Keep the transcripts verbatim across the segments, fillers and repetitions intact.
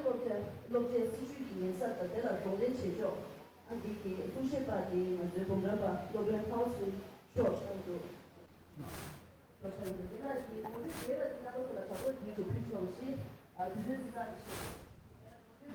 སློབ་གྲྭ་སློབ་གྲྭའི་སྲིད་བྱུས་ཀྱི་ཡིན་ས་དང་དེ་ལ་གདོང་ལེན་བྱེད་ཕྱོགས། ཨ་འདི་གི་གསུང་བཤད་པ་དེ་ང་ཚོའི་འབུམ་རམས་པ་སློབ་དཔོན་ཧའོ་ཚུན་ཤོག་ཆགས་འདུག་ལོ་ཆགས་འདུག་དེ་ལ་ཡིན་ངོ་སྤྲོད་བྱེད་པ་དེ་ལྟ་བུ་ལ་དྲག་པོ་དུས་སུ་ཕུལ་ཆོག་ཞེས་དུས་ཚོད་ཙི་ཙག་གི་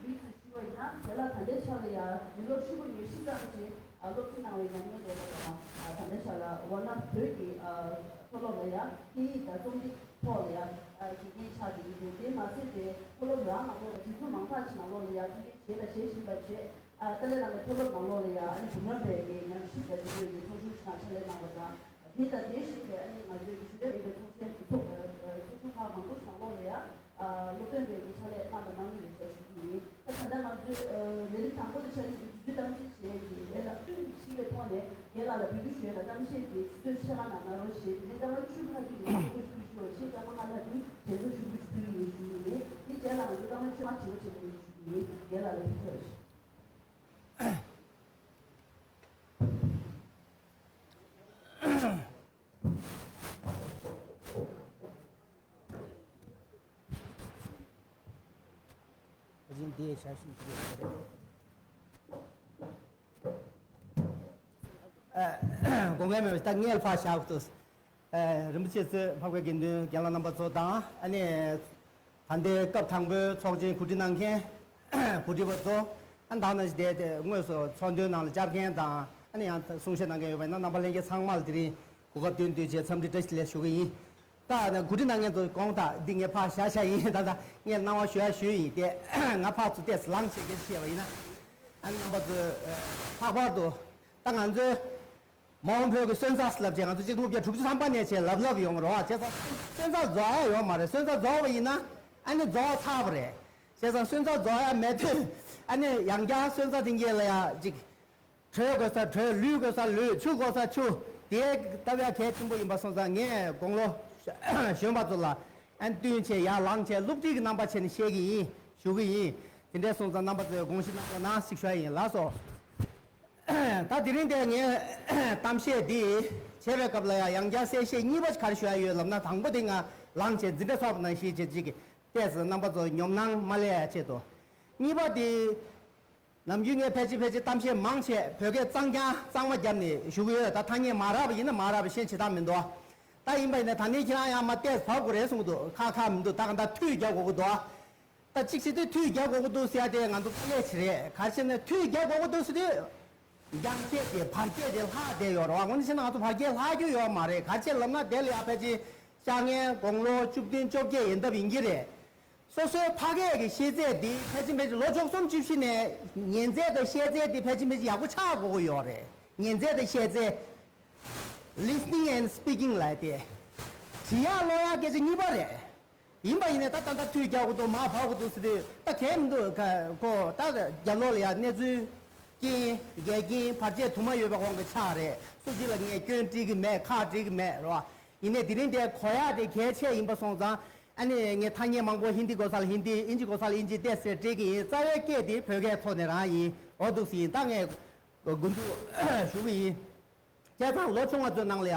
ཞིག་དུས་སུ་ཞུ་བ་ཡིན་ན་དེ་ལ་ད་ལྟའི་ཆ་ལ་ཡང་མི་ལོ་ཧྲིལ་པོ་ཉི་ཤུ་ཙམ་ཅིག་སློབ་ཁྲིད་གནང་བའི་ཉམས་མྱོང་ལྡན་པ་དང་ད་ལྟའི་ཆ་ལ་ཝར་ནག་བོད་ཀྱི་མཐོ་སློབ་ལ་ཡང་སྐད་ཡིག་དང་རྩོམ་རིག་ཐོག་ལ་ཡང་དགེ་རྒན་ཆགས་བསྡད་ཀྱི་འདུག་དེ་མ་ཟད་པའི་མཐོ་སློབ་རང་ནང་ལོགས་ལ་སྒྲིག་འཛུགས་མང་དག་ཅིག་ནང་ལོགས་ལ་ཡང་ཐུགས་འགན་བཞེས་དང་བཞེས་བཞིན་པ་བྱས། ཨ་ཏཱ་ལའི་བླ་མའི་མཐོ་སློབ་ནང་ལོགས་ལ་ཡང་ཨ་ནི་འབུམ་རམས་པའི་གི་ཉམས་ཞིབ་དང་འབྲེལ་བའི་གི་ཚོགས་ཞུགས་ཆ་ཆ་ལས་གནང་བ་དང་། དེ་དང་དེ་བཞིན་དུ་ཨ་ནི་ང་ཚོའི་གི་ཞུ་ལས་རིག་པའི་ཚོགས་ཆེན་གྱི་ཚོགས་ཚོགས་ཆུང་ཁག་མང་པོ་ཞིག་ནང་ལོགས་ལ་ཡང་སློབ་སྟོན་པའི་གི་ཕྱག་ལས་གནང་དང་གནང་གི་ཡོད་ཟེར་ཞུ་གི་ཡིན། ད་ད་ལྟ་ང་ཚོའི་ལས་རིམ་དང་པོ་དེ་ཆ་ནས་ཀྱི་དུས་ཚོད་གཏམ་བཤད་བྱས་ཀྱི་ལས་ལ་ཤིང་བའི་ཐོག་ནས་རྒན་ལགས་ལ་འབོད་སྐུལ་ཞུ་ཡས་ལ་གཏམ་བཤད་ཀྱི་དུས་ཚོད་ཕྱེད་ཀ་ནང་གནང་རོགས་ཞེས་དེ་ནས་རྐང་པ་བཅུ་ཁ་ཅིག་གི་ཐུགས་ཁུར་ཞུ་རོགས་ཞེས་རྐང་པ་ལྔ་ལྷག་གི་དྲན་གསོ་ཞུ་རྒྱུ་ཞུ་གི་ཡིན་ཞུ་གི་ཡིན། དེ་རྗེས་ལ་ང་ཚོ་རྐང་པ་བཅོ་ལྔ་དྲི་བ་དྲི་བ་ཞུ་གི་ཡིན། རྒན་ལགས་ལ་ཐུགས་རྗེ་ཆེ། དགོངས་འགལ་མེད་པ་ཞིག་ད་ངས་ཕར་བཞག་ཏུ། རིན་པོ་ཆེ་གཙོས་འཕགས་པའི་དགེ་འདུན་རྒན་ལགས་རྣམ་པ་ཚོ་དང་ཨ་ནི། ད་ལྟའི་སྐབས་དང་པོའི་ཚོགས་ཆེན་གོ་སྒྲིག་གནང་མཁན་གོ་སྒྲིག་པ་ཚོ། ཨ་ནི་ད་ནང་བཞིན་དེ་དེ་དངོས་སུ་ཚོགས་འདུའི་ནང་ལ་བཅར་མཁན་དང་ཨ་ནི་ཡང་གསུང་བཤད་གནང་མཁན་ཡོད་པ་ཡིན་ན་རྣམ་པ་ལྷན་རྒྱས་ཚང་མ་ལ་དེ་རིང་གོ་སྐབས་བསྟུན་བསྟུན་བྱས་འཚམས་འདྲི་བཀྲ་ཤིས་བདེ་ལེགས་ཞུ་གི་ཡིན། ད་ནི་གོ་སྒྲིག་གནང་མཁན་ཚོ་དགོངས་དག་འདི་ངས་ཕར་བཞག་བཞག་ཡིན། ད་ད་ངས་གནང་བ་ཞུ་ཡ་ཞུས་ཡིན་ཏེ་ང་ཕར་ཚུར་ཏོག་ཙམ་ལངས་བྱས་སྐད་ཆ་བཤད་པ་ཡིན་ན། ཨ་ནི་རྣམ་པ་ཚོས་ལྷག་པར་དུ་ད་ང་ཚོའི། མ་འོངས་བོད་ཀྱི་སོན་རྩ་ལབ་བྱས་ང་ཚོ་གཅིག་སྟོང་དགུ་བརྒྱ་དྲུག་ཅུ་ཐམ་པ་ནས་བྱས་ལབ་ལབ་ཡོང་རོགས། བྱས་ཙང་སོན་རྩ་རྫོགས་ཡ་ཡོད་མ་རེད། སོན་རྩ་རྫོགས་པ་ཡིན་ན་ཨ་ནི་རྫོགས་ཚར་བ་རེད། བྱས་ཙང་སོན་རྩ་རྫོགས་ཡ་མེད་དུས་ཨ་ནི་ཡང་བསྐྱར་སོན་རྩ་དེ་འགྱེད་ལ་ཡ་གཅིག་བྲོས་དགོས་ས་བྲོས། ལུས་དགོས་ས་ལུས། ཆུ་དགོས་ས་ཆུ། དེ་ལྟ་བ་གལ་ཆེན་པོ་ཡིན་པ་སོང་ཙང་ངས་དགུང་ལོ་གཞོན་པ་ཚོ་ལ་ཨ་ནི་བསྟུན་བྱས་ཡར་ལངས་བྱས་བསླུ་བྲིད་ཀྱི་རྣམ་པ་བྱས་ནས་བཤད་ཀྱི་ཡིན་ཞུ་གི་ཡིན། དེ་འདྲས་སོང་ཙང་རྣམ་པ་ཚོས་དགོངས་བཞེས་གནང་རོགས་གནང་ཞིག་ཞུ་ཡ་ཡིན། ལགས་སོ། ད་དེ་རིང་འདིར་ངས་གཏམ་བཤད་འདི་བྱེད་པའི་སྐབས་ལ་ཡང་ཡང་བསྐྱར་གསལ་བཤད་གཉིས་པ་ཞིག་ག་རེ་ཞུ་ཡ་ཡོད་ལབ་ན། དང་པོ་དེ་ང་ལངས་བྱས་འཛིན་གྲྭ་ཚོགས་པ་ནང་བཞིན་བྱེད་ཅིག་གི་ཏོག་ཙམ་རྣམ་པ་ཚོ་ཉོབ་སྣང་མ་སླེབས་ཡ་ཆེད་དུ། གཉིས་པ་དེ་ནམ་རྒྱུན་ངས་ཕལ་ཆེར་ཕལ་ཆེར་གཏམ་བཤད་མང་ཆེ་བོད་སྐད་གཙང་རྐྱང་གཙང་མ་བརྒྱབ་ནས་ཞུ་གི་ཡོད། ད་ཐ་སྙད་མ་རག་པ་ཡིན་ན་མ་རག་པ་ཤེས་བྱེད་སྟངས་མི་འདུག་ད་ཡིན་པ་ཡིན་ན་ད་ནི་ཁྱེད་རང་ཡང་མ་ཏོག་ཙམ་བབ་དགོས་རེད་གསུངས་འདུག་ཁག་ཁག་མི་འདུག་ད་ག་ད་མཐུད་རྒྱག་དགོས་ཀྱི་འདུག་ད་གཅིག་བྱེད་དུས་མཐུད་རྒྱག་དགོས་ཀྱི་འདུག་ཟེར་ཡ་དེ་ང་ཚོ་དཀའ་ལས་ཆེ་རེད། ག་རེ་བྱས་ན་མཐུད་རྒྱག་དགོས་ཀྱི་འདུག་ཟེར་དུས། རྒྱང་སྐྱེད་དེ་བར་སྐྱེད་དེ་ལྷག་བསྡད་ཡོད་རེད་བ། འོ་ན་བྱས་ན་ང་ཚོ་བར་སྐྱེད་ལྷག་རྒྱུ་ཡོད་མ་རེད། ག་རེ་བྱས་ལབ་ན་དེ་ལ་ཡ་ཕལ་ཆེར་ཤར་ངན་དགུང་ལོ་བཅུ་བདུན་བཅོ་བརྒྱད་ཡན་འདབ་ཡིན་གྱི་རེད། སོ་སོའི་ཕ་སྐད་ཀྱི་ཤེས་ཚད་འདི་ཕལ་ཆེར་ཕལ་ཆེར་ལོ་བཅུ་གསུམ་བཅུ་བཞི་ནས་ཉན་ཚད་དང་བཤད་ཚད་འདི་ཕལ་ཆེར་ཕལ་ཆེར་ཡག་པོ་ཆགས་དགོས་ཀྱི་ཡོད་རེད། ཉན་ཚད་དང་བཤད་ཚད། Listening and speaking ལབ་དེ། དྲི་ཡག་ཀློག་ཡག་སྐད་ཆ་གཉིས་པ་རེད། ཡིན་པ་ཡིན་ནའི་ད་ད་ལྟ་མཐུད་རྒྱག་དགོས་འདུག་མར་བབས་དགོས་འདུག་ཟེར་དུས་ད་གལ་མི་འདུག་ཁོ་ད་རྒྱབ་ལོགས་ལ་ཡ་གནས་ཚུལ་རྐྱེན་འགལ་རྐྱེན་བར་ཆད་དུ་མ་ཡོད་པའི་དབང་གིས་ཆགས་རེད། སུ་གཅིག་ལ་ངས་སྐྱོན་སྤྲད་ཀྱི་མེད། ཁག་སྤྲད་ཀྱི་མེད་རེད་བ། ཡིན་ནའི་དེ་རིང་དེ་གོ་ཡག་དེ་གལ་ཆེ་ཡིན་པ་སོང་ཙང་ཨ་ནི་ངས་ཐ་སྙད་མང་པོ་ཧིན་དི་དགོས་ས་ལ་ཧིན་དི། ཨིན་ཇི་དགོས་ས་ལ་ཨིན་ཇི་ཏོག་ཙམ་སྤྲད་ཀྱི་ཡིན། རྩ་བའི་སྐད་དེ་བོད་སྐད་ཐོག་ནས་རང་ཡིན། འོ་འདུག་སེ་ཡིན། ད་ངས་མགོ་འཛུགས་ཞུ་གི་ཡིན། བྱས་ཙང་ལོ་ཆུང་བ་ཚོའི་ནང་ལ་ཡ།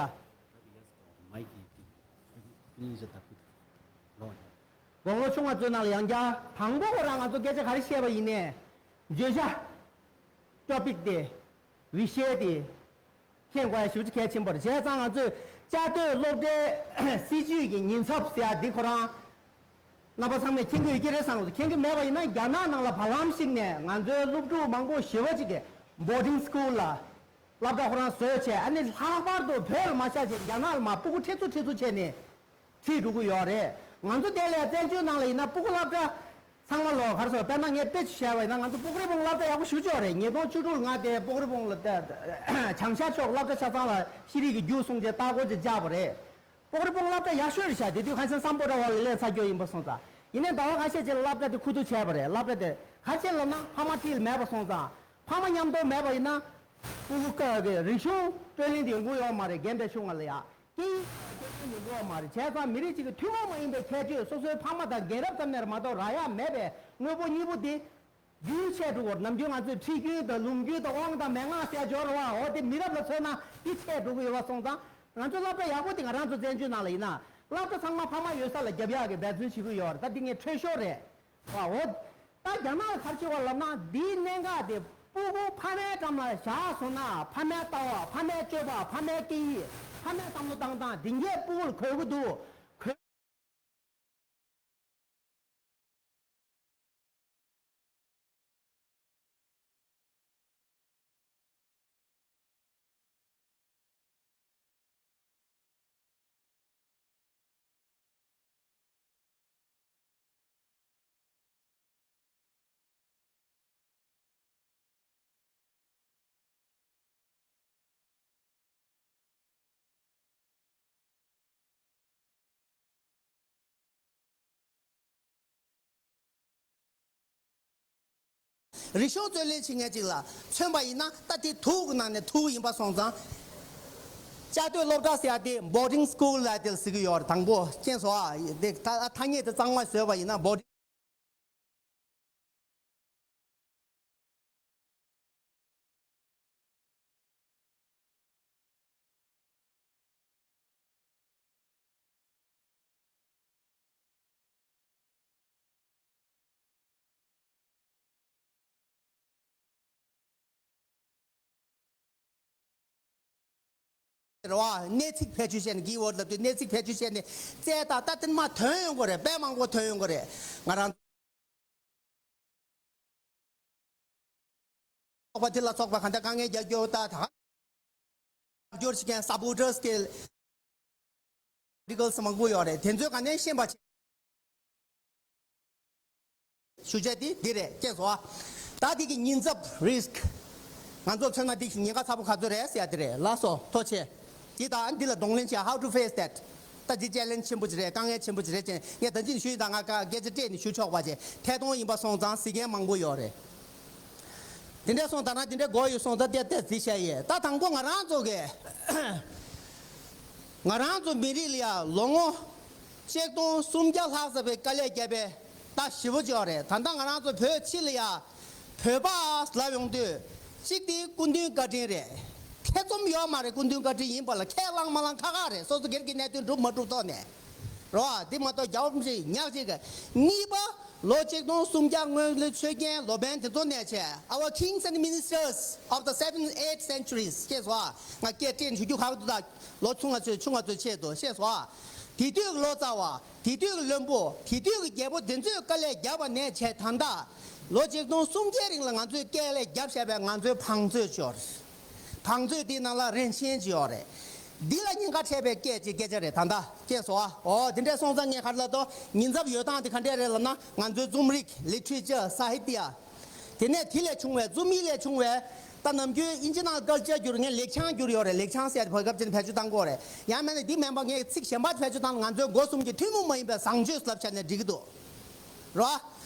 དགུང་ལོ་ཆུང་བ་ཚོའི་ནང་ལ་ཡང་བསྐྱར་དང་པོ་ཁོ་རང་ང་ཚོ་སྐད་ཆ་ག་རེ་བཤད་པ་ཡིན་ནའི། བརྗོད་བྱ། ཊོ་པིག་དེ། འགྲེལ་བཤད་དེ། མཁྱེན་དགོས་ཡ་ཞེ་པོ་ཅིག་གལ་ཆེན་པོ་རེད། བྱས་ཙང་ང་ཚོས་བཅའ་སྡོད་སློབ་གྲྭའི་སྲིད་བྱུས་ཀྱི་ཉེན་ཚབས་ཟེར་ཡ་འདི་ཁོ་རང་། རྣམ་པ་ཚང་མས་མཁྱེན་གྱི་ཡོད་ཀྱི་རེད་བསམ་གྱི་འདུག་མཁྱེན་གྱི་མེད་པ་ཡིན་ན་རྒྱ་ནག་ནང་ལ་བར་ལམ་ཞིག་ནས་ང་ཚོའི་སློབ་ཕྲུག་མང་པོ་ཞེ་པོ་ཅིག་གིས་བོར་ཌིང་སི་ཀུལ་ལ་སློབ་གྲྭ་ཁོ་རང་བཟོས་བྱས། ཨ་ནི་ལྷག་པར་དུ་བོད་ལ་མ་བཞག་བྱས་རྒྱ་ནག་ལ་མར་སྤུ་གུ་ཁྲིད་ཚུར་ཁྲིད་ཚུར་བྱས་ནས་ཁྲིད་འགྲོ་གི་ཡོད་རེད། ང་ཚོ་དེ་ལ་བཙན་བྱོལ་ནང་ལ་ཡིན་ན་སྤུ་གུ་སློབ་གྲྭ་ཚང་མ་ལོ་ག་རེ་ཟེར། དཔེར་ན་ངས་དཔེ་ཅིག་བཞག་པ་ཡིན་ན་ང་ཚོ་སྤུ་གུ་རི་བོང་སློབ་གྲྭ་ཡག་པོ་ཞེ་པོ་ཅིག་ཡོད་རེད། ཉིས་སྟོང་བཅུ་དྲུག་ལ་ང་དེ་སྤུ་གུ་རི་བོང་ལ་བྱང་ཤར་ཕྱོགས་སློབ་གྲྭ་ཆ་ཚང་ལ་ཤེས་རིག་གི་རྒྱུགས་གསུངས་བྱས་ལྟ་སྐོར་ཅིག་བཅར་བ་རེད། སྤུ་གུ་རི་བོང་སློབ་གྲྭ་ཡག་ཤོས་རེད་ཤག་དེ་དུས་ཁ་སང་སམ་བྷོ་ཊ་ཝ་ལ་སླེབས་ཚར་རྒྱུ་ཡིན་པ་སོང་ཙང་། ཡིན་ནའི་ཟླ་བ་ཁ་ཤས་རྗེས་ལ་སློབ་གྲྭ་དེ་ཁུ་བསྡུ་བྱས་པ་རེད། སློབ་གྲྭ་དེ་ག་རེ་བྱས་ལབ་ན་ཕ་མ་འཁྲིས་ལ་མེད་པ་སོང་ཙང་། ཕ་མ་མཉམ་དུ་མེད་པ་ཡིན་ན། སྤུ་གུ་ཀ་གི་རིག་གཞུང་སྤྲོད་ལེན་དེ་ཡོང་གི་ཡོད་མ་རེད། རྒན་པའི་ཆུང་བ་ལ་ཡ། སྐད་ཡིག་སྤྲོད་ལེན་ཡོང་གི་ཡོད་མ་རེད། བྱས་ཙང་མི་རིགས་གཅིག་གི་ཐུན་མོང་མ་ཡིན་པའི་ཁྱད་ཆོས་སོ་སོའི་ཕ་མ་དང་རྒན་རབས་ཙམ་ནས་མ་གཏོགས་རག་ཡ་མེད་པའི་དངོས་པོ་གཉིས་པོ་དེ། རྒྱུན་ཆད་འགྲོ་བར་ནམ་རྒྱུན་ང་ཚོས་ཁྲིད་རྒྱུན་དང་ལུང་རྒྱུན་དང་དབང་དང་མན་ངག་ཟེར་སྦྱོར་བ། འོ་དེ་མི་རབས་ལ་མཚོན་ན་དེ་ཆད་འགྲོ་གི་ཡོད་པ་སོང་ཙང་། ང་ཚོ་སློབ་གྲྭ་ཡག་པོ་དེ་ང་རང་ཚོ་བཙན་བྱོལ་ནང་ལ་ཡིན་ན་སློབ་གྲྭ་ཚང་མ་ཕ་མ་ཡོད་ས་ལ་རྒྱབ་ཡག་གི་འབད་བརྩོན་བྱེད་ཀྱི་ཡོད་རེད། ད་འདི་ངའི་འཕྲོས་ཤོར་རེད། འོ། ད་རྒྱ་ནག་ག་རེ་བྱེད་པ་ལབ་ན། འདིའི་གནད་འགག་དེ་སྤུ་གུ་ཕ་མའི་འགྲམ་ལ་བཞག་སོང་ན། ཕ་མའི་ལྟ་བ། ཕ་མའི་སྤྱོད་པ། ཕ་མའི་སྐད་ཡིག། ཕ་མའི་བསམ་བློ་བཏང་སྟངས་འདི་གས་སྤུ་གུ་ལ་གོ་གི་འདུག། གོ། རིག་གཞུང་རྩོད་ལེན་བྱེད་མཁན་ཅིག་ལ་མཚོན་པ་ཡིན་ན། ད་དེ་དུག་གི་ནང་ནས་དུག་ཡིན་པ་སོང་ཙང་། བཅའ་སྡོད་སློབ་གྲྭ་ཟེར་ཡ་དེ་boarding school་ལ་དེ་ཟེར་གི་ཡོད་རེད། དང་པོ་ཁྱེད་ཚོ་ཨ་དེ་ད་ཐ་སྙད་དེ་གཙང་མ་བཟོས་པ་ཡིན་ན་boarding རེད་བ། གནས་ཚིག་བེད་སྤྱོད་བྱས་ནས། གི་ཝར་ལབ་དུས་གནས་ཚིག་བེད་སྤྱོད་བྱས་ནས་བཙལ་ད། ད་དེ་མ་ཐོན་ཡོང་གི་རེད། དཔེ་མང་པོ་ཐོན་ཡོང་གི་རེད། ང་རང་ཚོགས་པ་དེ་ལ་སོགས་པ་གང་ལྟར་དཀའ་ངལ་རྒྱག་རྒྱུ་ད་ད་སྐྱོར་བྱེད་མཁན་སབ་པོར་ཊར་སི་གི་རེ་ཌི་ཀལ་སི་མང་པོ་ཡོད་རེད། དེ་ཚོས་ག་ནས་ཤེས་པ་བྱེད། ཞུ་བྱ་དེ་འདི་རེད། ཁྱེད་ཚོ་ཨ། ད་འདི་གི་ཉེན་ཚབས་risk། ང་ཚོ་མཚོན་ན་འདི་ཉེན་ཁ་ཚ་པོ་ག་ཚོད་རེད་ཟེར་ཡ་དེ་རེད། ལགས་སོ། ཐུགས་རྗེ་ཆེ། འདི་དང་འདི་ལ་གདོང་ལེན་བྱེད། How to face that། ད་འདི་ཅེ་ལེན་ཇི་ཆེན་པོ་ཅིག་རེད། དཀའ་ངལ་ཆེན་པོ་ཅིག་རེད་ཅེས་ངས་ད་ཅི་ནས་ཞུས་ཡིན། ད་ང་ཀ་སྐད་ཆ་སྤྲད་ནས་ཞུ་ཆོག་པ་བྱས། ཐད་གཏོང་ཡིན་པ་སོང་ཙང་གཟིགས་མཁན་མང་པོ་ཡོད་རེད། དེ་འདྲ་སོང་ད་ན་དེ་འདྲ་དགོས་ཡོད་སོང་ཙང་ཏེ་ཏེ་གཟིགས་བྱས་ཡས། ད་དང་པོ་ང་རང་ཚོ་གི་ང་རང་ཚོ་མི་རིགས་ལ་ཡ་ལོ་ངོ་ཆིག་སྟོང་སུམ་བརྒྱ་ལྷག་ཙམ་པའི་དཀའ་ལས་བརྒྱབ་པའི་ད་ཞེ་པོ་ཅིག་ཡོད་རེད། ད་ལྟ་ང་རང་ཚོ་བོད་ཕྱི་ལ་ཡ་བོད་པ་ལབ་ཡོང་དུས་གཅིག་དེ་སྐུ་མདུན་བཀའ་དྲིན་རེད། ཐེ་ཚོམ་ཡོད་མ་རེད། སྐུ་མདུན་བཀའ་དྲིན་ཡིན་པ་ལ་ཁས་བླངས་མ་བླངས་ཁག་ཁག་རེད། སོ་སོ་སྒེར་གྱི་གནད་དོན་སྒྲུབ་མ་སྒྲུབ་ཐོག་ནས་རོ། འདི་མ་གཏོགས་རྒྱལ་བ་རིན་པོ་ཆེ་ཉག་གཅིག་གི། གཉིས་པ། ལོ་ཆིག་སྟོང་སུམ་བརྒྱ་སྔོན་ལ་ཆོས་རྒྱལ་ལོ་པཎ་དེ་ཚོ་ནས་བྱས། Our kings and ministers of the seventh, eighth centuries། ཤེས་སོང་ཨ། ང་སྐད་སྤྲད་ཞུ་རྒྱུ་ཁག་འདུག་ད་ལོ་ཆུང་བ་ཚོས་ཆུང་བ་ཚོའི་ཆེད་དུ། ཤེས་སོང་ཨ། དེ་དུས་ཀྱི་ལོ་ཙཱ་བ། དེ་དུས་ཀྱི་བློན་པོ། དེ་དུས་ཀྱི་རྒྱལ་པོ་དེ་ཚོས་དཀའ་ལས་བརྒྱབ་པ་ནས་བྱས་ད་ལྟ་ལོ་ཆིག་སྟོང་སུམ་བརྒྱའི་རིང་ལ་ང་ཚོས་དཀའ་ལས་བརྒྱབ་བཞག་པའི་ང་ཚོའི་བང་མཛོད་ཅིག་ཡོད་རེད། བང་མཛོད་དེའི་ནང་ལ་རིན་ཆེན་ཅིག་ཡོད་རེད། འདི་ལ་ཉེན་ཁ་འཕྲད་པའི་སྐད་ཅིག་སྐད་ཆ་རེད་ད་ལྟ། ཤེས་སོང་ཨ། འོ་དེ་འདྲ་སོང་ཙང་ངས་ག་རེ་ལབ་དོ། ཉེན་ཚབས་ཡོད་སྟངས་དེ་ག་འདྲ་རེད་ལབ་ན། ང་ཚོའི་རྩོམ་རིག literature, སཱ་ཧི་ཏྱ། དེ་ནས་དེ་ལས་བྱུང་བའི། རྩོམ་ཡིག་ལས་བྱུང་བའི། ད་ནམ་རྒྱུན་ཨིན་ཇི་ནང་ལ་ཀལ་ཅར་བསྒྱུར། ངས་ལེགས་བྱང་བསྒྱུར་ཡོད་རེད། ལེགས་བྱང་ཟེར་ཡ་དེ་བར་སྐབས་ཅིག་ནས་བེད་སྤྱོད་བཏང་གི་ཡོད་རེད། ཡང་མིན་ན་འདི་མིན་པ་ངས་ཚིག་གཞན་པ་བེད་སྤྱོད་བཏང་ན་ང་ཚོའི་སྒོ་གསུམ་གྱི་ཐུན་མོང་མ་ཡིན་པའི་བཟང་སྤྱོད་ལབ་བྱས་ནས་འགྲིག་གི་འདུག་རོ།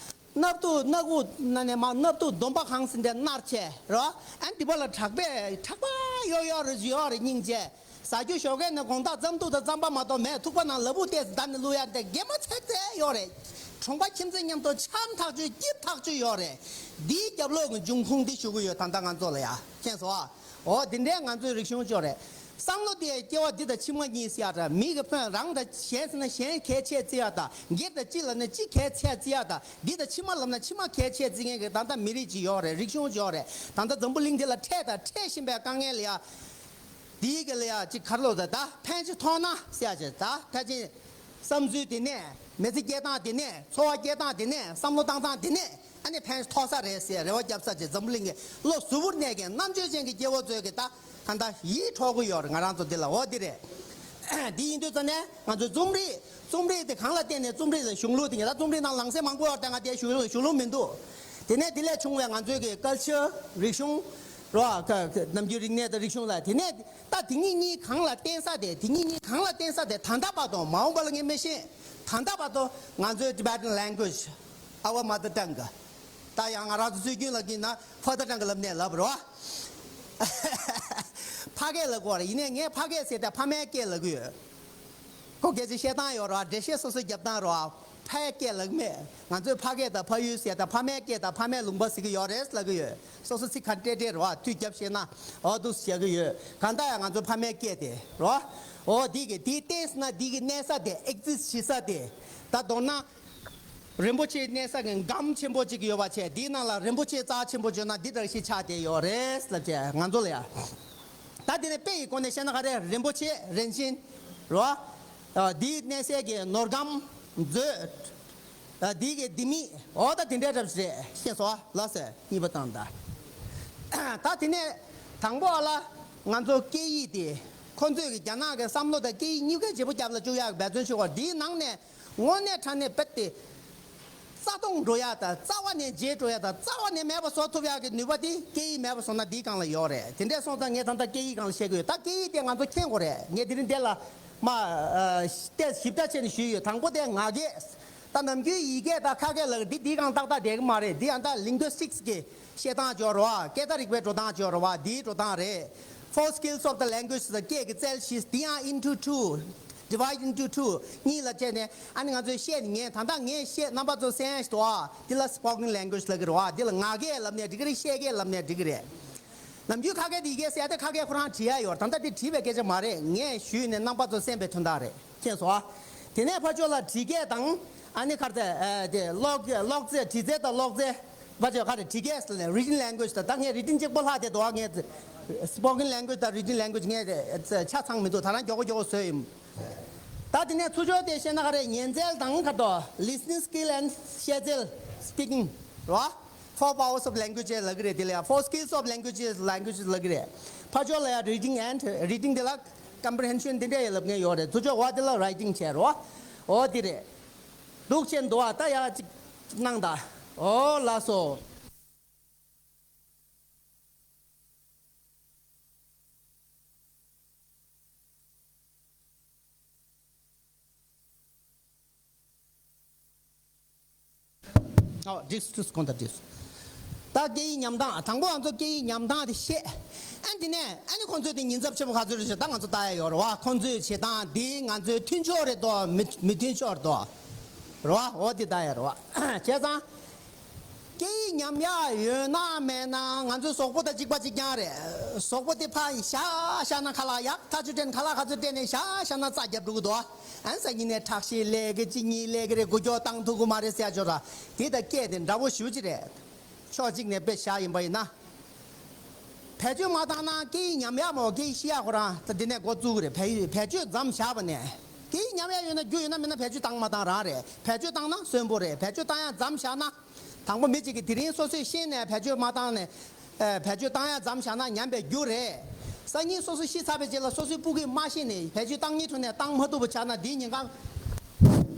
སྣབས་དུ་སྣ་ཁུག་ནང་ནས་མར་སྣབས་དུ་སྡོམ་པ་གང་ཟིན་དེ་མནར་བྱས་རོ། ཨ་ནི་འདི་པ་ལ་གྲགས་པས་གྲགས་པ་ཡོད་ཡོད་རེད། ཡོད་རེད། སྙིང་རྗེ། ཟ་རྒྱུ་ཞོགས་ཀས་ནས་དགོང་དག་རྩམ་ཐུག་དང་རྩམ་པ་མ་གཏོགས་མེད། ཐུག་པ་ནང་ལ་ཕུག་ཏོག་ཙམ་བསྡད་ནས་བླུག་ཡ་དེ་གད་མོ་ཚད་ཚད་ཡོད་རེད། གྲོང་པ་ཁྱིམ་མཚེས་མཉམ་དུ་འཆམ་ཐག་ཆོད། སྐྱིད་ཐག་ཆོད་ཡོད་རེད། འདིའི་རྒྱབ་ལོགས་ཀྱི་འབྱུང་ཁུངས་འདི་ཞུ་གི་ཡོད་ད་ལྟ་ང་ཚོ་ལ་ཡ། མཁྱེན་སོང་ཨ། འོ་འདི་འདྲའི་ང་ཚོའི་རིག་གཞུང་ཅིག་ཡོད་རེད། བསམ་བློ་དེ་སྐྱེ་བ་འདི་དང་ཕྱི་མ་གཉིས་ཟེར་ཡ་འདྲ། མི་གི་ཕན་རང་དང་གཞན་ཟེར་ན་གཞན་གལ་ཆེ་བརྩི་ཡ་དང་། སྒེར་དང་སྤྱི་ལབ་ན་སྤྱི་གལ་ཆེ་བརྩི་ཡ་དང་། འདི་དང་ཕྱི་མ་ལབ་ན་ཕྱི་མ་གལ་ཆེ་བརྩི་མཁན་གྱི་ད་ལྟ་མི་རིགས་ཅིག་ཡོད་རེད། རིག་གཞུང་ཅིག་ཡོད་རེད། ད་ལྟ་འཛམ་བུ་གླིང་འདི་ལ་འཕྲད་དང་འཕྲད་བཞིན་པའི་དཀའ་ངལ་ལ་ཡ། འདིའི་གི་ལ་ཡ་ཅིག་ག་རེ་ལབ་ད། ད་ཕན་ཅིག་ཐོགས་ན་ཟེར་ཡ་ཅིག་ད་ད་ཅིག་བསམ་ཚུལ་དེ་ནས། མི་ཚེ་སྐྱེལ་སྟངས་དེ་ནས། འཚོ་བ་སྐྱེལ་སྟངས་དེ་ནས། བསམ་བློ་བཏང་སྟངས་དེ་ནས། ཨ་ནི་ཕན་ཐོགས་ས་རེད་ཟེར་རེ་བ་བརྒྱབ་ས་ཅིག་འཛམ་བུ་གླིང་གི་བློ་གཟུ་བོར་གནས་མཁན་རྣམ་དཔྱོད་ཅན་གྱི་སྐྱེ་བོ་ཚོས་ཀྱི་ད་གང་ལྟར་ཡིད་འཕྲོག་གི་ཡོད་རེད། ང་རང་ཚོ་འདི་ལ། འོ་འདི་རེད། འདི་ཡིན་དུས་ཙ་ནས་ང་ཚོའི་རྩོམ་རིག་རྩོམ་རིག་དེ་གང་ལ་བརྟེན་ནས། རྩོམ་རིག་ལ་གཞུང་ལུགས་དེ་ངས་ད་རྩོམ་རིག་ནང་ལངས་སེ་མང་པོ་ཡོད་རེད། ད་ང་དེ་ཞུ་ཞུ་ལུགས་མི་འདུག་དེ་ནས་དེ་ལས་བྱུང་བའི་ང་ཚོའི་གི་ཀལ་ཅར། རིག་གཞུང་རོ། ནམ་རྒྱུན་རིག་གནས་དང་རིག་གཞུང་ལ། དེ་ནས་ད་དེ་གཉིས་གཉིས་གང་ལ་བརྟེན་ས་དེ། དེ་གཉིས་གཉིས་གང་ལ་བརྟེན་ས་དེ་ད་ལྟ་བར་དུ། མ་འོངས་པ་ལ་ངས་མི་ཤེས། ད་ལྟ་བར་དུ་ང་ཚོའི་Tibetan language, our mother tongue། ད་ཡང་ང་རང་ཚོ་སྲོལ་རྒྱུན་ལ་གྱིས་ན་father tongue ལབ་ནས་ལབ་རོ། ཕ་སྐད་ལབ་དགོས་རེད། ཡིན་ནའི་ངས་ཕ་སྐད་ཟེར་ཏེ་ཕ་མའི་སྐད་ལབ་གི་ཡོད། ཁོ་སྐད་ཆ་བཤད་སྟངས་ཡོད་རེད་བ། འགྲེལ་བཤད་སོ་སོ་རྒྱབ་སྟངས་རེད་བ། ཕའི་སྐད་ལབ་མེད། ང་ཚོས་ཕ་སྐད་དང་ཕ་ཡུལ་ཟེར་དང་། ཕ་མའི་སྐད་དང་ཕ་མའི་ལུང་པ་ཟེར་གི་ཡོད་རེད་ལབ་གི་ཡོད། སོ་སོ་ཚིག་ག་འདྲ་འདྲ་རེད་བ། དུས་རྒྱབ་བཤད་ན་འོ་འདུག་བཤད་གི་ཡོད། གང་ལྟར་ཡང་ང་ཚོ་ཕ་མའི་སྐད་དེ་རེད་བ། འོ་འདི་གི་འདི་བརྟེན་ན་འདི་གི་གནས་ས་དེ། exist བྱེད་ས་དེ། ད་མདོར་ན། རིན་པོ་ཆེའི་གནས་ས་གི་སྒམ་ཆེན་པོ་གཅིག་ཡོད་པ་བྱས། དེའི་ནང་ལ་རིན་པོ་ཆེ་རྩ་ཆེན་པོ་བརྗོད་ན་འདི་འདྲ་ཞིག་ཆགས་བསྡད་ཡོད་རེད་ལབ་བྱས་ང་ཚོ་ལ་ཡ། ད་དེ་ནས་དཔེ་ཡི་སྒོ་ནས་བཤད་ན་ག་རེ། རིན་པོ་ཆེ་རིན་ཆེན་རོ། ཨ་འདིའི་གནས་སའི་གི་ནོར་སྒམ་མཛོད། ཨ་འདིའི་གི་ལྡེ་མིག་འོ་ད་དེ་འདྲའི་འདྲ་ཞིག་རེད། ཤེས་སོང་ལ་ཟེར་གཉིས་པ་དང་ད། ད་དེ་ནས་དང་པོ་ཨ་ལ་ང་ཚོ་སྐད་ཡིག་དེ་ཁོ་ཚོས་གི་རྒྱ་ནག་གི་བསམ་བློ་དང་སྐད་ཡིག་གཉིས་ཀའི་བརྗེ་པོ་རྒྱབ་ལ་བཅུག་ཡག་འབད་བརྩོན་ཞུ་བར་འདིའི་ནང་ནས། དངོས་གནས་དྲང་གནས་རྦད་དེ། རྩ་སྟོངས་འགྲོ་ཡ་དང་རྩ་བ་ནས་བརྗེད་འགྲོ་ཡ་དང་རྩ་བ་ནས་མེད་པ་བཟོ་ཐུབ་ཡ་གི་ནུས་པ་དེ་སྐད་ཡིག་མེད་པ་བཟོ་ན་འདིའི་སྒང་ལ་ཡོད་རེད། དེ་འདྲས་སོང་ཙང་ངས་ད་ལྟ་སྐད་ཡིག་སྒང་ལ་བཤད་ཀྱི་ཡོད། ད་སྐད་ཡིག་དེ་ང་ཚོ་མཁྱེན་དགོས་རེད། ངས་དེ་རིང་འདི་ལ་མ་ཏོག་ཙམ་ཞིབ་ཕྲ་བྱས་ནས་ཞུས་ཡོད། དང་པོ་དེ་ང་སྐད། ད་ནམ་རྒྱུན་ཡིག་སྐད་དང་ཁ་སྐད་ལ་འདི་འདིའི་སྒང་ཏག་ཏག་བསྡད་ཀྱི་མ་རེད། འདི་ཡང་ད་ལིང་གུ་སི་ཊིག་སི་གི་བཤད་སྟངས་སྦྱོར་བ། སྐད་བརྡ་རིག་པའི་འགྲོ་སྟངས་སྦྱོར་བ། འདིའི་འགྲོ་སྟངས་རེད། Four skills of the language ཟེར་སྐད་ཀྱི་རྩལ་བཞི། འདི་ཡང་into two, divide into two གཉིས་ལ་བྱས་ནས་ཨ་ནི་ང་ཚོས་བཤད་ནས་ངས་ད་ལྟ་ངས་བཤད་རྣམ་པ་ཚོ་གསན་ཡ་ཞིག་འདུག་ཨ། འདི་ལ་spoken language ལབ་ཀྱི་རེད་བ། འདི་ལ་ངག་སྐད་ལབ་ནས་འགྲིག་གི་རེད། བཤད་སྐད་ལབ་ནས་འགྲིག་གི་རེད། ནམ་རྒྱུན་ཁ་སྐད་དེ་ཡི་གེ་ཟེར་ཡ་དེ་ཁ་སྐད་ཁོ་རང་བྲིས་ཡ་ཡོད་རེད། ད་ལྟ་དེ་བྲིས་པའི་སྐད་ཆ་མ་རེད། ངས་ཞུས་ནས་རྣམ་པ་ཚོ་གསན་པའི་དོན་དག་རེད། མཁྱེན་སོང་ཨ། དེ་ནས་ཕར་ཕྱོགས་ལ་བྲིས་སྐད་དང་ཨ་ནི་ཁར་ཚེ་ཨ་དེ་ཀློག་ཀློག་རྩལ་བྲིས་རྩལ་དང་ཀློག་རྩལ། ཕར་ཕྱོགས་ཁ་རེ་བྲིས་སྐད་ཟེར་ནས་written language དང་། ད་ངས་written གཅིག་པོ་ལྷག་བསྡད་འདུག་ཨ། ངས་spoken language དང་written language ངས་ཆ་ཚང་མི་འདུག་ད་རང་མགྱོགས་པོ་མགྱོགས་པོ་བཟོས་ཡིན། ད་དེ་ནས་ཚུར་ཕྱོགས་དེ་བཤད་ན་ག་རེ། ཉན་འཚོལ་དང་ཁ་དོག listening skill and བཤད་རྩལ་speaking རོ། Four powers of language ལབ་ཀྱི་རེད། དེ་ལ་ཡ་four skills of language language ལབ་ཀྱི་རེད། ཕར་ཕྱོགས་ལ་ཡ་reading and reading དེ་ལ་comprehension དེ་འདྲ་ཡ་ལབ་མཁན་ཡོད་རེད། ཚུར་ཕྱོགས་འོ་དེ་ལ་writing བྱས་རོ། འོ་དེ་རེད། འདུག་བྱས་འདུག་ཨ། ད་ཡ་གཅིག་གནང་ད། འོ་ལགས་སོ། ཨོ་འགྲིགས་འགྲིགས། གོང་དང་འགྲིགས། ད་སྐད་ཡིག་ཉམས་སྟངས། དང་པོ་ང་ཚོ་སྐད་ཡིག་ཉམས་སྟངས་དེ་ཤེས། ཨ་དེ་ནས་ཨ་ནི་ཁོང་ཚོས་དེ་ཉེན་ཚབས་ཆེན་པོ་ག་ཚོད་རེད་ཟེར། ད་ང་ཚོ་ལྟ་ཡ་ཡོད་རེད་བ། ཁོང་ཚོས་བྱེད་སྟངས་དེ་ང་ཚོའི་མཐུན་ཕྱོགས་རེད་དོ། མི་མི་མཐུན་ཕྱོགས་རེད་དོ། རེད་བ། འོ་དེ་ལྟ་ཡ་རེད་བ། བྱས་ཙང་། སྐད་ཡིག་ཉམས་ཡག་ཡོད་ན་མེད་ན་ང་ཚོའི་གཟུགས་པོ་དང་གཅིག་པ་གཅིག་རྐྱང་རེད། གཟུགས་པོ་དེ་ཕར་བཞག་བཞག་ན་ཁ་ལག་ཡག་ཐག་ཆོད་སྤྲད་ནས་ཁ་ལག་ག་ཚོད་སྤྲད་ནས་བཞག་བཞག་ན་རྩ་རྒྱབ་འགྲོ་གི་འདུག་ཨ་ནི་སང་ཉིན་ནས་ཁྲག་ཤེད་སླེབས་ཀྱི་གཅིག་གཉིས་སླེབས་ཀྱི་རེད། འགུལ་སྐྱོད་བཏང་ཐུབ་ཀྱི་མ་རེད་ཟེར་ཡ་ཅོ་ར། དེ་དང་སྐད་དེ་འདྲ་པོ་ཞེ་པོ་ཅིག་རེད། ཕྱོགས་གཅིག་ནས་དཔེ་བཞག་ཡིན་པ་ཡིན་ན། བེད་སྤྱོད་མ་བཏང་ན་སྐད་ཡིག་ཉམས་ཡག་མོ། སྐད་ཡིག་ཤེས་ཡག་ཁོ་རང་ད་འདི་ནས་འགོ་བཙུགས་ཀྱི་རེད། བེད་བེད་སྤྱོད་མཚམས་བཞག་པ་ནས། སྐད་ཡིག་ཉམས་ཡག་ཡོད་ན་རྒྱུ་ཡོད་ན་མེད་ན་བེད་སྤྱོད་བཏང་མ་བཏང་རང་རེད། བེད་སྤྱོད་བཏང་ན་གསོན་པོ་རེད། བེད་སྤྱོད་བཏང་ཡག་མཚམས་བཞག་ན། དང་པོ་མི་གཅིག་གིས་དེ་རིང་སོ་སོས་ཤེས་ནས་བེད་སྤྱོད་མ་བཏང་ནས། ཨ་བེད་སྤྱོད་བཏང་ཡག་མཚམས་བཞག་ན་ཉམས་པའི་རྒྱུ་རེད། སང་ཉིན་སོ་སོ་ཤི་ཚར་བའི་རྗེས་ལ་སོ་སོའི་སྤུ་གུས་མ་ཤེས་ནས་བེད་སྤྱོད་བཏང་སྙིང་འདོད་ནས་བཏང་མ་ཐུབ་པ་ཆགས་ན་དེའི་ཉེན་ཁ།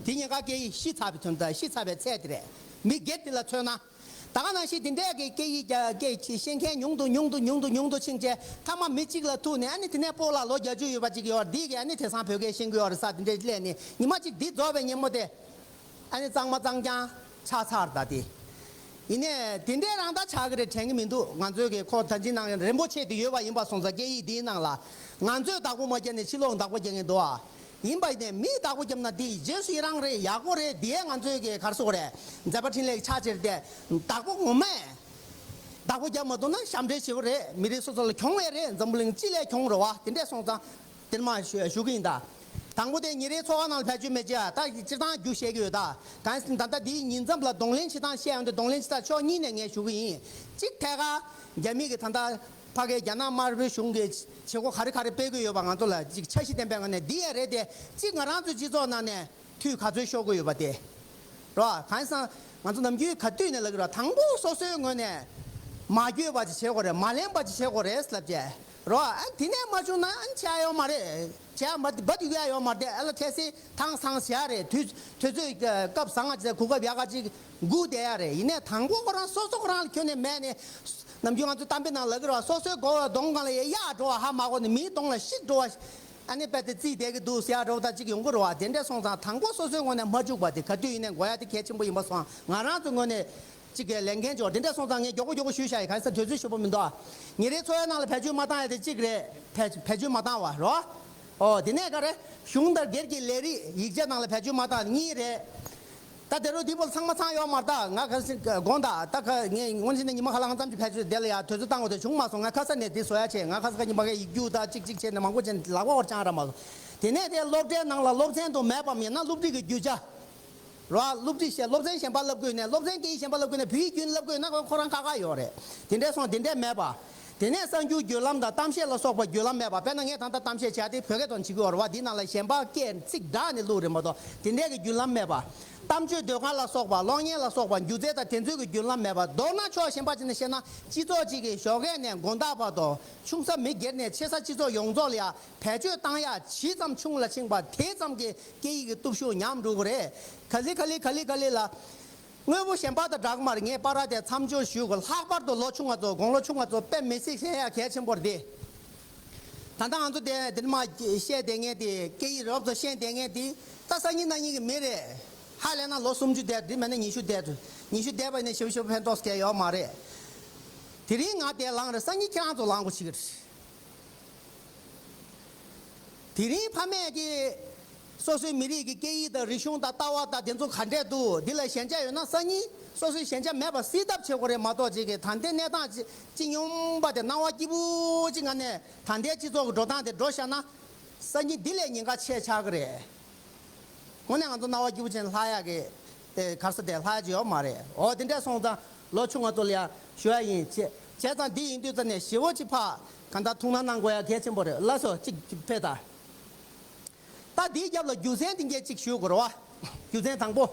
དེའི་ཉེན་ཁ་སྐད་ཡིག་ཤི་ཚར་བའི་དོན་དག་ཤི་ཚར་བའི་ཚད་དེ་རེད། མི་སྒེར་དེ་ལ་མཚོན་ན། ད་ག་ནང་བཞིན་དེ་འདྲས་ཀྱི་སྐད་ཡིག་རྒྱ་སྐད་ཤེས་མཁན་ཉུང་དུ་ཉུང་དུ་ཉུང་དུ་ཉུང་དུ་ཕྱིན་རྗེས་མཐའ་མ་མི་གཅིག་ལ་ཐུག་ནས། ཨ་ནི་དེ་ནས་སྤོ་ལགས་ལོ་བརྒྱད་ཅུ་ཡོད་པ་གཅིག་ཡོད་རེད། འདི་གིས་ཨ་ནི་དེང་སང་བོད་སྐད་ཤེས་ཀྱི་ཡོད་རེད་ཟེར་དེ་འདྲས་སླེབས་ནས་ཉི་མ་གཅིག་འདི་རྫོགས་པའི་ཉིན་མོ་དེ། ཨ་ནི་གཙང་མ་གཙང་རྐྱང་ཆགས་ཚར་ད་དེ། ཡིན་ནའི་དེ་འདྲས་རང་ད་ཆགས་ཀྱི་རེད་དྲན་གྱི་མི་འདུག་ང་ཚོའི་གི་ཁོ་ད་ཅི་ནང་རིན་པོ་ཆེ་དེ་ཡོད་པ་ཡིན་པ་སོང་ཙང་སྐད་ཡིག་འདིའི་ནང་ལ་ང་ཚོས་བདག་པོ་མ་བརྒྱབ་ནས་ཕྱི་ལོགས་བདག་པོ་རྒྱག་མཁན་འདུག་ཨ། ཡིན་པ་ཡིན་ནའི་མིས་བདག་པོ་བརྒྱབ་ན་དེ་རྗེས་སུ་ཡི་རང་རེད། ཡག་པོ་རེད། དེ་ང་ཚོའི་གི་ག་རེ་ཟེར་དགོས་རེད། མཛད་པ་འཕྲིན་ལས་ཀྱི་ཕྱག་ཕྱིར་ཏེ་བདག་པོ་ངོ་མས་བདག་པོ་རྒྱབ་མ་ཐུབ་ན་ཞབས་འདྲེན་ཞེ་པོ་རེད། མི་རིགས་སོ་སོ་ལ་གྱོང་བས་རེད། འཛམ་བུ་གླིང་སྤྱི་ལ་གྱོང་རེད་བ། དེ་འདྲས་སོང་ཙང་དེར་མ་ཞུ་ཞུ་གི་ཡིན་ད། དང་པོ་དེ་ཉིན་རེའི་འཚོ་བ་ནང་ལ་བེད་སྤྱོད་མེད་ཅེས་ད་སྤྱིར་བཏང་རྒྱུ་བཤད་ཀྱི་ཡོད་ད། གང་ཡིན་ཟེར་ན་ད་ལྟ་འདིའི་ཉིན་མཚམས་ལ་གདོང་ལེན་བྱེད་སྟངས་བཤད་ཡོང་དུས་གདོང་ལེན་བྱེད་སྟངས་ཕྱོགས་གཉིས་ནས་ངས་ཞུ་གི་ཡིན། གཅིག་ཐད་ཀར་རྒྱ་མི་གི་ད་ལྟ་ཕ་གིའི་རྒྱ་ནག་དམར་པོའི་གཞུང་གི་བྱེད་སྒོ་ག་རེ་ག་རེ་སྤེལ་གྱི་ཡོད་པ་ང་ཚོ་ལ་ཅིག་འཆར་གཞི་ལྡན་པའི་ངང་ནས་འདི་ཡང་རེད་དེ། གཅིག་ང་རང་ཚོའི་སྤྱི་ཚོགས་ནང་ནས་དུས་ག་ཚོད་ཤོར་གྱི་ཡོད་པ་དེ་རོ། གང་ཡིན་ཟེར་ན་ང་ཚོ་ནམ་རྒྱུན་ག་དུས་ནས་ལབ་ཀྱི་རོ། དང་པོ་སོ་སོའི་ངོས་ནས་མ་འགྱོད་པ་ཅིག་བྱེད་དགོས་རེད། མ་ལེན་པ་ཅིག་བྱེད་དགོས་རེད་ལབ་བྱས་རོ། ཨ་དེ་ནས་མ་བྱུང་ན་ཨ་བྱས་ཡོད་མ་རེད། བྱས་མ་འབའ་འདུག་ཡ་ཡོད་མ་རེད། ཨ་ལ་ཐལ་སྲིད་ཐང་སང་བྱས་རེད། དུས་དུས་ཚོད་སྐབས་བཟང་ང་ཅིག་གོ་སྐབས་ཡག་ག་ཅིག་སྒུག་བསྡད་ཡ་རེད། ཡིན་ནའི་དང་པོ་ཁོ་རང་སོ་སོ་ཁོ་རང་ལ་ཁྱོན་ནས་མེད་ནས། ནམ་རྒྱུན་ང་ཚོ་གཏམ་དཔེ་ནང་ལབ་ཀྱི་རེད་བ། སོ་སོའི་མགོ་བ་གདོང་སྒང་ལ་གཡག་འགྲོ་བ་ཧ་མ་གོ་ནས་མིའི་གདོང་ལ་ཤིག་འགྲོ་བ། ཨ་ནི་རྦད་དེ་རྩིས་བསྡད་ཀྱི་འདུག་ཟེར་ཡ་འདྲ་བོ་ད་ཅིག་ཡོང་གི་རེད་བ། དེ་འདྲས་སོང་ཙང་དང་པོ་སོ་སོའི་ངོས་ནས་མ་འཇུག་པ་དེ་ག་དུས་ཡིན་ནའི་དགོས་ཡ་དེ་གལ་ཆེན་པོ་ཡིན་པ་སོང་། ང་རང་ཚོའི་ངོས་ནས་ཅིག་གི་ལས་འགན་འབྱོར། དེ་འདྲས་སོང་ཙང་ངས་མགྱོགས་པོ་མགྱོགས་པོ་ཞུས་བཞག་ཡིན། གང་ཡིན་ཟེར་དུས་ཚོད་ཞེ་པོ་མི་འདུག་ཨ། ཉིན་རེའི་འཚོ་བའི་ནང་ལ་བེད་སྤྱོད་མ་བཏང་ཡ་དེ་གཅིག་རེད། བེད་བེད་སྤྱོད་མ་བཏང་བ་རོ། ཨོ་དེ་ནས་ག་རེ། གཞུང་དང་སྒེར་གྱི་ལས་རིགས་ཡིག་ཆ་ནང་ལ་བེད་སྤྱོད་མ་བཏང་གཉིས་རེད། ད་དེ་རུ་འདི་བོ་ཚང་མ་ཚང་ཡོད་མ་རེད་ད། ང་ག་སྲིད་དགོངས་དག་ད་ག་ངས་སྔོན་ཆད་ནས་ཉི་མ་ཁ་ལག་ཙམ་ཅིག་བེད་སྤྱོད་དེ་ལ་ཡ་དུས་ཚོད་བཏང་དགོས་དེ་བྱུང་མ་སོང་། ང་ཁ་ས་ནས་དེ་བཟོ་ཡ་བྱས། ང་ཁ་ས་ཁ་ཉི་མ་ག་ཡིག་རྒྱུགས་ད་ཅིག་ཅིག་བྱས་ནས་མང་པོ་བྱས་ནས་ལག་པ་བར་བཅང་ར་མ་སོང་། དེ་ནས་དེ་སློབ་གྲྭའི་ནང་ལ་སློབ་ཚན་དུ་མེད་པ་མིན་ན་སློབ་ཁྲིད་ཀྱི་རྒྱུ་ཆ། རོ། སློབ་ཁྲིད་བཤད། སློབ་ཚན་གཞན་པ་བསླབ་དགོས་ནས། སློབ་ཚན་སྐད་ཡིག་གཞན་པ་བསླབ་དགོས་ནས། བོད་ཡིག་རྒྱུན་བསླབ་དགོས་ན་ཁོ་ཁོ་རང་ཁག་ཁག་ཡོད་རེད། དེ་འདྲས་སོང་། དེ་འདྲས་མེད་པ། དེ་ནས་གསར་འགྱུར་བརྒྱུད་ལམ་དང་གཏམ་བཤད་ལ་སོགས་པ་བརྒྱུད་ལམ་མེད་པ། དཔེར་ན་ངས་ད་ལྟ་གཏམ་བཤད་བྱས་ཏེ་བོད་སྐད་དང་བྱེད་ཀྱི་ཡོད་རེད་བ། འདི་ནང་ལ་གཞན་པ་སྐད་ཚིག་བསྒྲགས་ནས་བླུགས་རེད་མ་གཏོགས། དེ་འདྲས་ཀྱི་བརྒྱུད་ལམ་མེད་པ། གཏམ་བརྗོད་ཟློས་གར་ལ་སོགས་པ། གློག་བརྙན་ལ་སོགས་པ། སྒྱུ་རྩལ་དང་དེ་ཚོའི་གི་བརྒྱུད་ལམ་མེད་པ། མདོར་ན་ཕྱོགས་གཞན་པ་ཅིག་ནས་བཤད་ན། སྤྱི་ཚོགས་གཅིག་གི་ཞོགས་ཀས་ནས་དགོང་དག་བར་དུ། ཆུང་ས་མི་སྒེར་ནས་ཆེ་ས་སྤྱི་ཚོགས་ཡོངས་རྫོགས་ལ་ཡ་བེད་སྤྱོད་བཏང་ཡ་ཇི་ཙམ་ཆུང་ལ་ཕྱིན་པ། དེ་ཙམ་གྱིས་སྐད་ཡིག་གི་སྟོབས་ཤུགས་ཉམས་འགྲོ་གི་རེད། ག་ལེ་ག་ལེ་ག་ལེ་ག་ལེ་ལ། དངོས་པོ་གཞན་པ་དང་འདྲ་གི་མ་རེད། ངས་པར་ར་དེ་མཚམས་འཇོག་ཞུ་དགོས། ལྷག་པར་དུ་ལོ་ཆུང་བ་ཚོ། དགུང་ལོ་ཆུང་བ་ཚོ་དཔེ་མི་སྲིད་ཤེས་ཡ་གལ་ཆེན་པོ་རེད་དེ། ད་ལྟ་ང་ཚོ་དེ་དེ་མ་བཤད་བསྡད་མཁན་དེ། སྐད་ཡིག་རོབ་ཙམ་ཤེས་བསྡད་མཁན་དེ། ད་སང་ཉིན་གནངས་ཉིན་གྱི་མི་རེད། ཧ་ལས་ན་ལོ་སུམ་ཅུ་བསྡད། དེ་མིན་ན་ཉི་ཤུ་བསྡད། ཉི་ཤུ་བསྡད་པ་ཡིན་ན་ཞེ་པོ་ཞེ་པོ་ཕན་ཐོགས་སྐལ་ཡོད་མ་རེད། དེ་རིང་ང་དེ་ལངས་རེད། སང་ཉིན་ཁྱེད་རང་ཚོ་ལངས་དགོས་ཆགས་ཀྱི་རེད། དེ་རིང་ཕ་མས་ཀྱི་སོ་སོའི་མི་རིགས་ཀྱི་སྐད་ཡིག་དང་རིག་གཞུང་དང་ལྟ་བ་དང་དེ་ཚོ་ག་འདྲས་འདུག་འདི་ལ་ཞན་ཆ་ཡོད་ན་སང་ཉིན་སོ་སོའི་ཞན་ཆ་མེད་པ་སེལ་ཐབས་བྱེད་དགོས་རེད་མ་གཏོགས། ཅིག་གི་ད་ལྟའི་གནས་སྟངས་ཅི་སྙོམས་པ་དེ། སྣང་བ་སྐྱིད་པོ་ཅིག་ངང་ནས་ད་ལྟའི་སྤྱི་ཚོགས་ཀྱི་འགྲོ་སྟངས་དེ་འགྲོ་བཞག་ན། སང་ཉིན་འདི་ལས་ཉེན་ཁ་ཆེ་ཆགས་ཀྱི་རེད། དངོས་གནས་ང་ཚོ་སྣང་བ་སྐྱིད་པོ་ཅན་ལྷག་ཡག་གི་ཨེ་ག་རེ་ཟེར་དེ་ལྷག་ཡག་ཅིག་ཡོད་མ་རེད། འོ་དེ་འདྲས་སོང་ཙང་ལོ་ཆུང་བ་ཚོ་ལ་ཡང་ཞུ་ཡ་ཡིན། བྱས་བྱས་ཙང་འདི་ཡིན་དུས་ཙ་ནས་ཞེ་པོ་ཅིག་ཕར་གང་ལྟར་ཐུགས་སྣང་གནང་དགོས་ཡ་གལ་ཆེན་པོ་རེད། ལགས་སོ། ཅིག་ཅིག་ཕེབས་དང་། ད་འདིའི་རྒྱབ་ལ་རྒྱུ་མཚན་དེ་འདྲས་ཅིག་ཞུ་དགོས་རེད་བ། རྒྱུ་མཚན་དང་པོ།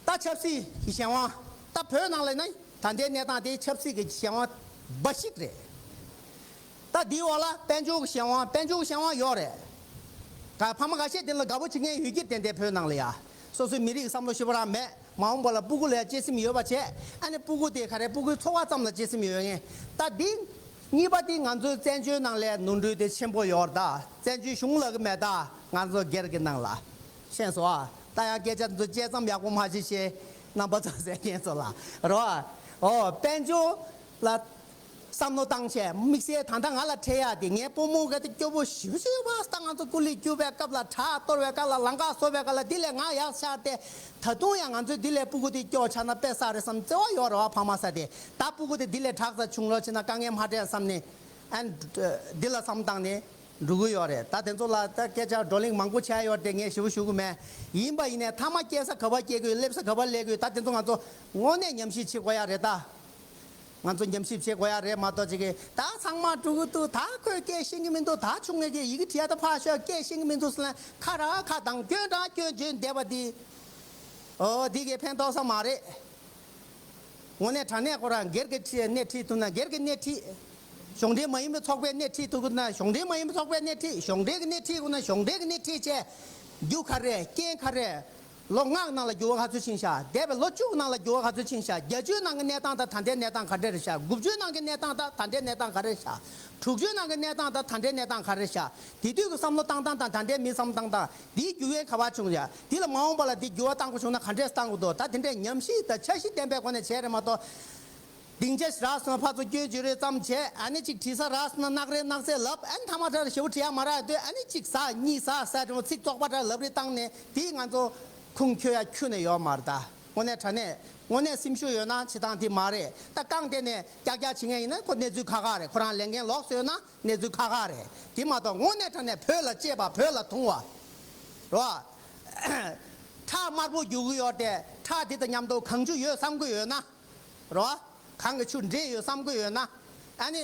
ད་ཆབ་སྲིད་ཀྱི་གཞན་དབང་། ད་བོད་ནང་ལ་ནི་ད་ལྟའི་གནས་སྟངས་དེ་ཆབ་སྲིད་ཀྱི་གཞན་དབང་འབའ་ཞིག་རེད། ད་འདིའི་འོག་ལ་དཔལ་འབྱོར་གྱི་གཞན་དབང་། དཔལ་འབྱོར་གྱི་གཞན་དབང་ཡོད་རེད། ག་ཕ་མ་འགའ་ཤས་དེ་ལ་དགའ་པོ་བྱེད་མཁན་ཡོད་ཀྱི་རེད། དེ་འདྲའི་བོད་ནང་ལ་ཡ། སོ་སོའི་མི་རིགས་ཀྱི་བསམ་བློ་ཞེ་པོ་རང་མེད། མ་འོངས་པ་ལ་སྤུ་གུ་ལ་ཡ་གཅེས་སེམས་ཡོད་པ་བྱས། ཨ་ནི་སྤུ་གུ་དེ་ག་རེ། སྤུ་གུའི་འཚོ་བ་ཙམ་ལ་གཅེས་སེམས་ཡོད་མཁན། ད་འདི་གཉིས་པ་དེ་ང་ཚོའི་བཙན་བྱོལ་ནང་ལ་ནོར་འཁྲུལ་དེ་ཆེན་པོ་ཡོད་རེད། ད་བཙན་བྱོལ་གཞུང་ལ་གི་མེད། ད་ང་ཚོ་སྒེར་གྱི་ནང་ལ། ཤེས་སོང་ཨ། ད་ཡང་སྐད་ཆ་ཚོ་བཅད་མཚམས་ཡག་པོ་མ་བྱེད་ཤེས། རྣམ་པ་ཚོ་ཟེར་མཁན་ཚོ་ལ་རོ། ཨོ་དཔལ་འབྱོར་ལ་བསམ་བློ་བཏང་བྱས། དམིགས་བསལ་ད་ལྟ་ང་ལ་འཕྲད་ཡག་དེ། ངའི་སྤོ་རྨོ་ག་དེ་སྐྱོ་པོ་ཞེ་པོ་ཞེ་པོ། ད་ང་ཚོ་ཀུ་ལི་རྒྱུག་པའི་སྐབས་ལ། བྲག་གཏོར་བའི་སྐབས་ལ། ལམ་ཁ་བཟོ་བའི་སྐབས་ལ། འདི་ལས་ང་ཡག་ཤག་སྟེ། ད་དུང་ཡང་ང་ཚོས་འདི་ལས་སྤུ་གུ་དེ་སྐྱོ་ཆགས་ན་དཔེ་བསགས་རེད་བསམ་བརྩེ་བ་ཡོད་རེད་བ། ཕ་མ་ས་དེ། ད་སྤུ་གུ་དེ་འདི་ལས་དྲག་ཙམ་བྱུང་རོགས་བྱས་ན་དཀའ་ངལ་མ་འཕྲད་བསམ་ནས། ཨ་ནི་འདི་ལ་བསམ་བཏང་ནས་འགྲོ་གི་ཡོད་རེད། ད་དེ་ཚོ་ལ་ད་སྐད་ཆ་བགྲོ་གླེང་མང་པོ་བྱས་ཡོད་དེ། ངས་ཞེ་པོ་ཞུ་གི་མེད། ཡིན་པ་ཡིན་ནས་མཐའ་མ་སྐྱེ་ས་ག་པར་སྐྱེ་དགོས། སླེབས་ས་ག་པར་སླེབས་དགོས། ད་དེ་ཚོ་ང་ཚོ་དངོས་གནས་ཉམས་ཞིབ་བྱེད་དགོས་ཡ་རེད་ད། ང་ཚོ་ཉམས་ཞིབ་བྱེད་དགོས་ཡ་རེད་མ་གཏོགས། ཅིག་གིས་ད་ཚང་མ་འགྲོ་གི་འདུག་ད་ཁོས་སྐད་ཤེས་ཀྱི་མི་འདུག་ད་ཆུང་ངེ་གིས་ཡི་གེ་བྲིས་ཡ་ད་ཕར་ཞོག་སྐད་ཤེས་ཀྱི་མི་འདུག་ཟེར་ན། ཁ་ར་ཁ་དང་སྐྱོན་ར་སྐྱོན་བརྗོད་བསྡད་པ་འདི། ཨོ་འདི་གིས་ཕན་ཐོགས་ས་མ་རེད། དངོས་གནས་དྲང་གནས་ཁོ་རང་སྒེར་གྱི་ཁྲི་སྣེ་ཁྲིད་ཐུབ་ན་སྒེར་གྱི་སྣེ་ཁྲིད། གཞུང་འབྲེལ་མ་ཡིན་པའི་ཚོགས་པའི་སྣེ་ཁྲིད་ཐུབ་ན་གཞུང་འབྲེལ་མ་ཡིན་པའི་ཚོགས་པའི་སྣེ་ཁྲིད། གཞུང་འབྲེལ་གྱི་སྣེ་ཁྲིད་དགོས་ན་གཞུང་འབྲེལ་གྱི་སྣེ་ཁྲིད་བྱས། རྒྱུ་ག་རེ། རྐྱེན་ག་རེ། ལོ་ལྔ་ནང་ལ་འགྱུར་བ་ག་ཚོད་ཕྱིན་ཤག་འདས་པའི་ལོ་བཅུ་ནང་ལ་འགྱུར་བ་ག་ཚོད་ཕྱིན་ཤག་བརྒྱད་ཅུའི་ནང་གི་གནས་སྟངས་དང་ད་ལྟའི་གནས་སྟངས་ག་འདྲ་རེད་ཤག་དགུ་བཅུའི་ནང་གི་གནས་སྟངས་དང་ད་ལྟའི་གནས་སྟངས་ག་རེ་ཤག་དྲུག་ཅུའི་ནང་གི་གནས་སྟངས་དང་ད་ལྟའི་གནས་སྟངས་ག་རེ་ཤག་དེ་དུས་ཀྱི་བསམ་བློ་བཏང་སྟངས་དང་ད་ལྟའི་མིའི་བསམ་བློ་བཏང་སྟངས། འདིའི་རྒྱུ་རྐྱེན་ག་པར་བྱུང་ཡ། འདི་ལ་མ་འོངས་པ་ལ་འདི་འགྱུར་བ་གཏང་དགོས་བྱུང་ན་ག་འདྲས་གཏང་དགོས་འདུག་ད་དེ་འདྲས་ཉམས་ཞིབ་དང་འཆར་གཞི་ལྡན་པའི་སྒོ་ནས་བྱས་རེད་མ་གཏོགས། སྡིངས་ཆ་ཞིག་རག་སོང་ན་ཕར་ཚུར་སྐྱོན་བརྗོད་རེ་ཙམ་བྱས། ཨ་ནི་ཅིག་བྲིས་ས་རག་སོང་ན་སྣག་རེ་སྣག་ཚས་ལབ། ཨ་ནི་ཐ་མ་དྲག་རེ་ཞེ་པོ་བྲིས་ཡ་མ་རག་དུས། ཨ་ནི་ཅིག་ཟ་གཉིས་ཟ་ཟ་འགྲོ། ཚིག་བཙོག་པ་དྲག་ལབ་རེ་བཏང་ནས། དེས་ང་ཚོ་ཁུངས་འཁྱོལ་ཡ་ཁྱོན་ནས་ཡོད་མ་རེད་ད། དངོས་གནས་དྲང་གནས་དངོས་གནས་སེམས་ཤུགས་ཡོད་ན་བྱེད་སྟངས་དེ་མ་རེད་ད། རྐང་དེ་ནས་ཀྱག་ཀྱག་བྱེད་མཁན་ཡིན་ན་ཁོ་གནས་ཚུལ་ཁག་ཁག་རེད། ཁོ་རང་ལས་འགན་ལོགས་སུ་ཡོད་ན་གནས་ཚུལ་ཁག་ཁག་རེད། དེ་མ་གཏོགས་དངོས་གནས་དྲང་གནས་བོད་ལ་གཅེས་པ། བོད་ལ་དུང་བ་རོ། ཁྲག་དམར་པོ་རྒྱུག་གི་ཡོད་དེ། ཁྲག་འདི་དང་མཉམ་དུ་གངས་ཆུ་ཡོད་བསམ་གི་ཡོད་ན་རོ། གངས་ཀྱི་ཆུ་འདྲེས་ཡོད་བསམ་གི་ཡོད་ན། ཨ་ནི་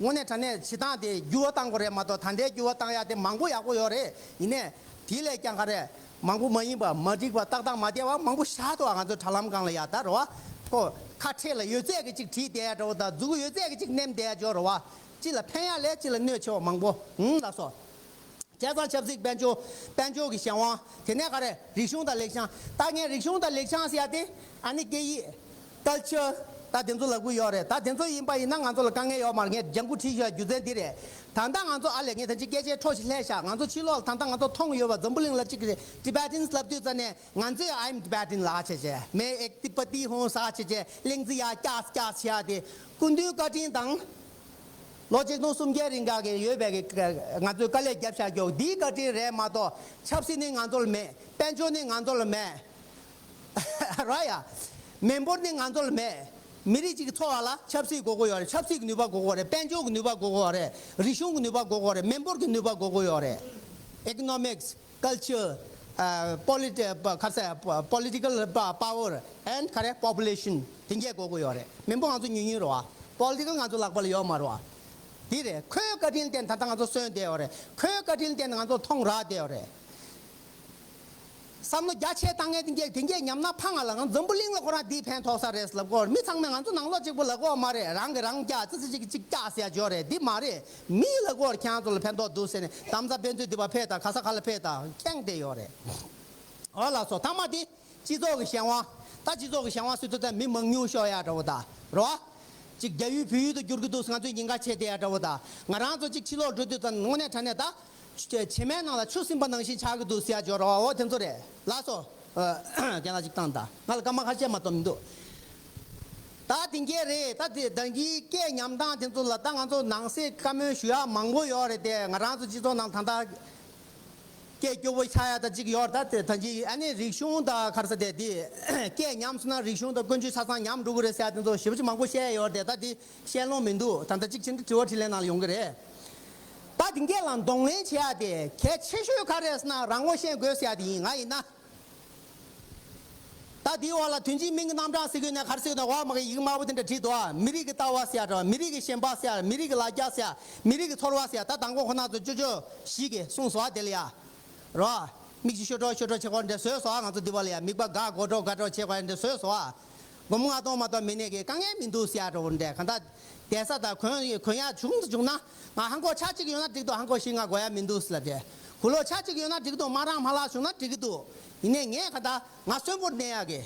དངོས་གནས་དྲང་གནས་བྱེད་སྟངས་དེ་འགྱུར་བ་གཏང་དགོས་རེད་མ་གཏོགས། ད་ལྟའི་འགྱུར་བ་གཏང་ཡ་དེ་མང་པོ་ཡག་པོ་ཡོད་རེད། ཡིན་ནའི་དེ་ལས་ཀྱང་ག་རེ། མང་པོ་མ་ཡིན་པ། མ་འགྲིག་པ། ཏག་ཏག་མ་བསྡད་པ་མང་པོ་བཞག་འདུག་ང་ཚོའི་དྲ་ལམ་སྒང་ལ་ཡ་ད་རོ། ཁོ་ཁ་ཕྲལ་ལ་ཡོད་ཚད་ཀྱི་ཅིག་བྲིས་བསྡད་ཡ་འདྲ་བོ་དང་། མཛུབ་གུ་ཡོད་ཚད་ཀྱི་ཅིག་མནན་བསྡད་ཡ་འདྲ་བོ་རོ་བ། གཅིག་ལ་ཕན་ཡ་ལས་གཅིག་ལ་གནོད་ཆེ་བ་མང་པོ། ཧུང་ལ་སོ། བྱས་ཙང་ཆབ་སྲིད། དཔལ་འབྱོར། དཔལ་འབྱོར་གྱི་གཞན་དབང་། དེ་ནས་ག་རེ། རིག་གཞུང་དང་ལེགས་བྱང་། ད་ངས་རིག་གཞུང་དང་ལེགས་བྱང་ཟེར་ཡ་དེ། ཨ་ནི་སྐད་ཡིག་ཀལ་ཆར། ད་དེ་ཚོ་ལབ་གི་ཡོད་རེད། ད་དེ་ཚོ་ཡིན་པ་ཡིན་ན་ང་ཚོ་ལ་དཀའ་ངལ་ཡོད་མ་རེད། ངས་ལྗང་ཁུ་བྲིས་ཤག་རྒྱུ་མཚན་འདི་རེད། ད་ལྟ་ང་ཚོ་ཨ་ལས། ངས་ད་ཅི་སྐད་ཆའི་འཕྲོ་ཞིག་ལྷས་ཤག་ང་ཚོ་ཕྱི་ལོགས་ལ་ད་ལྟ་ང་ཚོ་མཐོང་ཡོད་པ། འཛམ་བུ་གླིང་ལ་གཅིག་གི་Tibetans་ལབ་དུས་ཙ་ནས། ང་ཚོས་I'm Tibetan་ལབ་བྱས་བྱས། मैं एक तिब्बती हूँ་ཟེར་བྱས་བྱས། གླེང་རྩིས་ཡ་ཀྱག་ཀྱག་བྱེད་ཡ་དེ། སྐུ་མདུན་བཀའ་དྲིན་དང་། ལོ་ཆིག་སྟོང་སུམ་བརྒྱ་རིང་ག་གི་ཡོད་པའི་གི་ང་ཚོས་དཀའ་ལས་བརྒྱབ་བཞག་རྒྱུ་འདིའི་བཀའ་དྲིན་རེད་མ་གཏོགས། ཆབ་སྲིད་ནི་ང་ཚོ་ལ་མེད། དཔལ་འབྱོར་ནི་ང་ཚོ་ལ་མེད། ར་ཡ། མི་འབོར་ནི་ང་ཚོ་ལ་མེད། མི་རིགས་གཅིག་གི་འཚོ་བ་ལ་ཆབ་སྲིད་དགོས་མཁོ་ཡོད་རེད། ཆབ་སྲིད་ཀྱི་ནུས་པ་དགོས་མཁོ་རེད། དཔལ་འབྱོར་གྱི་ནུས་པ་དགོས་མཁོ་རེད། རིག་གཞུང་གི་ནུས་པ་དགོས་མཁོ་རེད། མི་འབོར་གྱི་ནུས་པ་དགོས་མཁོ་ཡོད་རེད། Economics། Culture། ཨ་པོ་ལི་ཊི་ཁ་ས་པོ་ལི་ཊི་ཀལ་པ་ཝར་ཨེན་ཌི་ག་རེ་པོ་པུ་ལེ་ཤན་དེ་འགས་དགོས་ཀྱི་ཡོད་རེད། མི་འབོར་ང་ཚོ་ཉུང་ཉུང་རེད་བ། པོ་ལི་ཊི་ཀལ་ང་ཚོ་ལག་པ་ལ་ཡོད་མ་རེད་བ། དེ་རེད། ཁོའི་བཀའ་དྲིན་བརྟེན་ད་ལྟ་ང་ཚོ་གསོན་བསྡད་ཡོད་རེད། ཁོའི་བཀའ་དྲིན་བརྟེན་ང་ཚོ་མཐོང་རག་བསྡད་ཡོད་རེད། བསམ་བློ་རྒྱ་ཆེ་བཏང་མཁན་དེ་འགས་དེ་འགས་ཉམས་སྣང་ཕངས་ང་ལ། ང་འཛམ་བུ་གླིང་ལ་ཁོ་རང་འདིས་ཕན་ཐོགས་ས་རེད་ལབ་གོ། མི་ཚང་མས་ང་ཚོ་ནང་ལོགས་གཅིག་པོ་ལབ་གོ་མ་རེད། རང་གིས་རང་རྒྱག་ཙི་ཙི་ཅིག་ཅིག་རྒྱག་ཟེར་ཡ་ཅིག་ཡོད་རེད། འདི་མ་རེད། མི་ལབ་གོ། ཁྱེད་རང་ཚོ་ལ་ཕན་ཐོགས་འདུག་ཟེར་ནས་དམ་ས་དཔེ་མཛོད་འདི་པ་ཕེབས་དང་ག་ས་ག་ལ་ཕེབས་དང་ཁེངས་བསྡད་ཡོད་རེད། འོ་ལགས་སོ། མཐའ་མ་དེ་སྤྱི་ཚོགས་ཀྱི་གཞན་དབང་། ད་སྤྱི་ཚོགས་ཀྱི་གཞན་དབང་ཟེར་དུས་ད་མི་མང་ཉུང་ཤོར་ཡ་འདྲ་བོ་ད་རེད་བ། ཅིག་རྒྱ་ཡུལ་བོད་ཡུལ་དུ་བསྒྱུར་གྱི་འདུག་ང་ཚོས་ཉེན་ཁ་ཆེ་བསྡད་ཡ་འདྲ་བོ་ད། ང་རང་ཚོ་ཅིག་ཕྱི་ལོགས་འགྲོ་དུས་ད་དངོས་གནས་དྲང་གནས་ད། བྱེ་མའི་ནང་ལ་ཆུ་སིམ་པ་ནང་བཞིན་ཆགས་ཀྱི་འདུག་ཟེར་ཡ་ཅིག་ཡོད་རེད་བ། འོ་དེ་ཚོ་རེད། ལགས་སོ། ཨ་རྒན་ལགས་ཅིག་བཏང་དང་། ང་ལ་སྐར་མ་ཁ་ཤས་མ་གཏོགས་མི་འདུག་ད་དེ་འགས་རེད། ད་དེ་ད་གིན་སྐད་ཉམས་སྟངས་དེ་ཚོ་ལ་ད་ང་ཚོ་ནང་གསེས་བཀའ་མོལ་ཞུ་ཡ་མང་པོ་ཡོད་རེད་དེ། ང་རང་ཚོ་སྤྱི་ཚོགས་ནང་ད་ལྟ་སྐད་སྐྱོ་པོ་ཆགས་ཡ་ད་ཅིག་ཡོད་རེད། ད་དེ་ད་གིན་ཨ་ནི་རིག་གཞུང་ད་ག་རེ་ཟེར་དེ་དེ་སྐད་ཉམས་སོང་ན་རིག་གཞུང་ད་ཀུན་སྤྱོད་ཆ་ཚང་ཉམས་འགྲོ་གི་རེད་ཟེར་ཡ་དེ་ཚོ་ཞེ་པོ་ཅིག་མང་པོ་བཤད་ཡ་ཡོད་རེད་དེ། ད་དེ་བཤད་ལོང་མི་འདུག་ད་ལྟ་གཅིག་བྱས་ན་དྲི་བ་དྲིས་ལན་ནང་ལ་ཡོང་གི་རེད། ད་དེ་འགས་ལ་གདོང་ལེན་བྱེད་ཡ་དེ་གལ་ཆེ་ཤོས་ག་རེ་ཟེར་ན་རང་ངོ་ཤེས་དགོས་ཟེར་ཡ་དེ་ཡིན། ང་ཡིན་ན། ད་དེའི་འོག་ལ་དོན་གཅིག་མིང་གི་རྣམ་གྲངས་ཟེར་གྱི་ཡོད་ན་ག་རེ་ཟེར་གྱི་ཡོད་ན། འོག་མ་གི་ཡིག་དམར་པོ་དེ་འདྲ་བྲིས་འདུག་ཨ། མི་རིགས་ཀྱི་ལྟ་བ་ཟེར་ཡ་འདྲ་བ། མི་རིགས་ཀྱི་ཞེན་པ་ཟེར་ཡ། མི་རིགས་ཀྱི་ལ་རྒྱ་ཟེར་ཡ། མི་རིགས་ཀྱི་ཚོར་བ་ཟེར་ཡ། ད་དང་པོ་ཁོ་ན་ཚོ་ཅོ་ཅོ་ཞིག་གིས་གསུངས་སོང་ཨ། དེ་ལ་ཡ་རོ། མིག་ཆུ་ཤོར་འགྲོ་ཤོར་འགྲོ་བྱེད་དགོས་འདྲ་བཟོས་སོང་ཨ། ང་ཚོ་འདི་པ་ལ་ཡ་མིད་པ་འགག་འགྲོ་འགག་འགྲོ་བྱེད་དགོས་འདྲ་བཟོས་སོང་ཨ། སྒོར་མོ་ལྔ་སྟོང་མ་གཏོགས་མེད་ནས་ཀྱི་དཀའ་ངལ་མི་འདུག་ཟེར་ཡ་འདྲ་བོ་འདྲ། གང་ལྟར་བསྡད་ས་དང་གོན་གོན་ཡ་བྱུང་བྱུང་ན་ང་ཧང་གོ་ཆ་གཅིག་ཡོད་ན་འགྲིག་འདུག་ཧང་གོ་བཞི་ང་དགོས་ཡ་མི་འདུག་ཟེར་ལབ་བྱས། གུ་ལོ་ཆ་གཅིག་ཡོད་ན་འགྲིག་འདུག་མ་རག་མ་ལག་བྱུང་ན་འགྲིག་གི་འདུག་ཡིན་ནའི་ངས་གང་ལྟར་ང་གསོན་པོར་གནས་ཡ་གི།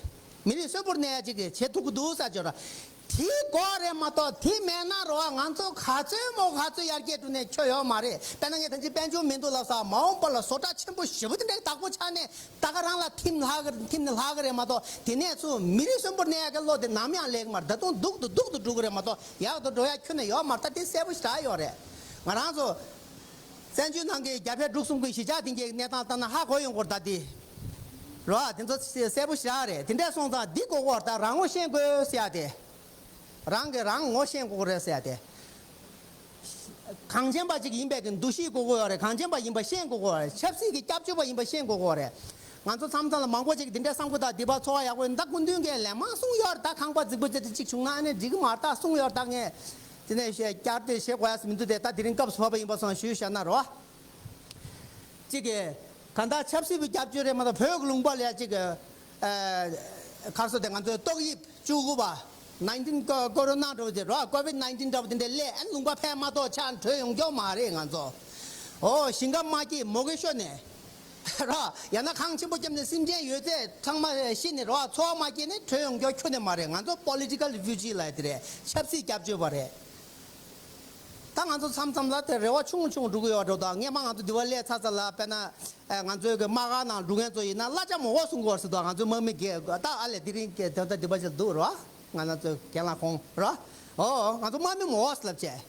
མི་རིགས་གསོན་པོར་གནས་ཡ་གཅིག་གི་བྱེད་ཐུབ་ཀྱི་འདུག་ཟེར་བྱས་ར། དེ་དགོས་རེད་མ་གཏོགས་དེ་མེད་ན་རོ། ང་ཚོ་ག་ཚོད་མོ་ག་ཚོད་ཡར་རྒྱས་འགྲོ་ནས་ཆོ་ཡོད་མ་རེད། དཔེར་ན་ངས་ད་ཅི་དཔལ་འབྱོར་མི་འདུག་ལབ་ས་མ་འོངས་པ་ལ་བཟོ་གྲྭ་ཆེན་པོ་ཞེ་པོ་དེ་འདྲའི་བདག་པོ་ཆགས་ནས། ད་ག་རང་ལ་ཐིམ་ལྷག་གི་ཐིམ་ནས་ལྷག་གི་རེད་མ་གཏོགས། དེ་ནས་ཚུར་མི་རིགས་གསོན་པོར་གནས་ཡག་གི་བློ་དེ་ནམ་ཡང་སླེབས་ཀྱི་མ་རེད། ད་དུང་སྡུག་ཏུ་སྡུག་ཏུ་འགྲོ་གི་རེད་མ་གཏོགས་ཡག་ཏུ་འགྲོ་ཡག་ཁྱོན་ནས་ཡོད་མ་རེད། ད་དེ་གསལ་པོ་ཞེ་དྲག་ཡོད་རེད། ང་རང་ཚོ་བཙན་བྱོལ་ནང་གི་རྒྱ་བལ་འབྲུག་གསུམ་གྱི་གཞིས་ཆགས་དེ་འགའི་གནས་སྟངས་ལྟ་ན་ཧ་གོ་ཡོང་གི་རེད། ད་དེ་རོ་དེ་ཚོ་གསལ་པོ་ཞེ་དྲག་རེད། དེ་འདྲ་སོང་ཙང་འདི་གོ་གོ་ད་རང་ངོ་ཤེས་དགོས་ཟེར་ཡ་དེ། རང་གིས་རང་ངོ་ཤེས་དགོས་རེད་ཟེར་ཡ་དེ། གངས་ཅན་པ་ཅིག་ཡིན་པའི་གི་འདུ་ཤེས་དགོས་ཀྱི་ཡོད་རེད། གངས་ཅན་པ་ཡིན་པ་ཤེས་དགོས་ཀྱི་ཡོད་རེད། ཆབ་སྲིད་ཀྱི་སྐྱབས་བཅོལ་བ་ཡིན་པ་ཤེས་དགོས་ཀྱི་ཡོད་རེད། ང་ཚོ་མཚམས་མཚམས་ལ་མང་པོ་ཅིག་འདི་འདྲའི་བསམ་བློ་དང་འདི་པ་ཚོར་བ་ཡག་པོ་ཡིན། ད་སྐུ་མདུན་གྱིས་ལན་མང་གསུངས་ཡོད་རེད། ད་ཁང་པ་རྫིག་པོ་ཅིག་ཅིག་བྱུང་ན་ཨ་ནི་འགྲིག་གི་མ་རེད། ད་གསུངས་ཡོད་རེད། ད་ངས་དེ་ནས་བཤད་བསྐྱར་ཟློས་བྱེད་དགོས་ཡ་མི་འདུག་སྟེ། ད་དེ་རིང་སྐབས་སུ་བབས་པ་ཡིན་པ་སོང་ཞུས་བཞག་ན་རོ། གཅིག་གིས་གང་ལྟར་ཆབ་སྲིད་པའི་སྐྱབས་བཅོལ་རེད་མ་གཏོགས་བོད་ཀྱི་ལུང་པ་ལ་གཅིག་གིས་ཨ་ག་རེ་ཟེར་དེ་ང་ཚོའི་ཏོག་དབྱིབས་བཅུ་དགུ་པ་ནའིན་ཊིན་ཀོ་རོ་ན་འདྲ་བོ་དེ་རོ། ཀོ་ཝིཌ་ནའིན་ཊིན་འདྲ་བོ་དེ་འདྲ་སླེབས་ཨ་ནི་ལུང་པ་ཕལ་མ་གཏོགས་ཆ་བྲོས་ཡོང་རྒྱུ་མ་རེད། ང་ཚོ་ཨོ་ཞིང་ཁ་མ་སྐྱིད་མུ་གེ་ཤོར་ནས་རོ། ཡང་ན་ཁང་ཆེན་པོ་བརྒྱབ་ནས་སེམས་ཅན་ཡོད་ཚད་ཚང་མ་ཤི་ནས་རོ། འཚོ་བ་མ་སྐྱེས་ནས་བྲོས་ཡོང་རྒྱུ་ཁྱོན་ནས་མ་རེད། ང་ཚོ་པོ་ལི་ཊི་ཀལ་རི་ཕིའུ་ཇི་ལབ་ཡ་དེ་རེད། ཆབ་སྲིད་སྐྱབས་བཅོལ་བ་རེད། ད་ང་ཚོ་མཚམས་མཚམས་ལ་དེ་རེ་བ་ཆུང་ཆུང་འགྲོ་གི་ཡོད་འགྲོ། ད་སྔས་མ་ང་ཚོ་འདི་པ་སླེབས་ཚར་ཚར་ལ་དཔེར་ན་ཨ་ང་ཚོའི་གི་དམག་སྒར་ནང་འགྲོ་མཁན་ཚོ་ཡིན་ན་གླ་ཆ་མང་པོ་གསུང་གི་ཡོད་རེད་ཟེར། ད་ང་ཚོའི་དམག་མི་གིས་ད་ཨ་ལས་དེ་རིང་གི་ད་ལྟ་འདི་པ་ཞིག་འདུག་རོ། ང་རང་ཚོའི་རྒན་ལགས་ཁོང་རོ། ཨོ་ང་ཚོ་དམག་མི་མང་པོ་ལབ་བྱས།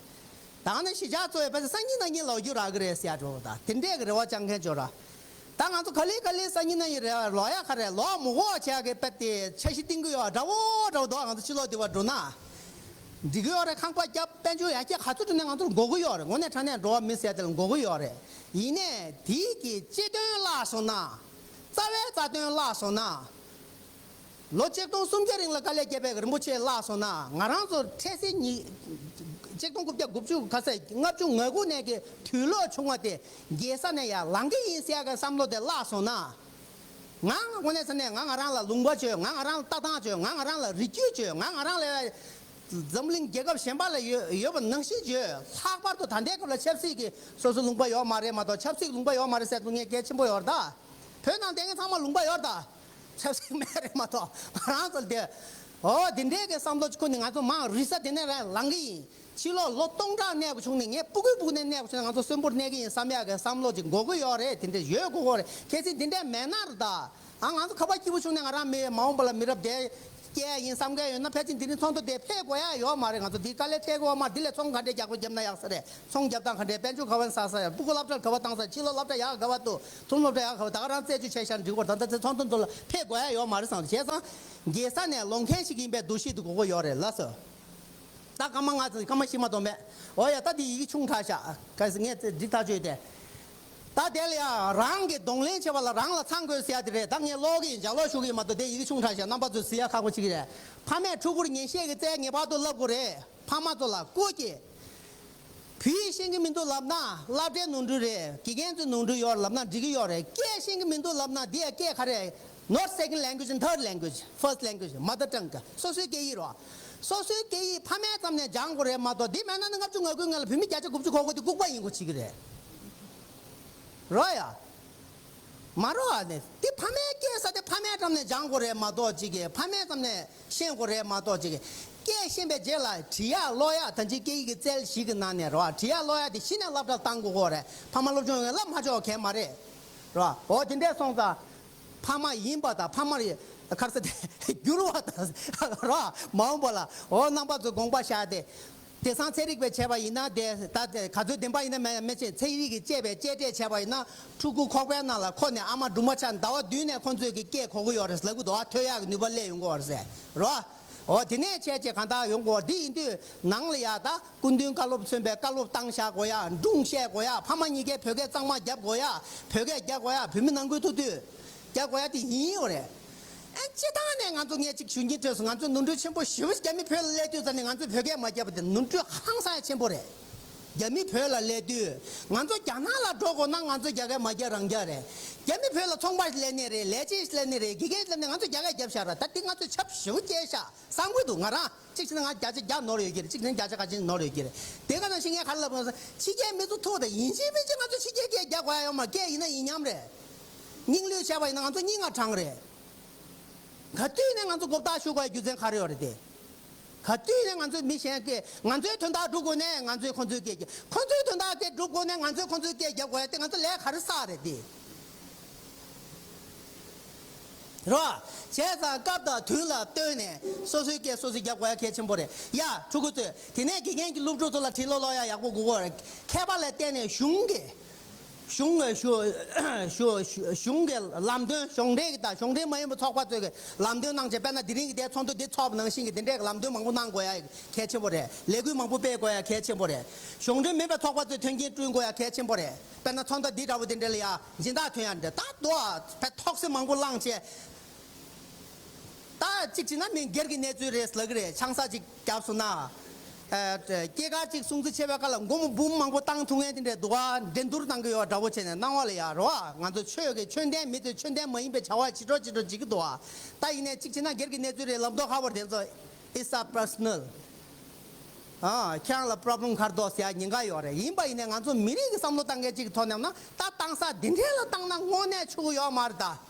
ད་ནི་གཞིས་ཆགས་གཙོ་བོའི་དཔེ་སང་ཉིན་གནངས་ཉིན་ལོག་རྒྱུ་རག་གི་རེད་ཟེར་ཡ་འགྲོ། ད་དེ་འདྲས་ཀྱི་རེ་བ་བཅང་མཁན་ཅིག་ཡོད་ར། ད་ང་ཚོ་ག་ལེ་ག་ལེ་སང་ཉིན་གནངས་ཉིན་རེ་བ་ལོག་ཡ་ག་རེ་ལོག་མི་དགོས་བྱས་ཀྱི་དཔེ་དེ་འཆར་གཞི་བཏིང་གི་ཡོད། འདྲ་བོ་འདྲ་བོ་འདུག་ང་ཚོ་ཕྱི་ལོགས་འདི་པ་འགྲོ་ན་འགྲིག་གི་ཡོད་རེད། ཁང་པ་བརྒྱབ། དཔལ་འབྱོར་ཡར་རྒྱས་ག་ཚོད་འགྲོ་ནའི་ང་ཚོར་དགོས་ཀྱི་ཡོད་རེད། དངོས་གནས་དྲང་གནས་འགྲོ་བ་མི་ཟེར་དེ་ལ་དགོས་ཀྱི་ཡོད་རེད། ཡིན་ནའི་དེའི་གི་སྤྱི་དོན་བརླག་སོང་ན། རྩ་བའི་རྩ་དོན་བརླག་སོང་ན། ལོ་ཆིག་སྟོང་སུམ་བརྒྱ་རིང་ལ་དཀའ་ལས་བརྒྱབ་པའི་རིན་པོ་ཆེ་བརླག་སོང་ན། ང་རང་ཚོ་འཕྲལ་སེལ་ཉིས་ཆིག་སྟོང་དགུ་བརྒྱ་དགུ་བཅུ་ག་ཚོད་ལྔ་བཅུ་ང་དགུ་ནས་ཀྱི་དུས་ལོག་བྱུང་བ་དེ་རྒྱལ་ས་ནས་ཡར་ལངས་ཀྱི་ཡིན་ཟེར་ཡ་གི་བསམ་བློ་དེ་བརླག་སོང་ན། ང་དངོས་གནས་ཟེར་ནས་ང་ང་རང་ལ་ལུང་པ་བཅོལ། ང་ང་རང་ལ་ལྟ་སྟངས་བཅོལ། ང་ང་རང་ལ་རིགས་རྒྱུད་བཅོལ། ང་ང་རང་ལ་འཛམ་གླིང་རྒྱལ་ཁབ་གཞན་པ་ལ་ཡོད་ཡོད་པ་ནང་བཞིན་བཅོལ། ལྷག་པར་དུ་ད་ལྟའི་སྐབས་ལ་ཆབ་སྲིད་ཀྱི་སོ་སོའི་ལུང་པ་ཡོད་མ་རེད་མ་གཏོགས། ཆབ་སྲིད་ལུང་པ་ཡོད་མ་རེད་ཟེར་དུས་ངས་གལ་ཆེན་པོ་ཡོད་རེད་ད། བོད་ནང་བསྡད་མཁན་ཚང་མ་ལུང་པ་ཡོད་རེད་ད། ཆབ་སྲིད་མེད་རེད་མ་གཏོགས། ང་རང་ཚོ་ལ་དེ། ཨོ་དེ་འདྲའི་གི་བསམ་བློ་ཅིག་ཁུར་ནས་ང་ཚོ་མར་རི་ས་དེ་ནས་རང་ལངས་ཀྱི་ཡིན། ཕྱི་ལོགས་ལོ་སྟོང་ཕྲག་གནས་དགོས་བྱུང་ནས། ངས་སྤུ་གུའི་སྤུ་གུ་ནས་གནས་དགོས་བྱུང་ན་ང་ཚོ་གསོན་པོར་གནས་ཀྱི་ཡིན་བསམ་ཡག་གི་བསམ་བློ་ཅིག་དགོས་ཀྱི་ཡོད་རེད། དེ་འདྲ་ཡོད་དགོས་ཀྱི་ཡོད་རེད། གལ་སྲིད་དེ་འདྲ་མེད་ན་ར་ད། ཨ་ང་ཚོ་ཁ་པར་སྐྱིད་པོ་བྱུང་ནས་ང་རང་མི་མ་འོངས་པ་ལ་མི་རབས་དེ་སྐྱེལ་ཡ་ཡིན་བསམ་གྱི་ཡོད་ན། ཕལ་ཆེར་འདི་ནས་ཚོགས་འདུ་དེ་ཕེབས་དགོས་ཡ་ཡོད་མ་རེད། ང་ཚོ་འདི་དཀའ་ལས་འཕྲད་དགོས་པ་མ་རེད། འདི་ལས་ཚོང་ག་འདྲས་རྒྱག་དགོས་བརྒྱབ་ན་ཡག་ས་རེད། ཚོང་རྒྱབ་སྟངས་ག་འདྲས། དཔལ་འབྱོར་ག་པར་བསགས་ས་རེད། སྤུ་གུ་སློབ་གྲྭར་ག་པར་བཏང་ས་རེད། ཕྱི་ལོགས་སློབ་གྲྭ་ཡག་ག་པར་འདུག་ཐུན་སློབ་གྲྭ་ཡག་ག་པར། ད་ག་རང་རྩད་གཅོད་བྱས་ཤག་འགྲིག་པར། ད་ལྟ་ཚེ་ཚོགས་འདུ་འདི་ལ་ཕེབས་དགོས་ཡ་ཡོད་མ་རེད་བསམ། བྱས་ཙང་རྒྱལ་ས་ནས་ལོག་མཁན་ཞིག་ཡིན་པའི་འདུ་ཤེས་དེ་དགོས་ཀྱི་ཡོད་རེད་ལགས་སོ། ད་སྐར་མ་ལྔ་ཙམ། སྐར་མ་བཞི་མ་གཏོགས་མེད། འོ་ཡ། ད་འདི་ཡི་གེ་ཆུང་དྲགས་ཤག་གལ་སྲིད་ངས་འདི་ཐག་གཅོད་དེ། ད་ ད་དེ་ལ་ཡང་རང་གི་གདོང་ལེན་བྱེད་པ་ལ་རང་ལ་ཚང་དགོས་ཟེར་ཡ་དེ་རེད། ད་ངས་ཀློག་གི་ཡིན། ལྗགས་ཀློག་ཞུ་གི་ཡིན་མ་གཏོགས། དེ་ཡི་གེ་ཆུང་དྲགས་ཤག་རྣམ་པ་ཚོས་གཟིགས་ཡ་ཁག་པོ་ཅིག་རེད། ཕ་མས་ཕྲུ་གུར་ངེས་ཤེས་ཀྱི་རྩལ་ངེས་པར་དུ་བསླབ་དགོས་རེད། ཕ་མ་ཚོ་ལ་སྐུལ་གྱིས། བོད་ཡིག་ཤེས་ཀྱི་མི་འདུག་ལབ་ན་སློབ་གྲྭའི་ནོར་འཁྲུལ་རེད། དགེ་རྒན་ཚོའི་ནོར་འཁྲུལ་ཡོད་ལབ་ན་འགྲིག་གི་ཡོད་རེད། སྐད་ཤེས་ཀྱི་མི་འདུག་ལབ་ན་འདི་ཡ་སྐད་ག་རེ། Not second language and third language, first language, mother tongue. སོ་སོའི་སྐད་ཡིག་རོ། སོ་སོའི་སྐད་ཡིག་ཕ་མའི་ཙམ་ནས་སྦྱང་དགོས་རེད་མ་གཏོགས། འདི་མེད་ན་ནི་ལྔ་བཅུ་ང་དགུའི་སྔོན་ལ་བོད་མི་བརྒྱ་ཆ་དགུ་བཅུ་གོ་དགུ་དེ་ལྐུགས་པ་ཡིན་དགོས་བྱེད་ཀྱི་རེད། རོ་ཡ། མ་རོ་ཨ་ནི་དེ་ཕ་མའི་སྐད་ས་དེ་ཕ་མའི་འགྲམ་ནས་སྦྱང་དགོས་རེད་མ་གཏོགས་ཅིག་གི། ཕ་མའི་འགྲམ་ནས་ཤེས་དགོས་རེད་མ་གཏོགས་ཅིག་གི། སྐད་ཤེས་པའི་རྗེས་ལ་བྲིས་ཡག་ཀློག་ཡག་ད་ཅིག་སྐད་ཡིག་གི་རྩལ་ཞིག་གི་ནང་ནས་རོ། བྲིས་ཡག་ཀློག་ཡག་དེ་གཞི་ནས་སློབ་གྲྭར་བཏང་དགོས་ཀྱི་རེད། ཕ་མ་སློབ་སྦྱོང་ཡོད་ལ་མ་ཆོག་གལ་མ་རེད། རོ། འོ་དེ་འདྲས་སོང་ཙང་། ཕ་མ་ཡིན་པ་དང་ཕ་མ་རེད། ཁར་ས་དེ་འགྱུར་བ་དང་རོ། མ་འོངས་པ་ལ་འོ་རྣམ་པ་ཚོ་དགོངས་པ་བཞག་སྟེ། དེང་སང་ཚན་རིག་པས་བྱས་པ་ཡིན་ན་དེ་ད་དེ་ག་ཚོད་བདེན་པ་ཡིན་ན་མེད་མེད་ཅེས་ཚན་རིག་གིས་དཔྱད་པའི་དཔྱད་འབྲས་བྱས་པ་ཡིན་ན། ཕྲུ་གུ་ཁོག་པའི་ནང་ལ་འཁོར་ནས་ཨ་མ་སྦྲུམ་མ་ཆགས་ཟླ་བ་བདུན་ནས་ཁོ་ཚོས་ཀྱི་སྐད་གོ་གི་ཡོད་རེད་ལབ་གི་འདུག་ཨ། ཐོས་ཡག་གི་ནུས་པ་སླེབས་ཡོང་གི་ཡོད་རེད་ཟེར་རོ། འོ་དེ་ནས་བྱས་རྗེས་གང་ལྟར་ཡོང་གི་ཡོད་རེད། དེ་ཡིན་དུས་ནང་ལ་ཡ་ད་སྐུ་མདུན་བཀའ་སློབ་མཚོན་པའི་བཀའ་སློབ་བཏང་བཞག་དགོས་ཡ། སྒྲུང་བཤད་དགོས་ཡ། ཕ་མ་གཉིས་ཀས་བོད་སྐད་གཙང་མ་རྒྱབ་དགོས་ཡ། བོད་སྐད་རྒྱག་དགོས་ཡ། བོད་མི་ནང་ཁུལ་ཐུག་དུས་རྒྱག་དགོས་ཡ་དེ་ཡིན་ཡོད་རེད། ཨ། སྤྱིར་བཏང་ནས་ང་ཚོ་ངས་ཅིག་ཞུ་སྙིང་བྲོས་སོང་། ང་ཚོ་ནོར་འཁྲུལ་ཆེན་པོ་ཞེ་པོ་རྒྱ་མི་བོད་ལ་སླེབས་དུས་ཙམ་ནས་ང་ཚོས་བོད་སྐད་མ་རྒྱབ་པ་དེ་ནོར་འཁྲུལ་ཧང་སང་ཡ་ཆེན་པོ་རེད། རྒྱ་མི་བོད་ལ་སླེབས་དུས་ང་ཚོ་རྒྱ་ནག་ལ་འགྲོ་དགོས་ན་ང་ཚོ་རྒྱ་སྐད་མ་རྒྱབ་རང་རྒྱག་རེད། རྒྱ་མི་བོད་ལ་ཚོང་པ་སླེབས་ནི་རེད། ལས་བྱེད་སླེབས་ནི་རེད། དགེ་རྒན་སླེབས་ནི། ང་ཚོ་རྒྱ་སྐད་རྒྱབ་བཞག་ར། ད་འདི་ང་ཚོས་ཆབ་ཞེ་པོ་སྐྱེལ་ཤག་བསམ་གྱི་འདུག་ང་རང་གཅིག་བྱས་ན་ང་བརྒྱ་ཆ་བརྒྱ་ནོར་ཡོད་ཀྱི་རེད། གཅིག་བྱས་ན་བརྒྱ་ཆ་ག་ཚོད་ནོར་ཡོད་ཀྱི་རེད། དེ་ག་ནང་བཞིན་ངས་ག་རེ་ལབ་དགོས་ཟེར། ཕྱི་རྒྱལ་མི་ཚོ་ཐུག་དང་ཡིན་གཅིག་མིན་གཅིག་ང་ཚོ་ཕྱི་རྒྱལ་སྐད་རྒྱག་དགོས་ཡ་ཡོད་མ་རེད། སྐད་ཡིན་ན་ཡིན་མཉམ་རེད། སྙིང་བློས་བྱས་པ་ཡིན་ན་ང་ཚོ་སྙིང་ང་དྲང་རེད། ག་དུས་ནས་ང་ཚོ་མགོ་བཏགས་ཞུ་དགོས་ཡ་རྒྱུ་མཚན་ག་རེ་ཡོད་རེད་དེ། ག་དུས་ནས་ང་ཚོ་མི་གཞན་སྐད། ང་ཚོའི་དོན་དག་སྒྲུབ་དགོས་ནས་ང་ཚོས་ཁོ་ཚོའི་སྐད་རྒྱག་ཁོ་ཚོའི་དོན་དག་སྐད་སྒྲུབ་དགོས་ནས་ང་ཚོས་ཁོ་ཚོའི་སྐད་རྒྱག་དགོས་ཡ་དེ་ང་ཚོ་ལས་ག་རེ་བསགས་རེད་དེ། རོ། བྱས་ཙང་སྐབས་དང་དུས་ལ་ལྟོས་ནས་སོ་སོའི་སྐད་སོ་སོས་རྒྱག་དགོས་ཡ་གལ་ཆེན་པོ་རེད་ཡ། ཕྲུ་གུ་ཚོས། དེ་ནས་དགེ་རྒན་གྱིས་སློབ་ཕྲུག་ཚོ་ལ་བྲིས་ལོ་ཀློག་ཡ་ཡག་པོ་དགོས་ཀྱི་རེད། མཁས་པ་ལ་བརྟེན་ནས་གཞུང་གི། གཞུང་གི་གཞུང་གཞུང་གཞུང་གཞུང་གི་ལམ་སྟོན། གཞུང་འབྲེལ་གྱི་དང་གཞུང་འབྲེལ་མ་ཡིན་པའི་ཚོགས་པ་ཚོས་ཀྱི་ལམ་སྟོན་གནང་བྱས། དཔེར་ན་དེ་རིང་གི་དེ་ཚོགས་འདུ་འདི་ཚོགས་པ་ནང་བཞིན་གྱི་དེ་འདྲའི་ལམ་སྟོན་མང་པོ་གནང་དགོས་ཡ་གལ་ཆེན་པོ་རེད། ལས་འགུལ་མང་པོ་སྤེལ་དགོས་ཡ་གལ་ཆེན་པོ་རེད། གཞུང་འབྲེལ་མིན་པའི་ཚོགས་པ་ཚོས་མཐུན་རྐྱེན་བསྐྲུན་དགོས་ཡ་གལ་ཆེན་པོ་རེད། དཔེར་ན་ཚོགས་འདུ་འདི་འདྲ་བོ་དེ་འདྲ་ལ་ཡ་སྦྱིན་བདག་ཐོན་ཡ་འདྲ། ད་དོ་ཨ་ཕ་ཐོག་སེ་མང་པོ་བླངས་བྱས། ད་གཅིག་བྱས་ན་མི་སྒེར་གྱི་གནས་ཚུལ་རེད་ལབ་ཀྱི་རེད། ཆང་ས་གཅིག་བརྒྱབ་སོང་ན། ཨ། སྐྱེས་སྐར་གཅིག་སྲུང་བརྩི་བྱེད་པའི་སྐབས་ལ་སྒོར་མོ་འབུམ་མང་པོ་བཏང་ཐུབ་མཁན་དེ་འདྲས་འདུག་ཨ། འགྲན་བསྡུར་གཏང་གི་ཡོད་འདྲ་བོ་བྱས་ནས་སྣང་བ་ལ་ཡ་རོ་ཨ། ང་ཚོ་ཆོས་ཀྱི་ཆོས་ལྡན་མི་ཚོས་ཆོས་ལྡན་མ་ཡིན་པའི་བྱ་བ་བྱེད་འགྲོ་བྱེད་འགྲོ་བྱེད་ཀྱི་འདུག་ཨ། ད་ཡིན་ནའི་གཅིག་བྱས་ན་སྒེར་གྱི་གནས་ཚུལ་རེད་ལབ་མདོག་ཁ་པོ་དེ་ཚོ། It's a personal། ཨ། ཁྱེད་རང་ལ་པོ་རོབ་ལེམ་ག་རེ་འདུག་ཟེར་ཡ་ཉེན་ཁ་ཡོད་རེད། ཡིན་པ་ཡིན་ནའི་ང་ཚོ་མི་རིགས་ཀྱི་བསམ་བློ་བཏང་མཁན་གཅིག་གི་ཐོག་ནས་ན། ད་བཏང་ས་འདི་འདྲས་ལ་བཏང་ན་དངོས་གནས་ཆོག་གི་ཡོད་མ་རེད་ད།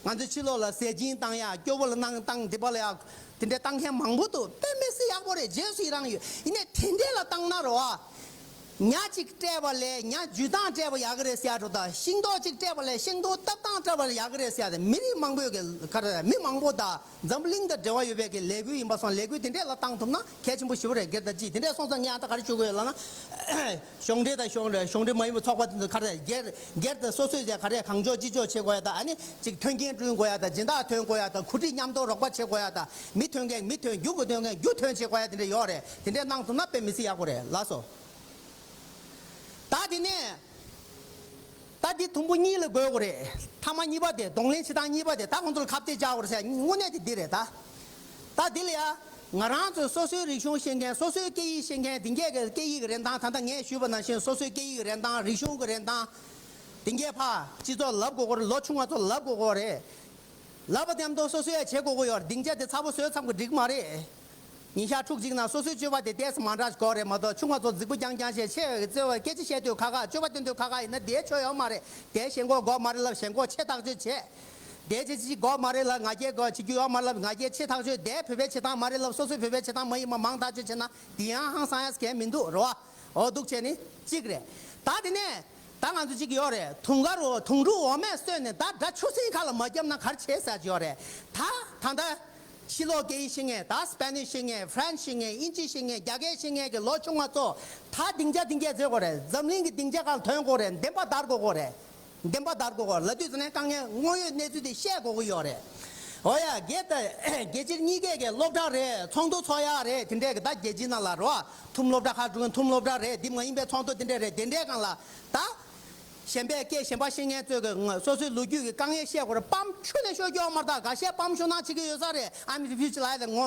ང་ཚོའི་ཕྱི་ལོགས་ལ་ཟས་སྦྱིན་བཏང་ཡག་སྐྱོ་བོ་ལ་གནང་བཏང་འདི་པ་ལ་ཡག་དེ་འདྲའི་བཏང་མཁན་མང་པོ་འདུག་དཔེ་མི་སྲིད་ཡག་པོ་རེད། རྗེས་སུ་ཡི་རང་ཡོད། ཡིན་ནའི་དེ་འདྲའི་ལ་བཏང་ན་རོ་ཨ། ཉ་གཅིག་སྤྲད་པ་ལས་ཉ་འཇུ་སྟངས་སྤྲད་པ་ཡག་གི་རེད་ཟེར་ཡ་འགྲོ་ད། ཤིང་ཏོག་གཅིག་སྤྲད་པ་ལས་ཤིང་ཏོག་བཏབ་སྟངས་སྤྲད་པ་ལས་ཡག་གི་རེད་ཟེར་ཡ་དེ་མི་རིགས་མང་པོས་གི་ག་རེ་མི་མང་པོ་ད་འཛམ་བུ་གླིང་དང་འབྲེལ་བ་ཡོད་པའི་གི་ལས་འགུལ་ཡིན་པ་སོང་། ལས་འགུལ་དེ་འདྲས་ལ་བཏང་ཐུབ་ན་གལ་ཆེན་པོ་ཞེ་པོ་རེད། སྒེར་དང་སྤྱི་དེ་འདྲས་སོང་ཙང་ངས་ཨ་ད་ག་རེ་ཞུ་དགོས་ཡོད་ལབ་ན། གཞུང་འབྲེལ་དང་གཞུང་གཞུང་འབྲེལ་མ་ཡིན་པའི་ཚོགས་པ་དེ་ཚོ་ག་རེ་སྒེར་སྒེར་དང་སོ་སོས་ཀྱང་ག་རེ་གང་ལྕོགས་ཅི་ལྕོགས་བྱེད་དགོས་ཡ་དང་། ཨ་ནི་ཅིག་མཐུན་རྐྱེན་བསྐྲུན་དགོས་ཡ་དང་། སྦྱིན་བདག་ཐོན་དགོས་ཡ་དང་། གོ་སྒྲིག་མཉམ་དུ་རོགས་པ་བྱེད་དགོས་ཡ་དང་། མི་ཐོན་མཁན་མི་ཐོན། རྒྱུ་གི་ཐོན་མཁན་རྒྱུ་ཐོན་བྱེད་དགོས་ཡ་དེ་འདྲ་ཡོད་རེད། དེ་འདྲས་གནང་ཐུབ་ན་དཔེ་མི་སྲིད་ཡག་པོ་རེད། ལགས་སོ། ད་དེ་ནས། ད་འདི་དུམ་བུ་གཉིས་ལ་བགོས་དགོས་རེད། ཐ་མ་གཉིས་པ་དེ། གདོང་ལེན་བྱེད་སྟངས་གཉིས་པ་དེ། ད་ཁོང་ཚོ་ལ་ཁ་གཏད་བཅག་དགོས་རེད་ཟེར། དངོས་གནས་དེ་འདི་རེད་ད། ད་འདི་ལ་ཡ། ང་རང་ཚོས་སོ་སོའི་རིག་གཞུང་ཤེས་མཁན། སོ་སོའི་སྐད་ཡིག་ཤེས་མཁན། དེང་གི་སྐད་ཡིག་གི་རིན་ཐང་། ད་ལྟ་ངས་ཞུས་པ་ནང་བཞིན་སོ་སོའི་སྐད་ཡིག་གི་རིན་ཐང་། རིག་གཞུང་གི་རིན་ཐང་། དེང་གི་ཕ་སྤྱི་ཚོགས་ལབ་དགོས་ཀྱི་རེད། ལོ་ཆུང་བ་ཚོ་ལབ་དགོས་ཀྱི་རེད། ལབ་པ་དེ་མ་གཏོགས་སོ་སོས་ཡ་བྱེད་དགོས་ཀྱི་ཡོད་རེད། སྡིངས་ཆ་དེ་ཚ་པོ་བཟོས་ཚར་གི་འགྲིག་མ་རེད། ཉིན་ཞག་ཕྲུགས་གཅིག་ནང་སོ་སོའི་སྤྱོད་པ་དེ་ཏོག་ཙམ་མ་འདྲ་དགོས་རེད་མ་གཏོགས། ཆུང་བ་ཚོ་རྫིག་པོ་རྐྱང་རྐྱང་བྱས། ཆེ་བའི་གི་བརྩེ་བ་སྐད་ཆ་བཤད་དུས་ཁ་ཁ་ཡིན་ན། དེའི་ཆོ་ཡོད་མ་རེད། དེའི་ཞེན་ཁོག་དགོས་མ་རེད་ལབ། ཞེན་ཁོག་ཆེ་ཐག་ཆོད་བྱས། དེའི་ཆེ་ཆེ་དགོས་མ་རེད་ལབ། ང་རྒྱལ་དགོས་བྱེད་རྒྱུ་ཡོད་མ་རེད་ལབ། ང་རྒྱལ་ཆེ་ཐག་ཆོད། དེའི་བོད་པའི་བྱེད་སྟངས་མ་རེད་ལབ། སོ་སོའི་བོད་པའི་བྱེད་སྟངས་མ་ཡིན་པ་མང་ཐག་ཆོད་བྱས་ན་དེ་ཡང་ཧང་སང་ཡ་གལ་མི་འདུག་རེད་བ། འོ་འདུག་བྱས་ནི་གཅིག་རེད། ད་དེ་ནས། ད་ང་ཚོ་གཅིག་ཡོད་རེད། དུང་དཀར་རོ། དུང་སྒྲུག་འོ་མས་གསོས་ནས་ད་དགྲ་ཆུ་སྲིན་ཁ་ལ་མ་བརྒྱབ་ན་ག་རེ་བྱེད་ཟེར་གྱི་ཡོད་རེད། ད་ད་ལྟ་ཕྱི་ལོགས་སྐད་ཡིག་ཤེས་མཁན། ད་སི་པེ་ནིཤ་ཤེས་མཁན། ཧྥ་རན་སི་ཤེས་མཁན། དབྱིན་ཇི་ཤེས་མཁན། རྒྱ་སྐད་ཤེས་མཁན་གྱི་ལོ་ཆུང་བ་ཚོ་ད་སྡིངས་ཆ་སྡིངས་ཆ་བཟོ་དགོས་རེད། འཛམ་གླིང་གི་སྡིངས་ཆ་ཁ་ལ་ཐོན་དགོས་རེད། འདེམས་པ་བརྡར་དགོས་དགོས་རེད། འདེམས་པ་བརྡར་དགོས་དགོས་ལབ་དུས་ཙམ་ནས་དཀའ་ངལ་དངོས་ཡོད་གནས་ཚུལ་དེ་བཤད་དགོས་ཀྱི་ཡོད་རེད། འོ་ཡ། རྒྱལ་ད་རྒྱལ་སྤྱིར་གཉིས་ཀས་ཀྱི་སློབ་གྲྭ་རེད། ཚོགས་འདུ་ཚོགས་ཡག་རེད། དེ་འདྲས་ཀྱི་ད་རྒྱལ་སྤྱིའི་ནང་ལ་རོ། ཐུམ་སློབ་གྲྭ་ཁག་འགྲོ་མཁན་ཐུམ་སློབ་གྲྭ་རེད། འདི་མ་ཡིན་པའི་ཚོགས་འདུ་དེ་འདྲས་རེད། དེ་འདྲས་སྒང་ལ་ད། གཞན་པས་སྐད་གཞན་པ་བཤད་མཁན་ཚོས་གི་ང་སོ་སོའི་ལོ་རྒྱུས་ཀྱི་དཀའ་ངལ་བཤད་དགོས་རེད། པམ་ཆུ་ནས་ཤོར་རྒྱུ་ཡོད་མ་རེད། ད་འགའ་ཤས་པམ་ཤོར་སྣང་བྱེད་ཀྱི་ཡོད་ས་རེད། I'm refugee ལབ་ཡ་དེ་ངོ་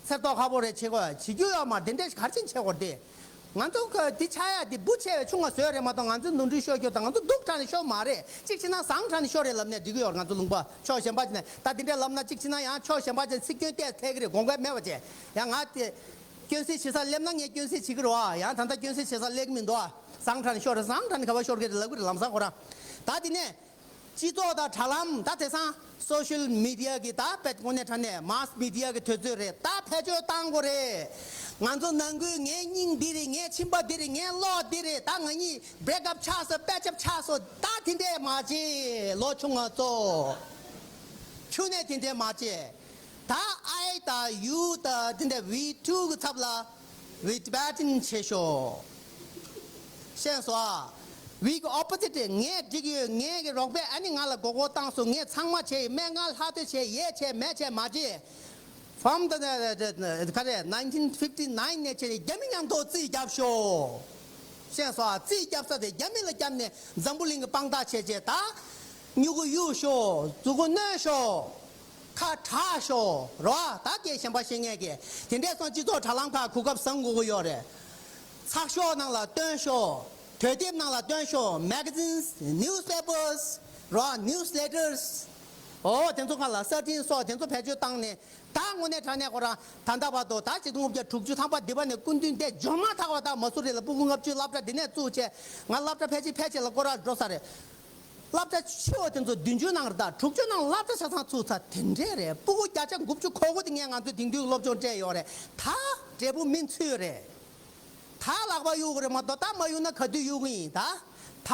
ཚེར་ཏོག་ཁ་པོ་རེད། བྱེད་དགོས་བྱེད་རྒྱུ་ཡོད་མ་རེད། དེ་འདྲས་ག་རེ་བྱེད་དགོས་རེད། དེ་ང་ཚོ་ག་དེ་ཆགས་ཡ་དེ་འབུ་ཆེ་བའི་ཆུང་བ་བཟོས་རེད་མ་གཏོགས། ང་ཚོ་ནོར་འཁྲུལ་ཤོར་རྒྱུ་དང་ང་ཚོ་སྡུག་དྲགས་ནས་ཤོར་མ་རེད། གཅིག་བྱས་ན་བཟང་དྲགས་ནས་ཤོར་རེད་ལབ་ནས་འགྲིག་གི་ཡོད་རེད། ང་ཚོ་ལུང་པ་ཕྱོགས་གཞན་པ་ཅིག་ནས་ད་དེ་འདྲས་ལབ་ན། གཅིག་བྱས་ན་ཡང་ཕྱོགས་གཞན་པ་ཅིག་ཚིག་སྐྱོན་བལྟས་ཐལ་གི་རེད། དགོངས་འགལ་མེད་པ་བྱས། ཡང་ང་དེ་སྐྱོན་སེལ་བྱེད་ས་སླེབས་ན་ངས་སྐྱོན་སེལ་བྱེད་ཀྱི་རེད་བ། ཡང་ད་ལྟ་སྐྱོན་སེལ་བྱེད་ས་སླེབས་ཀྱི་མི་འདུག་བ། བཟང་དྲགས་ནས་ཤོར་རེད། བཟང་དྲགས་ནས་ག་པར་ཤོར་གི་རེད་ལབ་གི་རེད་ལམ་སང་ཁོ་རང་། ད་དེ་ནས་སྤྱི་ཚོགས་དང་དྲ་ལམ། ད་དེང་སང་སོ་ཤལ་མི་ཌི་ཡ་གི་ད་དཔེ་དངོས་གནས་དྲང་གནས་མཱས་མི་ཌི་ཡ་གི་དུས་ཚོད་རེད། ད་བེད་སྤྱོད་བཏང་དགོས་རེད། ང་ཚོ་ནང་ཁུལ་ངའི་སྙིང་འདི་རེད། ངའི་མཆིན་པ་འདི་རེད། ངའི་གློག་འདི་རེད། ད་ང་གཉིས་break up ཆགས་སོང་། དཔེ་ཆ་ཆགས་སོང་། ད་དེ་འདྲས་མ་བྱེད་ལོ་ཆུང་ང་ཚོ། ཁྱོན་ནས་དེ་འདྲས་མ་བྱེད། ད་I དང་you དང་དེ་འདྲ་we too གི་ཚབ་ལ་we Tibetan བྱེད་ཤོག་ཤེས་སོང་ཨ། we གི་opposite ངས་འགྲིག་ཡོད། ངས་གི་རོགས་པས་ཨ་ནི་ང་ལ་མགོ་སྐོར་བཏང་སོང་། ངས་ཚང་མ་བྱས་ཡིན། སྨན་ཁང་ལྷག་ཐོ་བྱས། ཡས་བྱས་མས་བྱས་མ་བྱེད། From the ག་རེ་nineteen fifty nine ནས་བྱས་ནས་རྒྱ་མི་མཉམ་དུ་རྩིས་བརྒྱབ་ཤོག་ཤེས་སོང་ཨ། རྩིས་བརྒྱབ་ས་དེ་རྒྱ་མི་ལ་བརྒྱབ་ནས་འཛམ་བུ་གླིང་གི་དཔང་རྟགས་བྱས་བྱས། ད་སྨྱུ་གུ་གཡུག་ཤོག་མཛུ་གུ་བསྣོལ་ཤོག་ཁ་གྲག་ཤོག་རོ། ད་སྐད་གཞན་པ་བཤད་མཁན་གྱི་དེ་འདྲས་སོང་། སྤྱི་ཚོགས་དྲ་ལམ་ཁག་གོ་སྐབས་བཟང་དགོས་ཀྱི་ཡོད་རེད། ཚགས་ཤོག་ནང་ལ་བཏོན་ཤོག་དུས་དེབ་ནང་ལ་བཏོན་ཤོག magazines, newspapers རོ། newsletters ཨོ་དེ་ཚོ་སྒང་ལ་ས་འཕྲིན་སོགས་དེ་ཚོ་བེད་སྤྱོད་བཏང་ནས། ད་དངོས་གནས་དྲང་གནས་ཁོ་རང་ད་ལྟ་བར་དུ་ད་ཆིག་སྟོང་དགུ་བརྒྱ་དྲུག་ཅུ་ཐམ་པ་འདི་པ་ནས་སྐུ་མདུན་དེ་འབྱོར་མ་ཐག་པ་ད་མ་སུ་རི་ལ་སྤུ་གུ་ལྔ་བཅུ་སློབ་གྲྭ་འདི་ནས་བཙུགས་བྱས། ང་སློབ་གྲྭ་ཕལ་ཆེར་ཕལ་ཆེར་ལ་སྐོར་ར་འགྲོ་ས་རེད། སློབ་གྲྭ་ཆེ་བ་དེ་ཚོ་བདུན་ཅུ་ནང་རེད། ད་དྲུག་ཅུ་ནང་སློབ་གྲྭ་ཆ་ཚང་ཚུགས་ཚར། དེ་འདྲས་རེད། སྤུ་གུ་བརྒྱ་ཆ་དགུ་བཅུ་གོ་དགུ་དེ་ངས་ང་ཚོའི་དེང་དུས་སློབ་སྦྱོང་སྤྲད་ཡོད་རེད། ད་འབྲས་བུ་སྨིན་ཚུལ་རེད། ད་ལག་པ་གཡུག་གི་རེད་མ་གཏོགས། ད་མ་གཡུག་ན་ག་དུས་གཡུག་གི་ཡིན། ད་ད་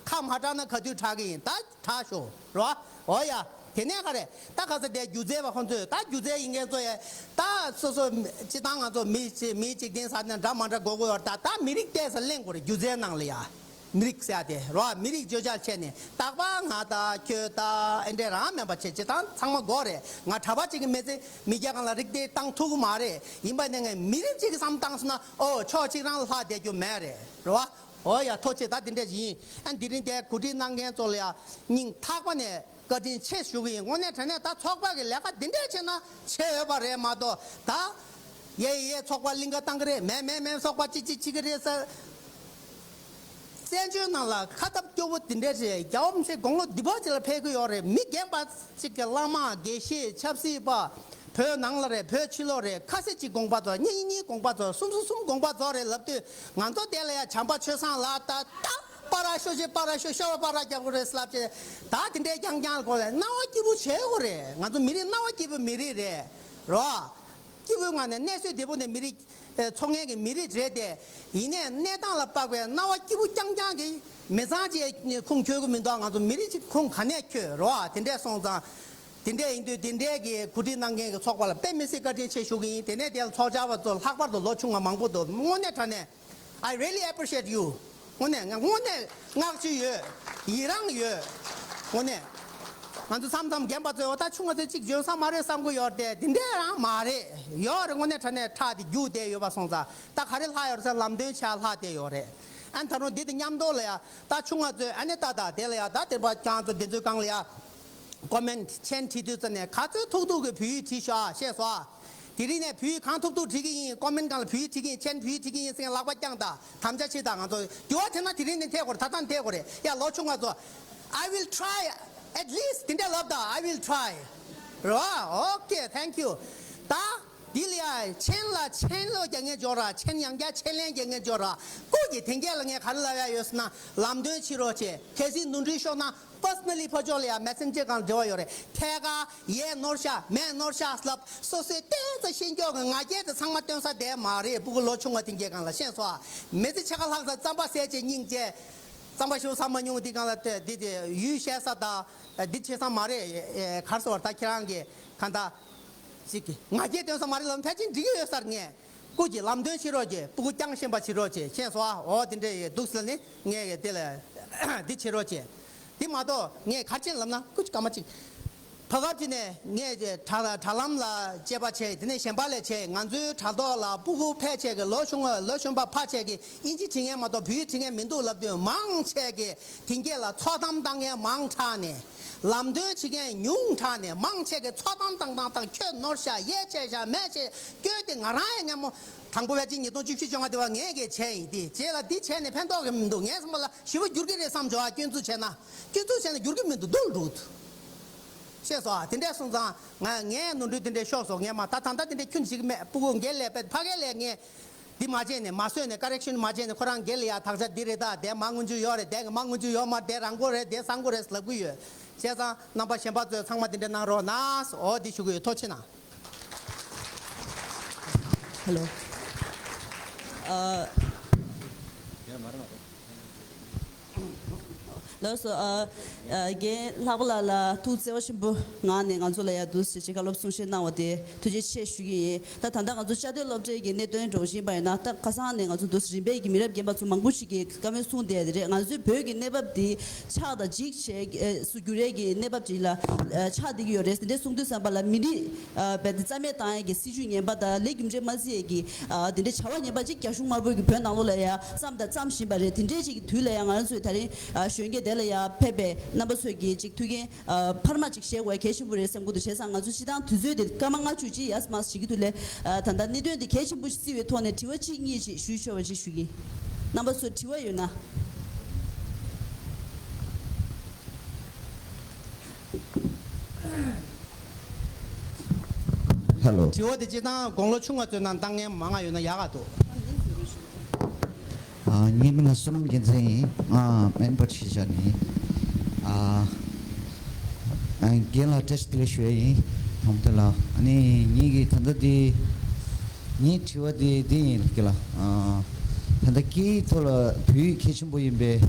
ཁ་མ་གྲགས་ན་ག་དུས་གྲགས་གི་ཡིན། ད་གྲགས་ཤོག་རོ། འོ་ཡ། དེ་ནས་ག་རེ། ད་ག་ས་དེ་སྒྱུ་རྩལ་བ་ཁོང་ཚོས། ད་སྒྱུ་རྩལ་ཡིན་མཁན་ཚོ་ཡ། ད་སོ་སོ་སྤྱི་བཏང་ང་ཚོ་མི་གཅིག་མི་གཅིག་རྟེན་ས་ནས་འདྲ་མ་འདྲ་དགོས་དགོས་ཡོད། ད་ད་མི་རིགས་བལྟས་ས་གླེང་དགོས་རེད། སྒྱུ་རྩལ་ནང་ལ་ཡ། མི་རིགས་ཟེར་ཡ་དེ་རོ། མི་རིགས་བརྗོད་བྱ་བྱས་ནས་རྟག་པར་ང་དང་ཁྱོད་དང་ཨེ་འདྲས་རང་མིན་པ་བྱས། སྤྱི་བཏང་ཚང་མ་དགོས་རེད། ང་གྲྭ་པ་གཅིག་གི་མི་ཚེ་མི་སྐྱ་གང་ལ་རིགས་དེ་བཏང་ཐུབ་ཀྱི་མ་རེད། ཡིན་པ་ནས་ངས་མི་རིགས་གཅིག་གི་བསམ་བཏང་སོང་ན། ཨོ་ཕྱོགས་གཅིག་རང་ལ་ལྷག་བསྡད་རྒྱུ་མེད་རེད་རོ། ཨོ་ཡ། ཐུགས་རྗེ་ཆེ། ད་འདི་འདྲས་ཡིན། ཨ་འདི་རིང་དེ་གོ་སྒྲིག་གནང་མཁན་ཚོ་ལ་ཡ་སྙིང་ཐག་པ་ནས་བཀའ་དྲིན་ཆེ་ཞུ་གི་ཡིན། དངོས་གནས་དྲང་གནས་ད་ཚོགས་པ་གི་ལས་ཀ་འདི་འདྲས་བྱས་ན་བྱས་ཡོད་པ་རེད་མ་གཏོགས། ད་ཡས་ཡས་ཚོགས་པ་གླིང་ག་བཏང་གི་རེད། མེད་མེད་མེད་ཚོགས་པ་གཅིག་གཅིག་བྱེད་ཀྱི་རེད་ཟེར། བཙན་བྱོལ་ནང་ལ་ཁ་སྟབས་སྐྱོ་བོ་འདི་འདྲས་རེད། རྒྱལ་བ་རིན་པོ་ཆེ་དགུང་ལོ་འདི་པ་ཅིག་ལ་ཕེབས་ཀྱི་ཡོད་རེད། མི་རྒན་པ་ཅིག་གི་བླ་མ་དགེ་བཤེས་ཆབ་སྲིད་པ། བོད་ནང་ལ་རེད། བོད་ཕྱི་ལོགས་རེད། ཁ་ཤས་གཅིག་དགོངས་པ་རྫོགས། གཉིས་གཉིས་དགོངས་པ་རྫོགས། གསུམ་གསུམ་གསུམ་དགོངས་པ་རྫོགས་རེད་ལབ་དུས། ང་ཚོ་དེ་ལ་ཡ་བྱམས་པ་ཆོས་བཟང་ལགས་ད་ད་པ་ར་ཤོ་ཤེ་པ་ར་ཤོ་ཤོ་བ་པ་ར་རྒྱག་དགོས་རེད་ལབ་བྱས། ད་དེ་འདྲའི་རྐྱང་རྐྱང་ལ་གོ་ལ་སྣང་བ་སྐྱིད་པོ་བྱེད་དགོས་རེད། ང་ཚོ་མི་རིགས་སྣང་བ་སྐྱིད་པོའི་མི་རིགས་རེད་རོ། སྐྱིད་པོའི་ངང་ནས་གནས་ཚུལ་བདེ་པོ་ནས་མི་རིགས་ཨེ་འཚོ་མཁན་གྱི་མི་རིགས་རེད་དེ། ཡིན་ནའི་གནས་སྟངས་ལ་དཔག་པའི་སྣང་བ་སྐྱིད་པོ་རྐྱང་རྐྱང་གི་མི་ཚང་ཅིག་ཁུངས་འཁྱོལ་གི་མི་འདུག་ང་ཚོ་མི་རིགས་ཅིག་ཁུངས་ག་ནས་འཁྱོལ་རོ། དེ་འདྲས་སོང་ཙང་། དེ་འདྲས་ཡིན་དུས་དེ་འདྲས་ཀྱི་གོ་སྒྲིག་གནང་མཁན་གྱི་ཚོགས་པ་ལ་དཔེ་མི་སྲིད་བཀའ་དྲིན་ཆེ་ཞུ་གི་ཡིན། དེ་ནས་དེ་ལ་ཚོགས་བཅར་བ་ཚོ་ལྷག་པར་དུ་ལོ་ཆུང་བ་མང་པོ་འདུག་དངོས་གནས་དྲང་གནས། I really appreciate you. དངོས་གནས་ང་དངོས་གནས་བསྔགས་བརྗོད་ཡོད། ཡི་རངས་ཡོད། དངོས་གནས། ང་ཚོ་མཚམས་མཚམས་རྒན་པ་ཚོས་འོ་ད་ཆུང་བ་ཚོས་གཅིག་འཇོན་ས་མ་རེད་བསམ་གི་ཡོད་དེ། དེ་འདྲས་རང་མ་རེད། ཡོད་རེད། དངོས་གནས་དྲང་གནས་ཁྲག་དེ་རྒྱུག་བསྡད་ཡོད་པ་སོང་ཙང་། ད་ག་རེ་ལྷག་ཡོད་རེད་ཟེར་ལམ་སྟོན་བྱ་ལྷག་བསྡད་ཡོད་རེད། ཨ་ད་རུང་འདི་དང་མཉམ་དུ་ལ་ཡ་ད་ཆུང་བ་ཚོས་ཨ་ནི་ད་ད་དེ་ལ་ཡ་ད་དེ་པ་ཁྱང་ཚོ་འདི་ཚོའི་སྒང་ལ་ཡ། ཀོ་མེན་ཊི་མཆན་བྲིས་དུས་ཙམ་ནས་ག་ཚོད་ཐུབ་ཐུབ་ཀྱི་བོད་ཡིག་བྲིས་ཤོག་ཨ། ཤེས་སོང་ཨ། དེ་རིང་ནས་བོད་ཡིག་གང་ཐུབ་ཐུབ་བྲིས་ཀྱི་ཡིན། ཀོ་མེན་ཊི་སྒང་ལ་བོད་ཡིག་བྲིས་ཀྱི་ཡིན། མཆན་བོད་ཡིག་བྲིས་ཀྱི་ཡིན་ཟེར་ལག་པ་བརྐྱངས་དང་། དམ་བཅའ་བྱེད་དང་། ང་ཚོ་འགྱུར་བ་ཐེབས་ན་དེ་རིང་ནས་ཐེབས་དགོས་རེད། ད་ལྟ་ནས་ཐེབས་དགོས་རེད། ཡ་ལོ་ཆུང་བ་ཚོ། I will try at least དེ་འདྲ་ལབ་དང་། I will try རོ། Okay, thank you. ད་འདི་ལ་ཡ་མཆན་ལ་མཆན་ལོ་རྒྱག་མཁན་འབྱོར་ར། མཆན་ཡང་བསྐྱར་མཆན་ལན་རྒྱག་མཁན་འབྱོར་ར། སྐུ་གི་དེང་གལ་ལ་ངས་ག་རེ་ལབ་ཡ་ཡོད་ཟེར་ན། ལམ་སྟོན་བྱེད་རོགས་བྱེད། གལ་སྲིད་ནོར་འཁྲུལ་ཤོར་ན། Personally ཕར་ཕྱོགས་ལ་ཡང་Messenger སྒང་འབྲེལ་བ་ཡོད་རེད། ཐད་ཀར་ཡས་ནོར་ཤག་མས་ནོར་ཤག་ལབ། སོ་སོའི་ཏོག་ཙམ་ཤེས་འཇོག་གི་ང་རྒྱལ་དེ་ཚང་མ་སྟོན་ས་བསྡད་མ་རེད། སྤུ་གུ་ལོ་ཆུང་བ་དེ་འགའི་སྒང་ལ། ཤེས་སོང་ཨ། མི་ཚེ་ཕྱེད་ཀ་ལྷག་ཙང་རྩམ་པ་ཟས་བྱས་སྙིང་རྗེ། རྩམ་པ་ཞེ་པོ་ཟ་མ་མྱོང་། དེ་སྒང་ལ་དེ་དེ་དེ་ཡུལ་བཤད་ས་དང་འདི་བྱེད་ས་མ་རེད། ཨེ་ག་རེ་ཟེར་བ། ད་ཁྱེད་རང་གི་གང་ལྟར་ཅིག་གི་ང་རྒྱལ་སྟོན་ས་མ་རེད་ལབ་ན་ཕལ་ཆེར་འགྲིག་གི་ཡོད་ས་རེད། ངས་སྐུ་མཁྱེན་ལམ་སྟོན་བྱེད་རོགས་བྱེད། སྤུ་གུ་རྐྱང་ཤེས་པ་བྱེད་རོགས་བྱེད། ཤེས་སོང་ཨ། འོ་དེ་འདྲ་ཡོད་འདུག་ཟེར་ནས་ངས་དེ་ལ་འདི་བྱེད་རོགས་བྱེད། དེ་མ་གཏོགས་ངས་ག་རེ་བྱེད་ལབ་ན། སྐུ་མཁྱེན་སྐར་མ་གཅིག་ཕ་གར་དེ་ནས་ངས་དྲ་དྲ་ལམ་ལ་དཔྱད་པ་བྱས། དེ་ནས་གཞན་པ་ལ་བྱས། ང་ཚོའི་དྲ་ཐོག་ལ་སྤུ་གུ་ཕལ་ཆེར་གྱི་ལོ་ཆུང་བ་ལོ་གཞོན་པ་ཕལ་ཆེར་གྱི་ཨིན་ཇི་བྲིས་མཁན་མ་གཏོགས་བོད་ཡིག་བྲིས་མཁན་མི་འདུག་ལབ་དུས། མང་ཆེ་གི་དེང་གི་ལ་ཚོགས་གཏམ་བཏང་མཁན་མང་དྲགས་ནས། ལམ་སྟོན་བྱེད་མཁན་ཉུང་དྲགས་ནས། མང་ཆེ་གི་ཚོགས་གཏམ་བཏང་བཏང་བཏང་། ཁྱོད་ནོར་ཤག་ཡས་ཆད་ཤག་མས་ཆད་སྐྱོན་དེ་ང་རང་ཡང་སྔ་མོ་དང་པོ་ཕལ་ཆེར་ཉིས་སྟོང་བཅུ་བཞི་བཅོ་ལྔ་དེ་བ་ངས་གས་བྱས་ཡིན། དེ་རྗེས་ལ་འདི་བྱས་ནས་ཕན་ཐོགས་གི་མི་འདུག་ངས་བསམ་པ་ལ་ཞི་བ་འགྱུར་གི་རེད་བསམ་བྱུང་། ཨ་སྐྱོན་འཛུགས་བྱས་ན། སྐྱོན་འཛུགས་བྱས་ན་འགྱུར་གི་མི་འདུག་སྡུག་འགྲོ་འདུག་ཤེས་སོང་། ཨ་དེ་འདྲས་སོང་ཙང་ང་ངའི་ནོར་འཁྲུལ་དེ་འདྲས་ཤོར་སོང་། ངས་མ་ད་ད་ལྟ་དེ་འདྲས་ཁྱོན་ཞིག་མེད། སྤུ་གུ་འགན་ལས་པས་ཕ་གི་ལས་ངས་འདི་མ་བྱས་ནས་མ་བཟོས་ནས་ཀ་རེག་ཤན་མ་བྱས་ནས་ཁོ་རང་འགན་ལ་ཡ་དག་ཆ་འདི་རེད། ད་དེ་མ་སྔོན་འཇུག་ཡོད་རེད། དེ་གི་མ་སྔོན་འཇུག་ཡོད་མ་རེད། དེ་རང་མགོ་རེད། དེ་གསང་མགོ་རེད་ལབ་གི་ཡོད། བྱས་ཙང་རྣམ་པ་གཞན་པ་ཚོས་ཚང་མ་དེ་འདྲས་གནང་རོགས་གནང་། འོ་འདི་ཞུ་གི་ཡོད། ཐུགས་རྗེ་གནང་། ཧེ་ལོ། ཨ། ལགས་སོ། ཨ། ཨ། རྒན་ལྷག་པ་ལགས་ལ་ཐུགས་བརྩེ་བ་ཆེན་པོ་ངང་ནས་ང་ཚོ་ལ་ཡ་འདུག་སེ་ཅིག་བཀའ་སློབ་གསུང་བཤད་གནང་བ་དེ་ཐུགས་རྗེ་ཆེ་ཞུ་གི་ཡིན། ད་ད་ལྟ་ང་ཚོ་བཅའ་སྡོད་སློབ་གྲྭའི་གི་གནད་དོན་འགྲོ་བཞིན་པ་ཡིན་ན། ད་ཁ་སང་ནས་ང་ཚོ་འདུག་སེ་རིམ་པས་ཀྱི་མི་རབས་རྒན་པ་ཚོ་མང་པོ་ཞིག་གིས་བཀའ་མོལ་གསུངས་བསྡད་དེ་རེད། ང་ཚོའི་བོད་ཀྱི་གནས་བབ་འདི་ཆགས་དང་འཇིག་བྱས་སུ་འགྱུར་ཡས་ཀྱི་གནས་བབ་ཅིག་ལ་ཆགས་བསྡད་ཀྱི་ཡོད་རེད། དེ་འདྲ་གསུང་དུས་ཙམ་པ་ལ་མི་རིགས་རྦད་དེ་རྩ་མེད་བཏང་ཡས་ཀྱི་སྲིད་ཇུས་ངན་པ་དང་ལས་རྒྱུ་འབྲས་མ་བརྩི་ཡས་ཀྱི་དེ་འདྲའི་བྱ་བ་ངན་པ་ཅིག་རྒྱ་གཞུང་དམར་པོ་གི་བོད་ནང་ལོགས་ལ་ཡ་བརྩམས་དང་བརྩམ་བཞིན་པ་རེད། དེ་འདྲའི་ཅིག་གི་དུས་ལ་ཡ་ང་རང་ཚོའི་ད་རིང་གཞོན་སྐྱེས་དེ་ལ་ཡ་ཕེབས་པའི་རྣམ་པ་ཚོས་ཀྱི་ཅིག་ཐུགས་འགན་འཕར་མ་ཅིག་བཞེས་དགོས་གལ་ཆེན་པོ་རེད་བསམ་གྱི་འདུག་བྱས་ཙང་ང་ཚོ་སྤྱི་བཏང་དུས་ཚོད་དེ་སྐར་མ་ལྔ་བཅུ་ཅིག་ཡར་མར་བྱེད་ཀྱི་འདུག་ལས། ད་ལྟ་གནད་དོན་དེ་གལ་ཆེན་པོ་ཞིག་བརྩི་བའི་ཐོག་ནས་དྲི་བ་གཅིག་གཉིས་ཅིག་ཞུས་ཆོག་པ་ཅིག་ཞུ་གི། རྣམ་པ་ཚོ་དྲི་བ་ཡོད་ན། ཧེ་ལོ། དྲི་བ་དེ་སྤྱིར་བཏང་དགུང་ལོ་ཆུང་བ་ཚོའི་ནང་བཏང་མཁན་མང་ང་ཡོད་ན་ཡག་ག་འདུག་ཨ། ངའི་མིང་ལ་བསོད་ནམས་རྒྱལ་མཚན་ཡིན། ང་སྨན་པ་ཆེ་ཆགས་ནི། ཨ། ཨ། རྒན་ལ་བཀྲ་ཤིས་བདེ་ལེགས་ཞུ་ཡ་ཡིན། དང་པོ་དེ་ལ། ཨ་ནི་ངེད་ཀྱི་ད་ལྟ་འདི་ངའི་དྲི་བ་དེ་འདི་ཡིན་ཀྱི་ལ། ཨ། ད་ལྟ་སྐད་ཡིག་ཐོག་ལ་བོད་ཡིག་གལ་ཆེན་པོ་ཡིན་པས།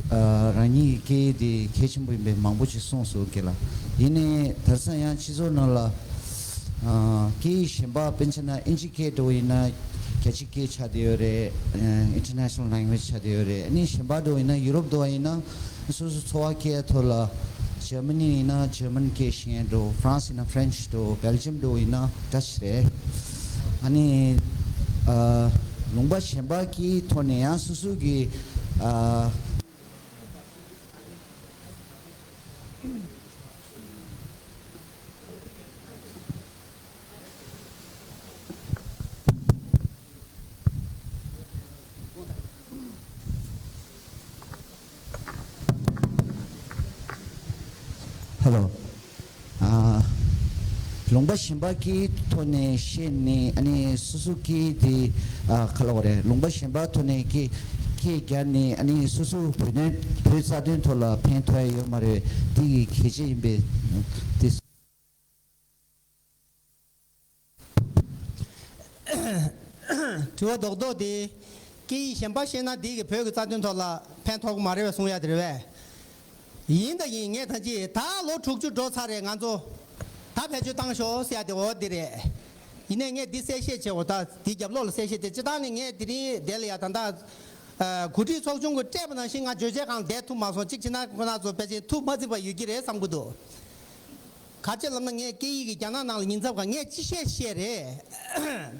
ཨ། རང་ཉིད་ཀྱི་སྐད་ཡིག་དེ་གལ་ཆེན་པོ་ཡིན་པས་མང་པོ་ཅིག་གསུངས་སོང་ཀྱི་ལ། ཡིན་ནའི་དེང་སང་ཡང་སྤྱི་ཚོགས་ནང་ལ། ཨ། སྐད་ཡིག་གཞན་པ་དཔེར་ན་ཆ་ན་ཨིན་ཇི་སྐད་འདྲ་བོ་ཡིན་ན་རྒྱལ་སྤྱིའི་སྐད་ཆགས་བསྡད་ཡོད་རེད། ཨ། International Language ཆགས་བསྡད་ཡོད་རེད། ཨ་ནི་གཞན་པ་འདྲ་བོ་ཡིན་ན་ཡུ་རོབ་འདྲ་བོ་ཡིན་ན་སོ་སོ་འཚོ་བ་སྐྱེལ་ཐོག་ལ་འཇར་མ་ནི་ཡིན་ན་འཇར་མན་སྐད་ཤེས་མཁན་འདྲ་བོ། ཧྥ་རན་སི་ཡིན་ན་ཧྥ་རན་སི་འདྲ་བོ། སྦེལ་ཇམ་འདྲ་བོ་ཡིན་ན་ཌ་ཅི་རེད། ཨ་ནི། ཨ། ལུང་པ་གཞན་པ་གི་ཐོག་ནས་ཡང་སོ་སོ་གི། ཨ། ཧེ་ལོ། ཨ། ལུང་པ་གཞན་པ་གི་ཐོག་ནས་བཤད་ནས། ཨ་ནི་སོ་སོ་གི་དེ། ཨ། ག་རེ་ལབ་དགོས་རེད། ལུང་པ་གཞན་པ་ཐོག་ནས་སྐད་སྐད་རྒྱག་ནས། ཨ་ནི་སོ་སོ་བོད་དོན་བོད་རྩ་དོན་ཐོག་ལ་ཕན་ཐོགས་ཡ་ཡོད་མ་རེད། དེ་གི་གལ་ཆེ་ཡིན་པས་དེ། དྲི་བ་རྡོག་རྡོག་དེ། སྐད་ཡིག་གཞན་པ་ཤེས་ན་དེ་གི་བོད་ཀྱི་རྩ་དོན་ཐོག་ལ་ཕན་ཐོགས་ཀྱི་མ་རེད་པས་གསུང་ཡ་དེ་རེད་པས། ཡིན་དང་ཡིན། ངས་ད་ཅི་ད་ལོ་དྲུག་ཅུ་འགྲོ་ཚར་རེད་ང་ཚོ། ད་བེད་སྤྱོད་བཏང་ཤོག་ཟེར་ཡ་དེ་འོ་དེ་རེད། ཡིན་ནའི་ངས་འདི་གསལ་བཤད་བྱེད་འོ། ད་འདི་རྒྱབ་ལོགས་ལ་གསལ་བཤད་དེ་སྤྱིར་བཏང་ནས་ངས་དེ་རིང་དེ་ལ་ཡ་ད་ལྟ། ཨ། གོ་སྒྲིག་ཚོགས་ཆུང་གིས་སྤྲད་པ་ནང་བཞིན་ང་བརྗོད་བྱའི་སྒང་བསྡད་ཐུབ་མ་སོང་། གཅིག་བྱས་ན་ཁོ་རང་ཚོ་ཕལ་ཆེར་ཐུགས་མ་ཚིམ་པ་ཡོད་ཀྱི་རེད་བསམ་གྱི་འདུག་ག་ཅི་ལབ་ན་ངས་སྐད་ཡིག་གི་རྒྱ་ནག་ནང་ལ་ཉིན་ཚབ་ག་ངས་ཅི་བཤད་བཤད་རེད།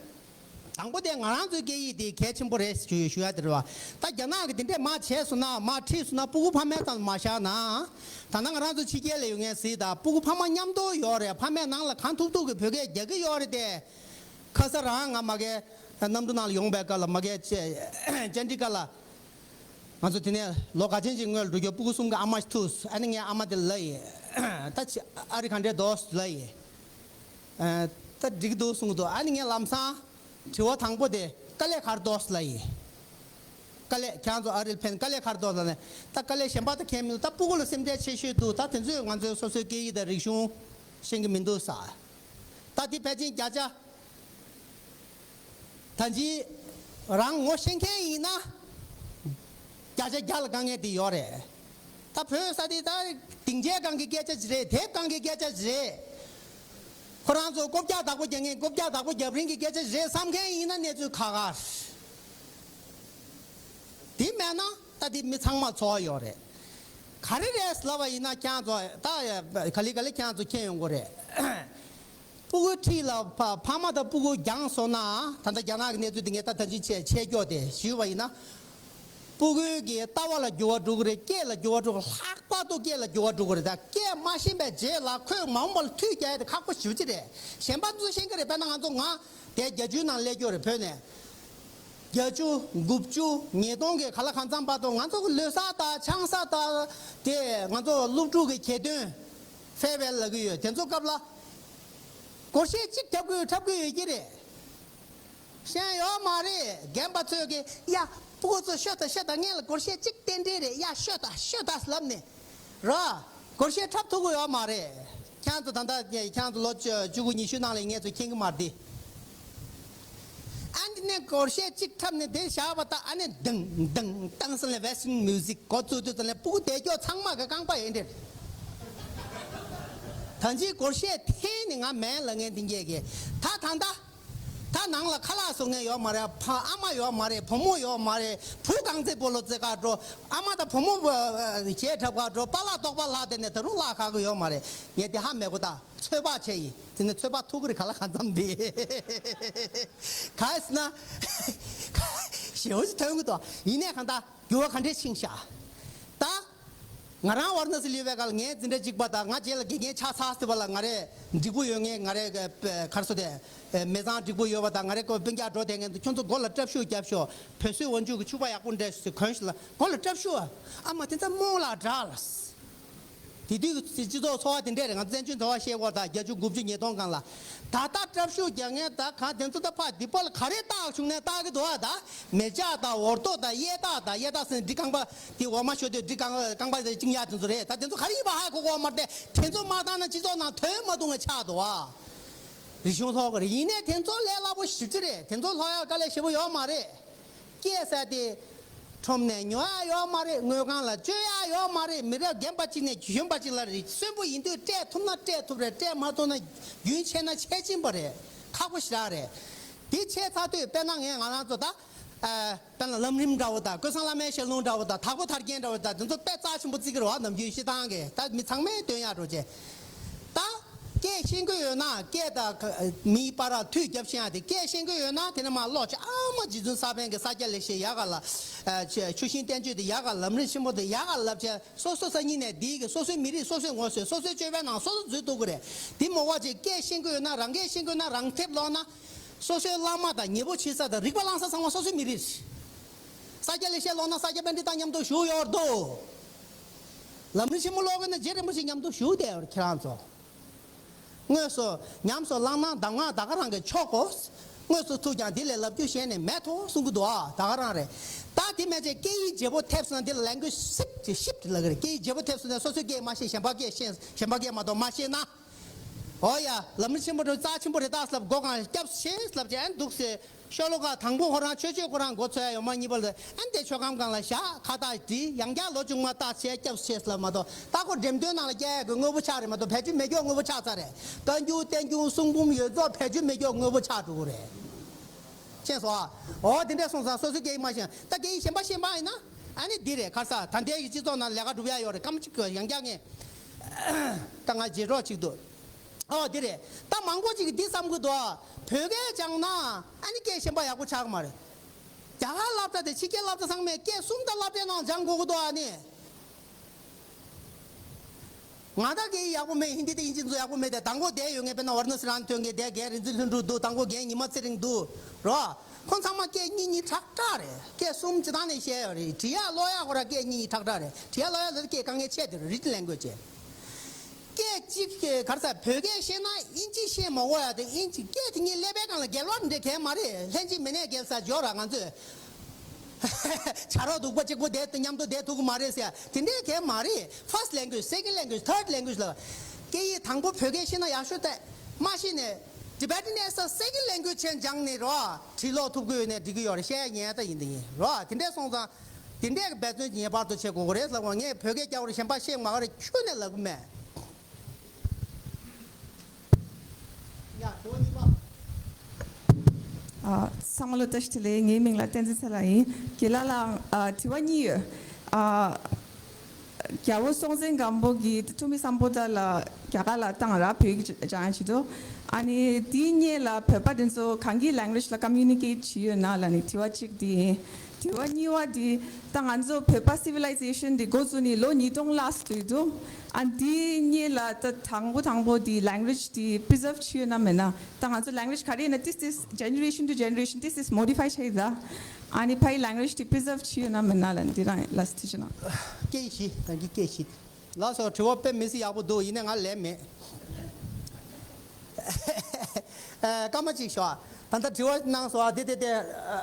དང་པོ་དེ་ང་རང་ཚོའི་སྐད་ཡིག་དེ་གལ་ཆེན་པོ་རེད་ཞུ་ཞུ་ཡ་དེ་རེད་བ། ད་རྒྱ་ནག་གིས་དེ་འདྲས་མར་བྱས་སོང་ན། མར་ཁྲིད་སོང་ན། སྤུ་གུ་ཕ་མའི་ཐོག་ལ་མར་བཞག་ན། ད་ནང་ང་རང་ཚོ་ཕྱི་རྒྱལ་ལ་ཡོད་མཁན་གཟིགས་དང་། སྤུ་གུ་ཕ་མ་མཉམ་དུ་ཡོད་རེད། ཕ་མས་ནང་ལ་གང་ཐུབ་ཐུབ་ཀྱིས་བོད་སྐད་རྒྱག་གི་ཡོད་རེད་དེ། ཁ་སང་རང་ང་མ་གི་གནམ་གྲུ་ནང་ལ་ཡོང་བའི་སྐབས་ལ། མ་གི་ཅེ་ཅན་ཌི་གྷར་ལ། ང་ཚོ་དེ་ནས་ལོ་ག་ཚོད་ཅིག་སྔོན་ལ་འགྲོ་རྒྱུ། སྤུ་གུ་གསུམ་གྱི་ཨ་མ་ཞིག་ཐུག་ཨ་ནི་ངས་ཨ་མ་དེ་ལ་ལབ་ཡིན། ད་ཅི་ཨ་རི་ག་འདྲས་འདུག་ལབ་ཡིན། ཨ། ད་འགྲིག་འདུག་གསུང་གི་འདུག་ཨ་ནི་ངས་ལམ་སང་དྲི་བ་དང་པོ་དེ། དཀའ་ལས་ག་རེ་འདུག་ལབ་ཡིན། དཀའ་ལས། ཁྱེད་རང་ཚོ་ཨ་རིར་ཕེབས་དཀའ་ལས་ག་རེ་འདུག་ལབ་ནས། ད་དཀའ་ལས་གཞན་པ་ད་གང་ཡང་མི་འདུག་ད་སྤུ་གུ་ལ་སེམས་ཁྲལ་ཆེ་ཤོས་འདུག་ད་དེ་ཚོས་ང་ཚོའི་སོ་སོའི་སྐད་ཡིག་དང་རིག་གཞུང་ཤེས་ཀྱི་མི་འདུག་ཟེར། ད་དེ་ཕལ་ཆེར་བརྒྱ་ཆ། ད་ཅི་རང་ངོ་ཤེས་མཁན་ཡིན་ན་བརྒྱ་ཆ་བརྒྱ་ལ་དཀའ་ངལ་དེ་ཡོད་རེད། ད་བོད་ས་དེ་ད་སྡིངས་ཆའི་སྒང་གི་སྐད་ཆ་ཅིག་རེད། དེབ་སྒང་གི་སྐད་ཆ་ཅིག་རེད། ཁོ་རང་ཚོ་རྐུབ་བཀྱག་བདག་པོ་རྒྱག་མཁན། རྐུབ་བཀྱག་བདག་པོ་རྒྱབ་རིང་གི་སྐད་ཆ་ཅིག་རེད་བསམ་མཁན་ཡིན་ན་གནས་ཚུལ་ཁག་ཁག་རེད། དེ་མེད་ན་ད་དེ་མི་ཚང་མ་འཚོ་བ་ཡོད་རེད། ག་རེ་རེད་ལབ་པ་ཡིན་ན། ཁྱེད་ཚོ་ད་ག་ལེ་ག་ལེ་ཁྱེད་ཚོ་མཁྱེན་ཡོང་གི་རེད། སྤུ་གུའི་འཁྲིས་ལ་ཕ་ཕ་མ་དང་སྤུ་གུ་རྒྱང་སོང་ན། ད་ལྟ་རྒྱ་ནག་གི་གནས་ཚུལ་དེ་ངས་ད་ད་ཅི་བྱས་ཆད་སྐྱོ་དེ་ཞུས་པ་ཡིན་ན། སྤུ་གུའི་གི་ལྟ་བ་ལ་འགྱུར་བ་འགྲོ་གི་རེད། སྐད་ལ་འགྱུར་བ་འགྲོ་གི། ལྷག་པར་དུ་སྐད་ལ་འགྱུར་བ་འགྲོ་གི་རེད། ད་སྐད་མ་ཤེས་པའི་རྗེས་ལ་ཁོས་མ་འོངས་པ་ལ་མཐུད་རྒྱག་ཡ་དེ་ཁག་པོ་ཞེ་པོ་ཅིག་རེད། གཞན་པ་ཚོ་ཤེས་ཀྱི་རེད། དཔེར་ན་ང་ཚོ་ང་དེ་བརྒྱད་ཅུའི་ནང་སླེབས་ཀྱི་ཡོད་རེད། བོད་ནས། བརྒྱད་ཅུ། དགུ་བཅུ། ཉིས་སྟོང་གི་ག་ལ་གང་འཚམ་བར་དུ་ང་ཚོ་གི་ལོ་གསར་དང་ཆང་ས་དང་དེ་ང་ཚོ་སློབ་ཕྲུག་གི་གྱེར་འདོན་ཕེར་ཝེལ་ལབ་ཀྱི་ཡོད། དེ་ཚོ་སྐབས་ལ་སྒོར་གཞས་གཅིག་འཁྲབ་ཀྱི་འཁྲབ་ཀྱི་ཡོད་ཀྱི་རེད། ཤེས་ཡོད་མ་རེད། རྒན་པ་ཚོས་ཀྱི་ཡ་སྤུ་གུ་ཚོ་ཤོད་དང་ཤོད་དང་། ངས་ལ་སྒོར་གཞས་གཅིག་རྟེན་འབྲེལ་རེད། ཡ་ཤོད་དང་ཤོད་དང་ལབ་ནས། ར། སྒོར་གཞས་འཁྲབ་ཐུབ་ཀྱི་ཡོད་མ་རེད། ཁྱེད་ཚོ་ད་ལྟ་ཁྱེད་ཚོ་ལོ་བཅུ་བཅུ་དགུ་ཉི་ཤུ་ནང་ལ་ངས་ཚོ་མཁྱེན་གྱི་མ་རེད། ཨ་ནི་ནས་སྒོར་གཞས་གཅིག་འཁྲབ་ནས་དེ་བཞག་པ་དང་། ཨ་ནི་དང་དང་དང་ཟེར་ནས་Western music འགོ་བཙུགས་དུས་ཙམ་ནས་སྤུ་གུ་དེ་སྐྱོ་ཚང་མ་གི་རྐང་པ་ཡིན་འདྲེ། ད་ཅི་སྒོར་གཞས་འཐེན་ནས་ང་མེད་ལབ་མཁན་དེ་འགྱེད་གི། ད་ད་ད། ད་ནང་ལ་ཁ་ལག་བཟོ་མཁན་ཡོད་མ་རེད། ཕ་ཨ་མ་ཡོད་མ་རེད། བུ་མོ་ཡོད་མ་རེད། བུ་གང་ཚེ་སྤོ་ལོ་རྩེ་གར་འགྲོ། ཨ་མ་དང་བུ་མོ་བ་བྱེད་གྲབས་གར་འགྲོ། པཱ་ལགས་རྟོགས་པ་ལགས་དེ་ནས་ད་རུང་ལག་ཁག་གི་ཡོད་མ་རེད། ངས་དེ་ཧ་མི་གོ། ད་ཚོད་དཔག་བྱས་ཡིན། དེ་ནས་ཚོད་དཔག་ཐུག་གི་རེད། ག་ལ་གང་འཚམ་དེ་ག་ཟེར་ན་ཞེ་པོ་ཅིག་ཐོན་གི་འདུག་ཡིན་ནའི་གང་ལྟར་འགྱུར་བ་ག་འདྲས་ཕྱིན་ཤག་ད་ང་རང་ཝཱ་ར་ཎ་སི་ལུས་པའི་སྐབས་ལ་ངའི་འཛིན་གྲྭ་གཅིག་པ་དང་ང་རྗེས་ལ་དགེ་རྒན་ཆགས་ཚར་ཟེར་བ་ལ། ང་རེ་འགྲིག་པོ་ཡོད་མཁན། ང་རེ་ག་རེ་ཟེར་དེ་མི་ཚང་འགྲིག་པོ་ཡོད་པ་དང་། ང་རེ་ཀོ་སྤུན་ཀྱག་འགྲོ་བསྡད་མཁན་དེ་ཁྱོད་ཚོ་མགོ་ལ་ཊབ་ཤུ་རྒྱབ་ཤོག་བོད་གསོལ་ཝང་ཆུ་གི་ཕྱུ་པ་ཡག་པོ་འདྲ་ཞིག་གོན་ཤོག་ལ། མགོ་ལ་ཊབ་ཤུ། ཨ་མ་དེ་ཚོ་རྨོངས་ལ་དྲག་ལ། དེ་དུས་ཀྱི་སྤྱི་ཚོགས་འཚོ་བ་དེ་འདྲས་རེད། ང་ཚོ་བཙན་བྱོལ་འཚོ་བ་ཤེས་སྐོར་དང་། བརྒྱད་ཅུ་དགུ་བཅུ་ཉིས་སྟོང་སྒང་ལ། ད་ལྟ་ཊབ་ཤུ་རྒྱག་མཁན་ད་གང་དེ་ཚོ་ད་ཕར་སྡིག་པ་ལ་ག་རེ་བཏགས་བྱུང་ནས་བཏགས་ཀྱི་འདུག་ཨ། ད་མེ་ལྕགས་དང་འོར་ཏོ་དང་གཡས་སྟག་དང་། གཡས་སྟག་ཟེར་ན་འབྲི་རྐང་པ་དེ་འོ་མ་ཤོར་དུས་འབྲི་རྐང་རྐང་པ་དེ་བཅིངས་ཡག་དེ་ཚོ་རེད། ད་དེ་ཚོ་ག་རེ་ཡིན་པ་ཧ་གོ་གི་ཡོད་མ་རེད་དེ། དེ་ཚོ་མ་བཏགས་ན་སྤྱི་ཚོགས་ནང་དོན་མ་གཏོང་བའི་ཆགས་འདུག་ཨ། རིག་གཞུང་ལྷོག་གི་རེད། ཡིན་ནའི་དེ་ཚོ་ལས་སླ་པོ་ཞེ་པོ་ཅིག་རེད། དེ་ཚོ་ལྷོག་ཡག་དཀའ་ལས་ཞེ་པོ་ཡོད་མ་རེད། སྐྱེས་ས་དེ་ཁྲོམ་ནས་ཉོ་ཡག་ཡོད་མ་རེད། དངུལ་ཁང་ལ་བཅོལ་ཡག་ཡོད་མ་རེད། མི་རབས་རྒན་པ་གཅིག་ནས་གཞོན་པ་གཅིག་ལ་རེད། གསོན་པོ་ཡིན་དུས་སྤྲད་ཐུབ་ན་སྤྲད་ཐུབ་རེད། སྤྲད་མ་ཐུབ་ན་རྒྱུན་ཆད་ན་ཆད་ཀྱིན་པ་རེད། ཁག་པོ་ཞེ་དྲག་རེད། དེ་བྱས་ཚར་དུས་དཔེར་ན་ངས་ང་རང་ཚོ་ད་ཨ་དཔེར་ན་ལམ་རིམ་འདྲ་བོ་དང་། ཀུན་བཟང་བླ་མའི་ཞལ་ལུང་འདྲ་བོ་དང་། དྭགས་པོ་ཐར་རྒྱན་འདྲ་བོ་དང་། དེ་ཚོ་དཔེ་རྩ་ཆེན་པོ་བརྩི་གི་རེད་བ། ནམ་རྒྱུན་བཤད་སྟངས་ཀྱི་ད་མི་ཚང་མས་འདོན་ཡག་འགྲོ་བྱས། ད་སྐད་ཤེས་ཀྱི་ཡོད་ན་སྐད་དང་མིའི་བར་ལ་མཐུད་རྒྱབ་ཤེས་ཡག་དེ། སྐད་ཤེས་ཀྱི་ཡོད་ན་དེ་ནས་མར་ཀློག་བྱས། ཨ་མ་རྗེ་བཙུན་ས་པཎ་གྱི་ས་སྐྱ་ལེགས་བཤད་ཡག་ག་ལ། ཨ་ཆོས་ཆོས་བཞིན་བསྟན་བཅོས་དེ་ཡག་ག། ལམ་རིམ་ཆེན་མོ་དེ་ཡག་ག་ལབ་བྱས། སོ་སོ་སང་ཉིན་ནས་འདིའི་གི་སོ་སོའི་མི་རིགས་སོ་སོས་ངོ་ཤེས། སོ་སོའི་སྤྱོད་པའི་ནང་སོ་སོ་འཛུལ་ཐུབ་ཀྱི་རེད། དེ་མ་གཏོགས་ཅིག་སྐད་ཤེས་ཀྱི་ཡོད་ན། རང་སྐད་ཤེས་ཀྱི་ཡོད་ན། རང་ཐེབས་ཀློག་ན། སོ་སོའི་བླ་མ་དང་ཉེ་པོ་བྱེད་ས་དང་རིག་པ་བླང་ས་ཚང་མ་སོ་སོའི་མི་རིགས་རེད། ས་སྐྱ་ལེགས་བཤད་ཀློག་ན་ས་སྐྱ་པཎྜི་ཏ་མཉམ་དུ་བཞུགས་ཡོད་འདུག་ལམ་རིམ་ཆེན་མོ་ཀློག་དགོས་ན་རྗེ་རིན་པོ་ཆེ་མཉམ་དུ་བཞུགས་བསྡད་ཡོད་རེད། ཁྱེད་རང་ཚོ། དངོས་སུ་ཉམས་སུ་བླངས་ན་གདམས་ངག་ད་ག་རང་གིས་ཆོག་གོ། དངོས་སུ་ཐུག་ཀྱང་འདི་ལས་ལབ་རྒྱུ་གཞན་ནས་མེད་དོ་གསུང་གི་འདུག་ཨ། ད་ག་རང་རེད། ད་དེ་མེད་ཚེ་སྐད་ཡིག་བརྗེ་པོ་ཐེབས་སོང་ན། འདི་ལ་ལེང་གུ་ཨེ་ཇི་ཤིབ་ཊི་ལབ་ཀྱི་རེད། སྐད་ཡིག་བརྗེ་པོ་ཐེབས་སོང་ན་སོ་སོའི་སྐད་མ་ཤེས། གཞན་པ་སྐད་ཤེས། གཞན་པ་སྐད་མ་གཏོགས་མ་ཤེས་ན། འོ་ཡ། ལམ་རིམ་ཆེན་པོ་དེ་རྩ་ཆེན་པོ་རེད་ད་ལབ། སྒོ་གང་སྐྱབས་ཆེ་ལབ་བྱས་ཨ་འདུག་སེ། ཤོ་ལོ་ཀ་དང་པོ་ཁོ་རང་ཆོས་སྤྱོད་ཁོ་རང་འགོ་ཚུགས་ཡ་ཡོད་མ། གཉིས་པ་ལ་ཨ་འདི་མཆོད་སྒམ་སྒང་ལ་བཞག་ཁ་བཏགས་བྲིས། ཡང་བསྐྱར་ལོ་མཇུག་མ་བཏགས་བྱས་སྐྱབས་ཆེ་ལབ་མ་གཏོགས། ད་ཁོ་འགྲེམས་སྟོན་ནང་ལ་བསྐྱལ་ཡ་གི་དངོས་པོ་ཆགས་རེད་མ་གཏོགས་བེད་སྤྱོད་མེད་ཀྱོག་དངོས་པོ་ཆགས་ཚར་རེད། བཀའ་འགྱུར་བསྟན་འགྱུར་གསུང་འབུམ་ཡོངས་རྫོགས་བེད་སྤྱོད་མེད་ཀྱོག་དངོས་པོ་ཆགས་འགྲོ་གི་རེད། ཤེས་སོང་ཨ། འོ་དེ་འདྲ་སོང་ཙང་སོ་སོའི་སྐད་ཡིག་མ་ཤེས་ན། ད་སྐད་ཡིག་གཞན་པ་ཤེས་པ་ཡིན་ན་ཨ་ནི་འདི་རེད། ཁ་སང་ད་ལྟའི་གི་སྤྱི་ཚོགས་ནང་ལས་ཀ་སྒྲུབ་ཡ་ཡོད་རེད། སྐར་མ་གཅིག་གི་ཡང་བསྐྱར་ངས་ད་ང་རྗེས་གྲོགས་གཅིག་འདུག་ཨོ་དེ་རེད། ད་མང་པོ་ཅིག་གིས་འདི་བསམ་གི་འདུག་བོད་སྐད་སྦྱངས་ན་ཨ་ནི་སྐད་གཞན་པ་ཡག་པོ་ཆགས་གི་མ་རེད། རྒྱ་གར་སློབ་གྲྭ་དེ་ཕྱི་རྒྱལ་སློབ་གྲྭ་ཚང་མས་སྐད་གསུམ་དང་སློབ་གྲྭའི་ནང་སྦྱང་དགོས་ཀྱི་འདུག་ཨ་ནི། ང་ད་སྐད་ཡིག་ཡག་པོ་མེད། ཧིན་དི་དང་དབྱིན་ཇི་ཚོ་ཡག་པོ་མེད་དེ། དང་པོ་བསྡད་ཡོད་ངེས། དཔེར་ན་ཝཱ་ར་ཎ་སི་རང་ཐོན་མཁན་དེ་རྒན་རིག་འཛིན་ལྷུན་གྲུབ་འདུག་དང་པོ་རྒན་ཉི་མ་ཚེ་རིང་འདུག་རོ། ཁོང་ཚང་མ་སྐད་གཉིས་གཉིས་ཁྲག་ཁྲག་རེད། སྐད་གསུམ་སྤྱིར་བཏང་ནས་བཤད་ཡོད་རེད། འབྲི་ཡག་ཀློག་ཡག་ཁོ་རང་སྐད་གཉིས་གཉིས་ཁྲག་ཁྲག་རེད། འབྲི་ཡག་ཀློག་ཡག་ལ་སྐད་དཀའ་ངལ་ཆེ། དེ་རེད། རི་ཊན་ལེང་གུ་ཨེ་ཇི། སྐད་གཅིག་གི་ག་རེ་ཟེར། བོད་སྐད་ཤེས་ན་དབྱིན་ཇི་ཤེས་མ་དགོས་ཡ་དེ། དབྱིན་ཇི་སྐད་དེ་གཉིས་ཀླད་པའི་སྒང་ལ་འགལ་བ་འདྲ་གང་ཡང་མ་རེད། ལྷན་ཅིག་མི་གནས་འགལ་ས་འཇོག་ར། ང་ཚོས་བྱ་རོག་གདུག་པ་གཅིག་པོ་དེ་མཉམ་དུ་བསྡད་ཐུབ་ཀྱི་མ་རེད་ཟེར་ཡ་དེ་འདྲའི་གང་ཡང་མ་རེད། First language, second language, third language ལ། སྐད་ཡིག་དང་པོ་བོད་སྐད་ཤེས་ན་ཡག་ཤོས་རེད། མ་ཤེས་ནས་Tibetan as a second language ཆེན་སྦྱངས་ནས་རོ། བྲིས་ཀློག་ཐུབ་ཀྱི་ཡོད་ནའི་འགྲིག་གི་ཡོད་རེད། བཤད་ཡ་ཉན་ཡ་ད་ཡིན་དེ་ཡིན་རོ། དེ་འདྲས་སོང་ཙང་དེ་འདྲས་ཀྱི་འབད་བརྩོན་ངེས་པར་དུ་བྱེད་དགོས་ཀྱི་རེད་ལབ་པ། ངས་བོད་སྐད་རྒྱག་དགོས་རེད། གཞན་པ་ཤེས་མ་དགོས་རེད། ཁྱོན་ནས་ལབ་ཀྱི་མེད། ཡ། དྲི་བ་གཉིས་པ། ཨ། ཚང་མ་ལ་བཀྲ་ཤིས་བདེ་ལེགས། ངའི་མིང་ལ་བསྟན་འཛིན་ཚེ་ལགས་ཡིན། རྒན་ལགས་ལ། ཨ། དྲི་བ་གཉིས་ཡོད། ཨ། རྒྱལ་པོ་སྲོང་བཙན་སྒམ་པོ་གིས་ཐུ་མི་སམ་བྷོ་ཊ་ལ་རྒྱ་གར་ལ་བཏང་ར། བོད་ཀྱི་སྦྱང་ཡ་ཆེད་དུ། ཨ་ནི་དེའི་སྔོན་ལ་བོད་པ་དེ་ཚོ་གང་གི་ལེང་གུ་ཝེཇ་ལ་ཀོ་མིའུ་ནི་ཀེཊ་བྱེད་ཡོད་ན་ལབ་ནི་དྲི་བ་གཅིག་དེ་ཡིན། དྲི་བ་གཉིས་པ་དེ་ད་ང་ཚོ་བོད་པ་སི་ཝི་ལའི་ཟེ་ཤན་དེ་འགོ་བཙུགས་ནས་ལོ་ཉིས་སྟོང་ལྷག་ཙམ་འགྲོ་འདུག་ཨ་ནི་དེའི་སྔོན་ལ་ད་དང་པོ་དང་པོ་དེ་ལེང་གུ་ཝེཇ་དེ་པི་རི་ཛརབ་བྱེད་ཡོད་ན་མེད་ན། ད་ང་ཚོ་ལེང་གུ་ཝེཇ་ག་རེ་ཡིན་ན་ཏིས་ཏིས་ཇེ་ནེ་རེ་ཤན་ཊུ་ཇེ་ནེ་རེ་ཤན་ཏིས་ཏིས་མོ་ཌི་ཕའི་བྱས་ཡོད་ད། ཨ་ནི་ཕའི་ལེང་གུ་ཝེཇ་དེ་པི་རི་ཛརབ་བྱེད་ཡོད་ན་མེད་ན་ལབ་ནི་དེ་རང་ལ་ཐུགས་རྗེ་གནང་། སྐད་ཡིག་བཞི། རང་གི་སྐད་ཡིག་བཞི། ལགས་སོ། དྲི་བ་དཔེ་མི་སྲིད་ཡག་པོ་འདུག་ཡིན་ནའི་ང་ལན་མེད། ཨ། སྐར་མ་གཅིག་ཞོག་ད་ལྟ་དྲི་བ་གནང་སོང་། ཨ། དེ་དེ་དེ།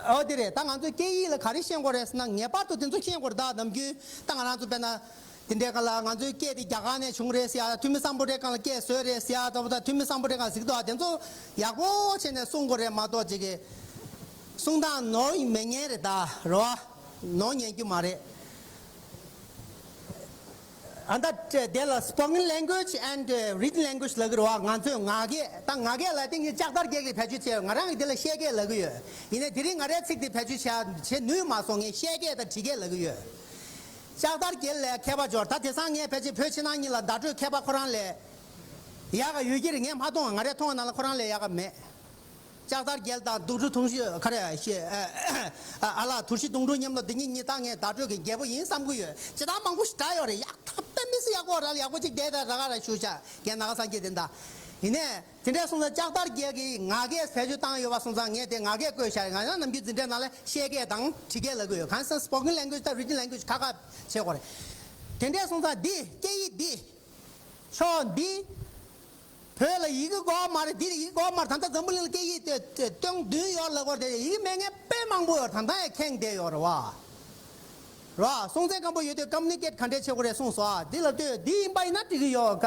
ཨོ་དེ་རེད། ད་ང་ཚོས་སྐད་ཡིག་ལ་ག་རེ་ཤེས་དགོས་རེད་ཟེར་ན། ངེས་པར་དུ་དེ་ཚོ་ཤེས་དགོས་རེད། ད་ནམ་རྒྱུན་ད་ང་རང་ཚོ་དཔེར་ན་དེ་འདྲའི་སྒང་ལ་ང་ཚོའི་སྐད་དེ་རྒྱ་གར་ནས་བྱུང་རེད་ཟེར་ཡ། ཐུ་མི་སམ་བྷོ་ཊའི་སྒང་ལ་སྐད་བཟོས་རེད་ཟེར་ཡ། ད་ད་ཐུ་མི་སམ་བྷོ་ཊའི་སྒང་ལ་གཟིགས་འདུག་ཨ། དེ་ཚོ་ཡག་པོ་བྱས་ནས་གསུང་དགོས་རེད་མ་གཏོགས་ཅིག་གི་གསུང་སྟངས་ནོར་མི་ཉན་རེད་ད། རེད་བ། ནོར་ཉན་རྒྱུ་མ་རེད། ཨ། ད་དེ་ལ་སི་པོ་ཀེན་ལེང་གུ་ཝེཇ་ཨེན་ཌི་རི་ཊན་ལེང་གུ་ཝེཇ་ལབ་ཀྱི་རེད་བ། ང་ཚོས་ངག་སྐད། ད་ངག་སྐད་ལ་དེང་གི་ལྕགས་དར་རྒྱལ་གྱིས་བེད་སྤྱོད་བྱས། ང་རང་གིས་དེ་ལ་བཤད་སྐད་ལབ་ཀྱི་ཡོད། ཡིན་ནའི་དེ་རིང་ང་རའི་ཚིག་དེ་བེད་སྤྱོད་བྱ་བྱེད་ནུས་མ་སོང་། ངས་བཤད་སྐད་དང་བྲིས་སྐད་ལབ་ཀྱི་ཡོད། ལྕགས་དར་རྒྱལ་ལ་མཁས་པ་འབྱོར། ད་དེང་སང་ངས་ཕལ་ཆེར་བོད་ཕྱི་ནང་གཉིས་ལ་བརྡ་སྤྲོད་མཁས་པ་ཁོ་རང་ལས་ཡག་ག་ཡོད་ཀྱི་རེད། ངས་མ་མཐོང་བ། ང་རས་མཐོང་བ་ནང་ལ་ཁོ་རང་ལས་ཡག་ག་མེད། ལྕགས་དར་རྒྱལ་དང་དུག་སྦྲུལ་དུང་ཞུ་ག་རེ་ཞེས། ཨ་ལ། དུར་ཤི་དུང་སྦྲུལ་མཉམ་ལ་འདི་གཉིས་གཉིས་ད་ངས་བརྡ་སྤྲོད་ཀྱི་རྒྱལ་པོ་ཡིན་བསམ་གྱི་ཡོད། སྤྱིར་བཏང་མང་པོ་ཞིག་བསྒྲགས་ཡོད་རེད། ཡག་ཐག་པའི་མི་སུ་ཡག་པོ་ར་ལ་ཡག་པོ་གཅིག་བསྡད་ད་ར་ག་ར་ཞུ་བྱ། རྒན་ནག་སངས་རྒྱས་དེ་འདྲ། ཡིན་ནའི་དེ་འདྲ་སོང་ཙང་ལྕགས་དར་རྒྱལ་གྱིས་ངག་སྐད་བེད་སྤྱོད་བཏང་ཡོད་པ་སོང་ཙང་ངས་དེ་ངག་སྐད་བཀོད་བཞག་ཡོད། ང་ཡང་ནམ་རྒྱུན་འཛིན་གྲྭའི་ནང་ལ་བཤད་སྐད་དང་བྲིས་སྐད་ལབ་གི་ཡོད། གང་ཟེར་ན་སི་པོ་ཀེན་ལེང་གུ་ཝེཇ་དང་རི་ཊན་ལེང་གུ་ཝེཇ་ཁ་ཁ་བྱེད་དགོས་རེད། དེ་འདྲ་སོང་ཙང་འདི་སྐད་ཡིག་འདི། ཕྱོགས་འདི། བོད་ལ་ཡི་གེ་དགོས་མ་རེད། འདི་ཡི་གེ་དགོས་མ་རེད། ད་ལྟ་འཛམ་བུ་གླིང་ལ་སྐད་ཡིག་དེ་དེ་སྟོང་བདུན་ཡོད་ལབ་ཀྱི་ཡོད་རེད་དེ། ཡི་གེ་མེད་མཁན་དཔེ་མང་པོ་ཡོད་རེད། ད་ལྟ་ཡང་ཁེངས་བསྡད་ཡོད་རེད་བ། རེད་བ། སྲོང་བཙན་སྒམ་པོ་ཡོད་དུས་ཀོ་མུ་ནི་ཀེཊ་ག་འདྲས་བྱེད་དགོས་རེད་གསུངས་སོང་། ཨ། འདི་ལབ་དུས་འདི་ཡིན་པ་ཡིན་ན་འགྲིག་གི་ཡོད། ག་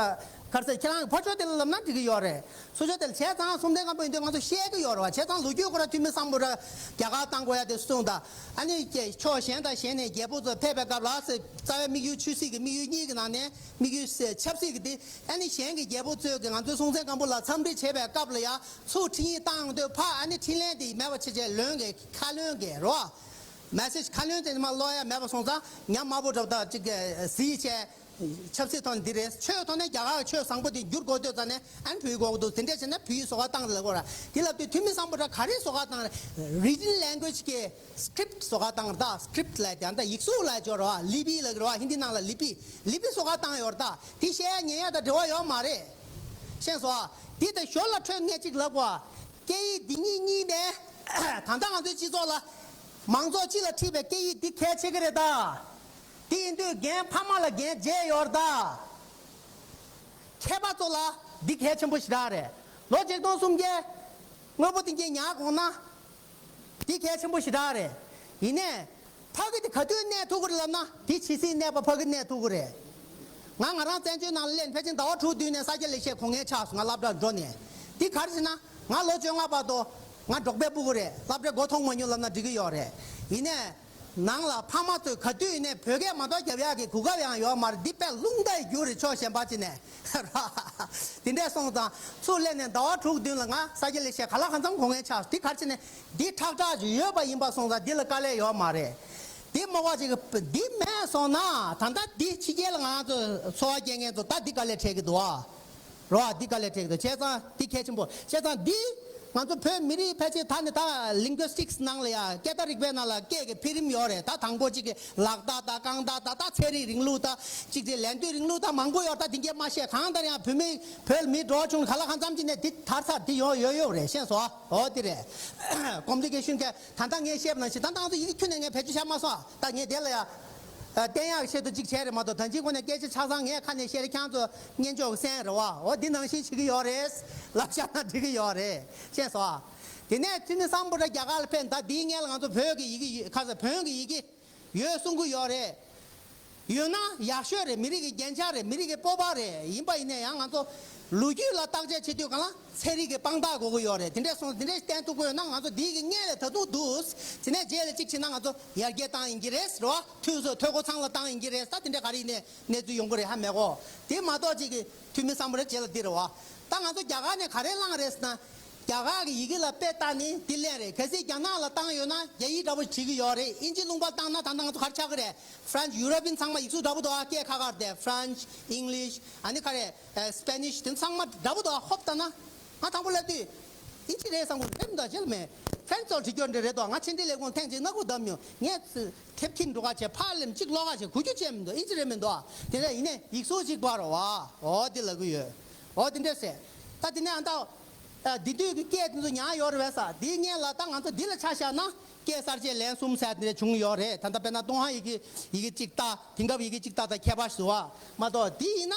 ག་རེ་ཟེར། ཁྱེད་རང་གི་ཕ་ཕྱོགས་དེ་ལ་ལབ་ན་འགྲིག་གི་ཡོད་རེད། སོ་ཕྱོགས་དེ་ལ། བྱས་ཙང་སྲོང་བཙན་སྒམ་པོ་ཡིན་དུས་ང་ཚོ་བཤད་ཀྱི་ཡོད་རེད་བ། བྱས་ཙང་ལོ་རྒྱུས་ཁོ་རང་ཐུ་མི་སམ་བྷོ་ཊ་རྒྱ་གར་བཏང་དགོས་ཡ་དེ་གསུངས་དང་། ཨ་ནི་ཕྱོགས་གཞན་དང་གཞན་ནས་རྒྱལ་པོ་ཚོ་ཕེབས་པའི་སྐབས་ལ་ཟེར། རྩ་བའི་དམིགས་ཡུལ་ཆོས་སྲིད་ཀྱི་དམིགས་ཡུལ་གཉིས་ཀྱི་ནང་ནས། དམིགས་ཡུལ་ཆབ་སྲིད་ཀྱི་དེ། ཨ་ནི་གཞན་གྱི་རྒྱལ་པོ་ཚོས་ཀྱི་ང་ཚོའི་སྲོང་བཙན་སྒམ་པོ་ལ་འཚམས་འདྲི་བྱེད་པའི་སྐབས་ལ་ཡ་ཚུར་འཕྲིན་ཡིག་བཏང་ཡོང་དུས་ཕར་ཨ་ནི་འཕྲིན་ལན་དེ་མེད་པ་བྱས་བྱས། ལོན་གྱི་ཁ་ལོན་གྱི་རོ། མེ་སེཇ་ཁ་ལོན་དེ་མར་ཀློག་ཡ་མེད་པ་སོང་ཙང་ཉམས་དམའ་པོ་འདྲ་པོ་དང་ཅིག་གཟིགས་བྱས། ཆབ་སྲིད་ཐོག་ནས་འདི་རེད། ཆོས་ཐོག་ནས་རྒྱ་གར་གྱི་ཆོས་བཟང་པོ་དེ་བསྒྱུར་དགོས་འདོད་ཙང་ནས་ཨ་ནི་བོད་ཡིག་དགོས་ཀྱི་འདུག་དེ་འདྲ་བྱས་ན་བོད་ཡིག་བཟོ་ག་བཏང་ལབ་དགོས་ར། དེ་ལབ་དུས་ཐུ་མི་སམ་བྷོ་ཊ་ག་རེ་བཟོ་ག་བཏང་རེད། རི་ཊན་ལེང་གུ་ཝེཇ་གི་སི་ཀི་རིབ་ཊི་བཟོ་ག་བཏང་རེད། ད་སི་ཀི་རིབ་ཊི་ལབ་དེ་ད་ཡིག་གཟུགས་ལབ་ཀྱི་ཡོད་རེད་བ། ལི་པི་ལབ་ཀྱི་རེད་བ། ཧིན་དི་ནང་ལ་ལི་པི། ལི་པི་བཟོ་ག་བཏང་ཡོད་རེད། ད་དེ་བཤད་ཡ་ཉན་ཡ་དང་འབྲེལ་བ་ཡོད་མ་རེད། ཤེས་སོང་ཨ། དེ་ད་ཞོར་ལ་འཕྲོས་ངས་གཅིག་ལབ་དགོས། སྐད་ཡིག་འདི་གཉིས་གཉིས་ནས་ད་ལྟ་ང་ཚོའི་སྤྱི་ཚོགས་ལ་མང་ཚོགས་སྤྱི་ལ་ཁྲིད་པའི་སྐད་ཡིག་འདི་གལ་ཆེ་གི་རེད་ད། དེ་ཡིན་དུས་རྒན་ཕ་མ་ལ་འགན་བརྗེད་ཡོད་རེད་ད། མཁས་པ་ཚོ་ལ་འདི་གལ་ཆེན་པོ་ཞེ་དྲག་རེད། ལོ་ཆིག་སྟོང་སུམ་བརྒྱའི་དངོས་པོ་དེ་འགན་ཉར་དགོས་ན། འདི་གལ་ཆེན་པོ་ཞེ་དྲག་རེད། ཡིན་ནའི། ཕ་གི་དེ་ག་དུས་གནས་ཐུབ་ཀྱི་རེད་ལབ་ན། དེ་ཇི་སྲིད་གནས་པ་ཕ་གི་གནས་ཐུབ་ཀྱི་རེད། ང་ང་རང་བཙན་བྱོལ་ནང་ལ་སླེབས་ནས་ཕལ་ཆེར་ཟླ་བ་དྲུག་བདུན་ནས་ས་སྐྱ་ལེགས་བཤད་གོ་ངན་ཆགས་སོང་། ང་སློབ་གྲྭར་འགྲོ་ནས། དེ་ག་རེ་ཟེར་ན། ང་ལོ་བཅོ་ལྔ་བར་དུ་ང་འབྲོག་པའི་སྤུ་གུ་རེད། སློབ་གྲྭའི་སྒོ་མཐོང་མ་མྱོང་ལབ་ན་འགྲིག་གི་ཡོད་རེད། ཡིན་ནའི། ནང་ལ་ཕ་མ་ཚོས་ག་དུས་ཡིན་ནའི་བོད་སྐད་མ་གཏོགས་རྒྱབ་ཡག་གི་གོ་སྐབས་ཡང་ཡོད་མ་རེད། འདི་དཔེ་རླུང་རྟ་ཡི་རྒྱུ་རེད། ཕྱོགས་གཞན་པ་ཅིག་ནས། དེ་འདྲས་སོང་ཙང་ཚུར་སླེབས་ནས་ཟླ་བ་དྲུག་བདུན་ལ་ང་ས་སྐྱ་ལེགས་བཤད་ག་ལ་གང་འཚམ་གོ་ངན་ཆགས། དེ་ག་རེ་བྱས་ནས་འདི་ཁྲག་ཁྲག་ཅིག་ཡོད་པ་ཡིན་པ་སོང་ཙང་འདི་ལ་དཀའ་ལས་ཡོད་མ་རེད། འདི་མ་བ་ཅིག་འདི་མེད་སོང་ན་ད་ལྟ་འདི་ཕྱི་རྒྱལ་ལ་ང་ཚོ་འཚོ་བ་སྐྱེལ་མཁན་ཚོ་ད་འདི་དཀའ་ལས་འཕྲད་ཀྱི་འདུག་ཨ། རོ། ཨ། འདི་དཀའ་ལས་འཕྲད་ཀྱི་འདུག་བྱས་ཙང་འདི་གལ་ཆེན་པོ། བྱས་ཙང་འདི་ང་ཚོ་བོད་མི་རིགས་ཕལ་ཆེར་ད་ནི་ད་ལིང་གུ་སི་ཊིག་སི་ནང་ལ་ཡ་སྐད་བརྡ་རིག་པའི་ནང་ལ་སྐད་ཀྱི་འཕེལ་རིམ་ཡོད་རེད། ད་དང་པོ་གཅིག་གི་ལག་བརྡ་དང་རྐང་བརྡ་དང་། ད་ཚན་རིག་རིང་ལུགས་དང་། གཅིག་དེ་ལན་ལྡོག་རིང་ལུགས་དང་མང་པོ་ཡོད། ད་འདི་གས་མ་བཤད། གང་ལྟར་ཡང་བོད་མི་བོད་ལ་མི་འགྲོ་བྱུང་ག་ལ་གང་འཚམ་གྱི་ནས་འདི་དར་ཚར། འདི་ཡོང་ཡོད་ཡོད་རེད། ཤེས་སོང་། འོ་འདི་རེད། ཀོམ་པི་ལི་ཀེ་ཤན་ག་ད་ལྟ་ངས་བཤད་པ་ནང་བཞིན་ད་ང་ཚོ་ཡི་གེ་ཁྱོན་ནས་ངས་བེད་སྤྱོད་བྱས་མ་སོང་། ད་ངས་དེ་ལ་ཡ། ཨ། བསྟན་ཡག་ཆེད་དུ་གཅིག་བྱས་རེད་མ་གཏོགས། ད་ཅི་ཁོ་ནས་སྐད་ཆ་ཆ་ཚང་ངས་ཁ་ནས་བཤད་རེད། ཁྱེད་ཚོ་སྙན་ཅོག་གི་གསན་རེད་བ། འོ་འདི་ནང་བཞིན་བྱེད་ཀྱི་ཡོད་རེད། ལབ་བཞག་ན་འགྲིག་གི་ཡོད་རེད། ཤེས་སོང་། དེ་ནས་ཐུ་མི་སམ་བྷོ་ཊ་རྒྱ་གར་ལ་ཕེབས། ད་འདིའི་སྔོན་ལ་ང་ཚོ་བོད་ཀྱི་ཡི་གེ་ཡོད། ཁ་ས་བོན་གྱི་ཡི་གེ་ཡོད་གསུང་གི་ཡོད་རེད། ཡོད་ན་ཡག་ཤོས་རེད། མི་རིགས་ཀྱི་རྒྱན་ཆ་རེད། མི་རིགས་ཀྱི་སྤོབས་པ་རེད། ཡིན་པ་ཡིན་ན་ཡང་ང་ཚོ་ལོ་རྒྱུས་ལ་བརྟག་དཔྱད་བྱེད་དུས་སྒང་ལ་ཚན་རིག་གི་དཔང་རྟགས་དགོས་ཀྱི་ཡོད་རེད། དེ་འདྲས་སོང་། དེ་འདྲས་བསྟན་ཐུབ་ཀྱི་ཡོད་ན་ང་ཚོ་འདི་གི་སྔོན་ལ་ད་དུང་འདུག་དེ་ནས་རྗེས་ལ་གཅིག་བྱས་ན་ང་ཚོ་ཡར་རྒྱས་བཏང་ཡིན་གྱི་རེད་ཟེར་བ། འཐུས་ཚོ་འཐུས་སྒོ་ཚང་ལ་བཏང་ཡིན་གྱི་རེད། ད་དེ་འདྲས་ག་རེ་ཡིན་ནའི་གནས་ཚུལ་ཡོང་གི་རེད། ཧ་མ་གོ། དེ་མ་གཏོགས་གཅིག་གི་ཐུ་མི་སམ་བྷོ་ཊ་རྗེས་ལ་འདི་རེད་བ། ད་ང་ཚོ་རྒྱ་གར་ནས་ག་རེ་བླངས་རེད་ཟེར་ན། རྒྱ་གར་གྱི་ཡི་གེ་ལ་དཔེ་བལྟས་ནས་འདི་ལེན་རེད། གལ་སྲིད་རྒྱ་ནག་ལ་བཏང་ཡོད་ན་རྒྱ་ཡིག་འདྲ་པོ་བྲིས་ཀྱི་ཡོད་རེད། ཨིན་ཇི་ལུང་པ་བཏང་ན་ད་ལྟ་ང་ཚོ་ག་རེ་ཆགས་ཀྱི་རེད། French European ཚང་མ་ཡིག་གཟུགས་འདྲ་པོ་འདུག་ཨ། སྐད་ཁ་ཁ་རེད། French English ཨ་ནི་ག་རེ་Spanish དེ་ཚང་མ་འདྲ་པོ་འདུག་ཨ། ཧོབ་ལྟ་ན་ང་དང་པོ་ལབ་དུས་ཨིན་ཇི་རེད་བསམ་གྱི་རེད་མི་འདུག་རྗེས་ལ་མེད། French ཚོར་བྲིས་རྒྱུ་འདྲ་རེད་དོ། ང་ཕྱི་འབྲེལ་ལས་ཁུངས་ཐེངས་གཅིག་སྣ་ཁུག་བརྡབས་མྱོང་། ངས་དེབ་ཁྱེར་འགྲོ་ག་བྱས་ཕར་ལེམ་གཅིག་ཀློག་ག་བྱས་གོ་རྒྱུ་ཅན་མི་འདུག་ཨིན་ཇི་རེད་མི་འདུག་ཨ། དེ་འདྲ་ཡིན་ནའི་ཡིག་གཟུགས་གཅིག་པ་རེད་བ། འོ་དེ་ལབ་ཀྱི་ཡོད། འོ་དེ་འདྲ་ཟེར། ད་དེ་ནས་ཨ་ད། ཨ། འདི་དུས་ཀྱི་སྐད་དེ་ཚོ་ཉར་ཡོད་རེད་པས། དེའི་སྔོན་ལ་ད་ང་ཚོ་འདི་ལ་ཆ་བཞག་ན་སྐད་གསར་བཅད་ལན་གསུམ་ཟེར་དེ་འདྲ་བྱུང་ཡོད་རེད། ད་ལྟ་དཔེར་ན་ཏུན་ཧོང་ཡི་གེ་ཡི་གེ་གཅིག་ལྟ། དེང་སྐབས་ཡི་གེ་གཅིག་ལྟ་དང་ཁྱད་པར་ཞིག་འདུག་བ། མ་གཏོགས་འདི་ཡིན་ན་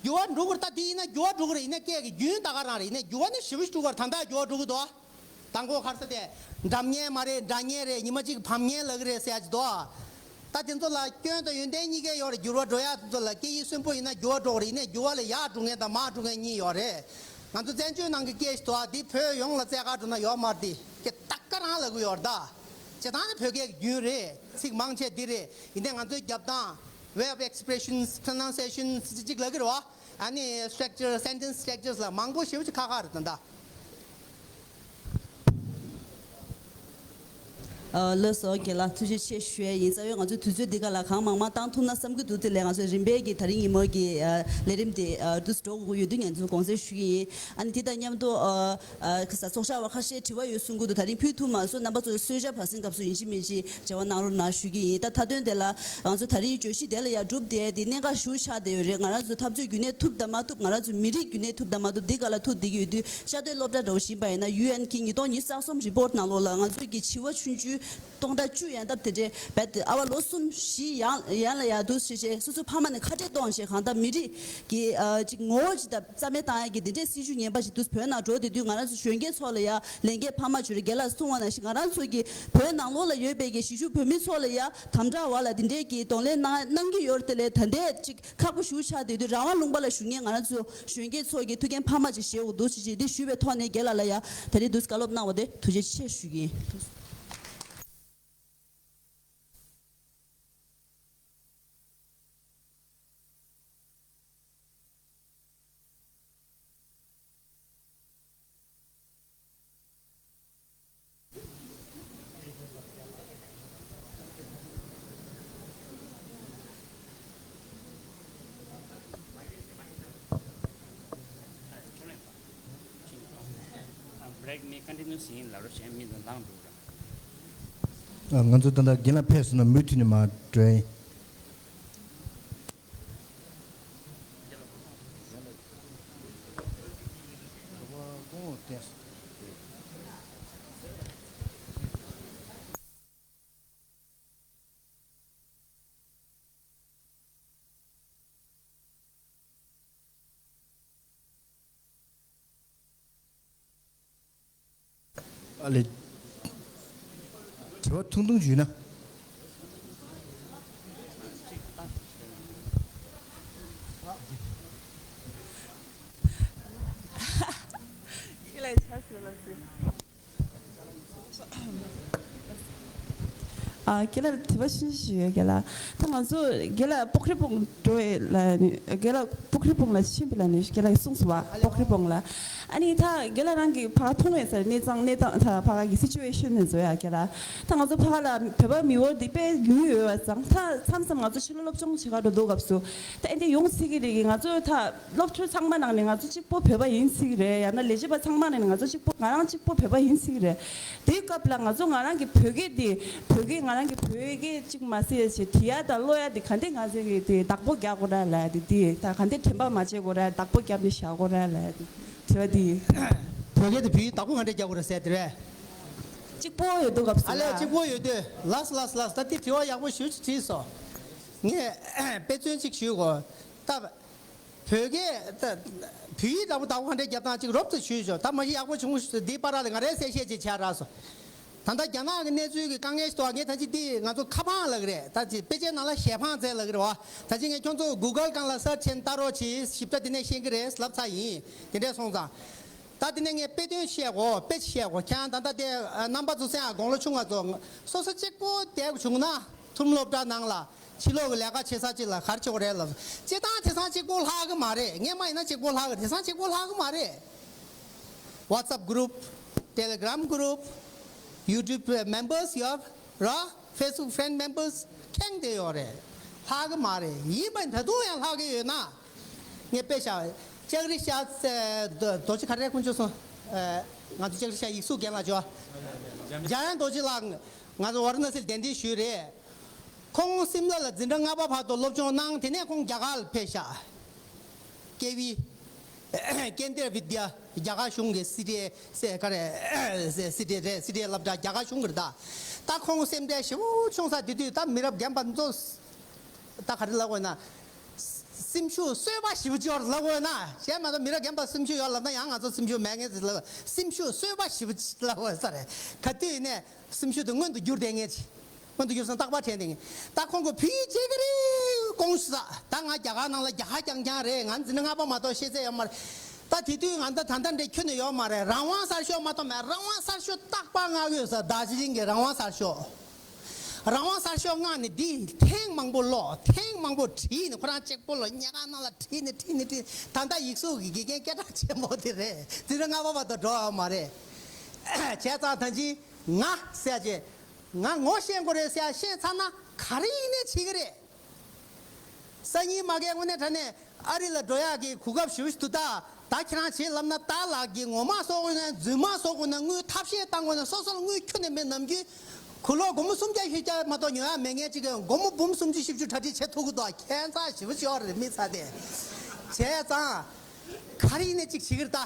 འགྱུར་བ་འགྲོ་གི་རེད། ད་འདི་ཡིན་ན་འགྱུར་བ་འགྲོ་གི་རེད། ཡིན་ན་སྐད་ཀྱི་རྒྱུན་ད་ག་རང་རེད། ཡིན་ན་འགྱུར་བ་ནི་ཞེ་པོ་ཞིག་འགྲོ་གི་རེད། ད་ལྟ་འགྱུར་བ་འགྲོ་གི་འདུག་བ། དང་པོ་ག་རེ་ཟེར་དེ། འགྲམ་ངན་མ་རེད། འདྲ་ངན་རེད། ཉི་མ་གཅིག་བམ་ངན་ལབ་ཀྱི་རེད་ཟེར་ཡ་ཅིག་འདུག་བ། ད་དེ་ཚོ་ལ་སྐྱོན་དང་ཡོན་ཏན་གཉིས་ཀ་ཡོད་རེད། འགྱུར་བ་འགྲོ་ཡག་དེ་ཚོ་ལ་སྐད་ཡིག་གསོན་པོ་ཡིན་ན་འགྱུར་བ་འགྲོ་གི་རེད། ཡིན་ནའི་འགྱུར་བ་ལ་ཡར་འགྲོ་མཁན་དང་མར་འགྲོ་མཁན་གཉིས་ཡོད་རེད། ང་ཚོ་བཙན་བྱོལ་ནང་གི་སྐད་ཞིག་འདུག་ཨ། འདི་བོད་ཡོངས་ལ་བཙལ་ག་འགྲོ་ན་ཡོད་མ་རེད། དེ་སྐད་ད་ག་རང་ལབ་གི་ཡོད་རེད་ད། སྤྱིར་བཏང་ནི་བོད་སྐད་ཀྱི་རྒྱུན་རེད། ཚིག་མང་ཆེ་འདི་རེད། ཡིན་ནའི་ང་ཚོའི་རྒྱབ་སྟངས། Way of expressions, pronunciation ཅིག་ལབ་ཀྱི་རེད་བ། ཨ་ནི་structure, sentence structures ལ་མང་པོ་ཞེ་པོ་ཅིག་ཁག་ཁག་རེད་ད་ད། ཨ། ལགས་སོ། རྒན་ལགས་ཐུགས་རྗེ་ཆེ་ཞུ་ཡས་ཡིན། རྩ་བའི་ང་ཚོའི་དུས་ཚོད་འདི་ག་ལ་གང་མང་མང་བཏང་ཐུབ་ན་བསམ་གྱི་འདུག་དེ་ལས་ང་ཚོའི་རིམ་པས་ཀྱི་ད་རིང་ཉིན་མོ་གི་ཨ་ལས་རིམ་དེ་ཨ་འདུག་སེ་འགྲོ་དགོས་ཀྱི་ཡོད་དུས་ང་ཚོས་དགོངས་སེལ་ཞུ་གི་ཡིན། ཨ་ནི་དེ་དང་མཉམ་དུ་ཨ་ཨ་ག་ས་ཚོགས་བཅར་བ་ཁ་ཤས་དྲི་བ་ཡོད་གསུང་གི་འདུག་ད་རིང་ཕུལ་ཐུབ་མ་སོང་། རྣམ་པ་ཚོ་གསོལ་ཇ་བར་གསེང་སྐབས་སུ་ཡིན་གཅིག་མིན་གཅིག་འབྲེལ་བ་གནང་རོགས་གནང་ཞུ་གི་ཡིན། ད་མཐའ་དོན་དེ་ལ་ང་ཚོ་ད་རིང་བརྗོད་གཞི་དེ་ལ་ཡར་གྲུབ་བསྡད་དེ་གནད་འགག་ཞེ་པོ་ཆགས་བསྡད་ཡོད་རེད། ང་རང་ཚོ་འཐབ་རྩོད་རྒྱུན་གནས་ཐུབ་དང་མ་ཐུབ། ང་རང་ཚོ་མི་རིགས་རྒྱུན་གནས་ཐུབ་དང་མ་ཐུབ། འདི་ག་ལ་ཐུག་བསྡད་ཀྱི་ཡོད་དུས། ཤར་སྟོད་སློབ་གྲྭ་འདྲ་བོ་ཞིག་ཡིན་པ་ཡིན་ན་ཡུ་ཨེན་གྱི་ཉིས་སྟོང་ཉི་ཤུ་རྩ་གསུམ་རི་པོར་ནང་ལོགས་ལ་ང་ཚོ་གི་བྱིས་པ་ཆུང་ཆུང་སྟོང་ཕྲག་བཅུ་ཡན་འདབ་དེ་འདྲའི་རྦད་དེ་ཨ་བ་ལོ་གསུམ་བཞི་ཡན་ཡན་ལ་ཡར་འདུག་སེ་བྱས་སོ་སོའི་ཕ་མ་ནས་ཁ་བྲལ་གཏོང་བྱས། གང་ལྟར་མི་རིགས་ཀྱི་ཨ་ཅིག་ངོ་བོ་ཅིག་དང་རྩ་མེད་བཏང་ཡག་གི་འདི་འདྲའི་སྲིད་བྱུས་ངན་པ་ཞིག་འདུག་བོད་ནང་འགྲོ་བསྡད་དུས་ང་རང་ཚོ་གཞོན་སྐྱེས་ཚོ་ལ་ཡ་ལས་འགན་འཕར་མ་བྱུང་རེད། རྒན་ལགས་གསུངས་པ་ནང་བཞིན་ང་རང་ཚོ་གི་བོད་ནང་ལོགས་ལ་ཡོད་པའི་གི་གཞིས་བཞུགས་བོད་མི་ཚོ་ལ་ཡ་དམ་དྲག་འོག་ལ་འདི་འདྲའི་གི་གདོང་ལེན་གནང་གནང་གི་ཡོད་རེད། དེ་ལས་ད་ལྟའི་ཅིག་ཁག་པོ་ཞེ་པོ་ཆགས་བསྡད་དུས་རང་དབང་ལུང་པ་ལ་བཞུགས་མཁན་ང་རང་ཚོ་གཞོན་སྐྱེས་ཚོ་གི་ཐུགས་འགན་འཕར་མ་ཅིག་བཞེས་དགོས་འདུག་ཅེས་ཅིག་འདི་ཞུས་པའི་ཐོག་ནས་རྒན་ལགས་ལ་ཡ་ད་རེས་འདུག་སེ་བཀའ་སློབ་གནང་བ་དེ་ཐུགས་རྗེ་ཆེ་ཞུ་གི་ཡིན། Break ནི་continuous ཡིན་ལབ་རོགས་བྱས། མི་ཚོ་ལངས་འགྲོ་ར། ང་ཚོ་ད་ལྟ་རྒན་ལགས་ཕེབས་སོང་ན་མུ་མཐུད་ནས་མར་འགྲོ་ཡིན། ཨ་ལེ། དྲི་བ་ཐུང་ཐུང་ཞུས་ན། ཨ། རྒན་ལགས་དྲི་བ་ཆུང་ཆུང་ཞིག་ཡོད། རྒན་ལགས། ད་ང་ཚོ་རྒན་ལགས་པོ་ཁ་རི་སྦུག་འགྲོ་བའི་ལ་ནི། རྒན་ལགས་པོ་ཁ་རི་སྦུག་ལ་ཕྱིན་པ་ལ་ནི་རྒན་ལགས་ཀྱིས་གསུངས་སོང་བ། པོ་ཁ་རི་སྦུག་ལ། ཨ་ནི་ད་རྒན་ལགས་རང་གིས་ཕར་མཐོང་བའི་ས་གནས་སྟངས་གནས་སྟངས་ད་ཕར་གི་སི་ཅུ་ཨེ་ཤན་ནི་བཟོ་ཡ་རྒན་ལགས། ད་ང་ཚོ་ཕར་ལ་བོད་པ་མི་འབོར་འདི་དཔེ་ཉུང་ཡོད་པ་ཙང་། ད་མཚམས་མཚམས་ང་ཚོ་ཕྱི་ལོགས་སློབ་སྦྱོང་བྱེད་ག་འགྲོ་དུས་སྐབས་སུ་ད་ཨེ་འདྲ་ཡོང་སྲིད་ཀྱི་རེད་གི། ང་ཚོ་ད་སློབ་ཕྲུག་ཚང་མ་ནང་ནས་ང་ཚོ་གཅིག་པོ་བོད་པ་ཡིན་སྲིད་ཀྱི་རེད། ཡང་ན་ལས་བྱེད་པ་ཚང་མ་ནང་ནས་ང་ཚོ་གཅིག་པོ། ང་རང་གཅིག་པོ་བོད་པ་ཡིན་སྲིད་ཀྱི་རེད། དེའི་སྐབས་ལ་ང་ཚོ་ང་རང་གི་བོད་སྐད་དེ། བོད་སྐད་ང་རང་གི་བོད་སྐད་གཅིག་མ་ཟད་བྱས་བྲི་ཡ་དང་ཀློག་ཡ་དེ་ག་འདྲས་ང་ཚོ་གི་དེ་བདག་པོ་རྒྱག་དགོས་ར་ལབ་ཡ་དེ། དེ་ད་ག་འདྲས་དྲན་པ་མ་བརྗེད་དགོས་ར། བདག་པོ་རྒྱབ་ནས་བཞག་དགོས་ར་ལབ་ཡ་དེ། དྲི་བ་དེ་ཡིན། བོད་སྐད་དེ་བོད་ཡིག་བདག་པོ་ག་འདྲས་རྒྱག་དགོས་ར་ཟེར་དེ་རེད། གཅིག་པོ་ཡོད་དུས་སྐབས་སུ་ཨ་ལས། ལ་གཅིག་པོ་ཡོད་དུས། ལགས་ལགས་ལགས། ད་དེ་དྲི་བ་ཡག་པོ་ཞེ་པོ་ཅིག་དྲིས་སོང་། ངས་དཔེ་མཚོན་ཅིག་ཞུ་དགོས། ད། བོད་སྐད་ད། བོད་ཡིག་ལྟ་བུ་ལྟ་བུ་ག་འདྲས་རྒྱབ་སྟངས་ཅིག་རོབ་ཙམ་ཞུས་ཆོག་ད་མ་གཞི་ཡག་པོ་བྱུང་། འདིའི་བར་ལ་ང་རའི་གསལ་བཤད་ཅིག་བྱས་རག་སོང་། ད་ལྟ་རྒྱ་ནག་གི་གནས་ཚུལ་གྱི་དཀའ་ངལ་ཞིག་འདུག་ངས་ད་ཅི་འདི་ང་ཚོ་ཁ་པང་ལབ་ཀྱི་རེད། ད་ཅི་དཔེ་ཆའི་ནང་ལ་ཞལ་པང་ཟེར་ལབ་ཀྱི་རེད་བ། ད་ཅི་ངས་ཁྱོད་ཚོ་གུ་གལ་སྒང་ལ་སར་ཆེན་ལྟ་རོགས་གྱིས། ཞིབ་ཕྲ་དེ་ནས་ཤེས་ཀྱི་རེད་ལབ་ཚར་ཡིན། དེ་འདྲས་སོང་ཙང་། ད་དེ་ནས་ངས་དཔེ་དོན་བཤད་དགོས། དཔེ་ཆ་བཤད་དགོས། ཁྱེད་རང་ད་ལྟ་དེ་རྣམ་པ་ཚོ་སེམས་ཨ་དགུང་ལོ་ཆུང་བ་ཚོ་སོ་སོ་གཅིག་པོ་བསྡད་དགོས་བྱུང་ན་ཐུམ་སློབ་གྲྭ་ནང་ལ། ཕྱི་ལོགས་ཀྱི་ལས་ཀ་བྱེད་ས་ཅིག་ལ་ག་རེ་བྱེད་དགོས་རེད་ལབ། སྤྱིར་བཏང་དེང་སང་གཅིག་པོ་ལྷག་གི་མ་རེད། སྔས་མ་ཡིན་ན་གཅིག་པོ་ལྷག་གི། དེང་སང་གཅིག་པོ་ལྷག་གི་མ་རེད། WhatsApp group, Telegram group, YouTube members ཡོད་ར། Facebook friend members ཁེངས་བསྡད་ཡོད་རེད། ལྷག་གི་མ་རེད། ཡིན་པ་ད་དུང་ཡང་ལྷག་གི་ཡོད་ན། ངས་དཔེ་བཞག་ལྕགས་རི་ཤ་རྡོ་རྗེ་ག་རེ་ཁོང་ཚོས་སོང་། ང་ཚོ་ལྕགས་རི་ཤ་ཡིག་གཟུགས་རྒན་ལགས་ཅོ། འཇམ་དབྱངས་རྡོ་རྗེ་ལགས། ང་ཚོ་ཝཱ་ར་ཎ་སིར་གདན་འདྲེན་ཞུས་རེད། ཁོང་སིམ་ལ་ལ་འཛིན་གྲྭ་ལྔ་པ་བར་དུ་སློབ་སྦྱོང་གནང་། དེ་ནས་ཁོང་རྒྱ་གར་ལ་ཕེབས་ཤག་ཀེ་བི། ཀེན་དྲ་བི་དྱ། རྒྱ་གར་གཞུང་གི་སི་ཊི་ཨེ་ཟེར་ག་རེ། སི་ཊི་ཨེ་རེད། སི་ཊི་ཨེ་སློབ་གྲྭ་རྒྱ་གར་གཞུང་གི་རེད་ད། ད་ཁོང་སེམས་ཁྲལ་ཞེ་པོ་བྱུང་ས་དེ་དུས་ད་མི་རབས་རྒན་པ་ཚོ། ད་ག་རེ་ལབ་དགོས་ན། སེམས་ཤུགས་གསོས་པ་ཞེ་པོ་ཅིག་ཡོད་ལབ་དགོས་ན། གཞན་མ་གཏོགས་མི་རབས་རྒན་པ་སེམས་ཤུགས་ཡོད་ལབ་ན་ཡང་ང་ཚོ་སེམས་ཤུགས་མེད་མཁན་ཅིག་ལབ། སེམས་ཤུགས་གསོས་པ་ཞེ་པོ་ཅིག་ལབ་དགོས་ས་རེད། ག་དུས་ཡིན་ནའི་སེམས་ཤུགས་དེ་སྔོན་དུ་འགྱུར་བསྡད་མཁན་ཅིག་སྔོན་དུ་འགྱུར་སོང་རྟག་པར་དྲན་བསྡད་མཁན། ད་ཁོང་གིས་བོད་ཡིག་བརྗེད་ཀྱི་རེད་དགོངས་ས། ད་ང་རྒྱ་གར་ནང་ལ་རྒྱ་ཧ་རྐྱང་རྐྱང་རེད། ང་འཛིན་གྲྭ་ལྔ་པ་མ་གཏོགས་ཤེས་ཚད་ཡོད་མ་རེད། ད་དེ་དུས་ང་ད་ད་ལྟ་འདྲ་ཁྱོན་ནས་ཡོད་མ་རེད། རང་དབང་གསར་ཤོག་མ་གཏོགས་མེད། རང་དབང་གསར་ཤོག་རྟག་པར་མངགས་ཡོད་ས། རྡོ་རྗེ་གླིང་གི་རང་དབང་གསར་ཤོག་རང་དབང་གསར་ཤོག་མངགས་ནས་འདི་ཐེངས་མང་པོ་ཀློག་ཐེངས་མང་པོ་བྲིས་ནས་ཁོ་རང་གཅིག་པོ་ལ་ཉལ་ཁང་ནང་ལ་བྲིས་ནས་བྲིས་ནས་བྲིས། ད་ལྟ་ཡིག་གཟུགས་ཀྱི་དགེ་རྒན་སྐད་གྲགས་ཆེན་པོ་དེ་རེད། འཛིན་གྲྭ་ལྔ་པ་བར་དུ་འགྲོ་ཡོད་མ་རེད། བྱས་ཙང་ད་ཅི་ང་ཟེར་ཅེ། ང་ངོ་ཤེས་དགོས་རེད་ཟེར་ཡ་ཤེས་ཚར་ན་ག་རེ་ཡིན་ནའི་བྱེད་ཀྱི་རེད། སང་ཉིན་མ་གིར་དངོས་གནས་དྲང་གནས་ཨ་རི་ལ་འགྲོ་ཡག་གི་གོ་སྐབས་ཞེ་པོ་ཞིག་འདུག་ད་ད་ཁྱེད་རང་བྱེད་ལབ་ན། ད་ལགས་ཀྱིས་ངོ་མ་གསོག་དགོས་ན། རྫུན་མ་གསོག་དགོས་ན། དངུལ་ཐབས་ཤེས་བཏང་དགོས་ན། སོ་སོ་ལ་དངུལ་ཁྱོན་ནས་མེད། ནམ་རྒྱུན་གོས་ལོག་སྒོར་མོ་སུམ་བརྒྱ་བཞི་བརྒྱ་མ་གཏོགས་ཉོ་ཡག་མེད་མཁན་ཅིག་གིས་སྒོར་མོ་འབུམ་སུམ་ཅུ་བཞི་བཅུ་གྲ་སྒྲིག་བྱེད་ཐུབ་ཀྱི་འདུག་ཁྱད་མཚར་ཞེ་པོ་ཅིག་ཡོད་རེད། མི་ཚ་དེ། བྱས་ཙང་ག་རེ་ཡིན་ནའི་ཅིག་བྱེད་ཀྱི་རེད་ད།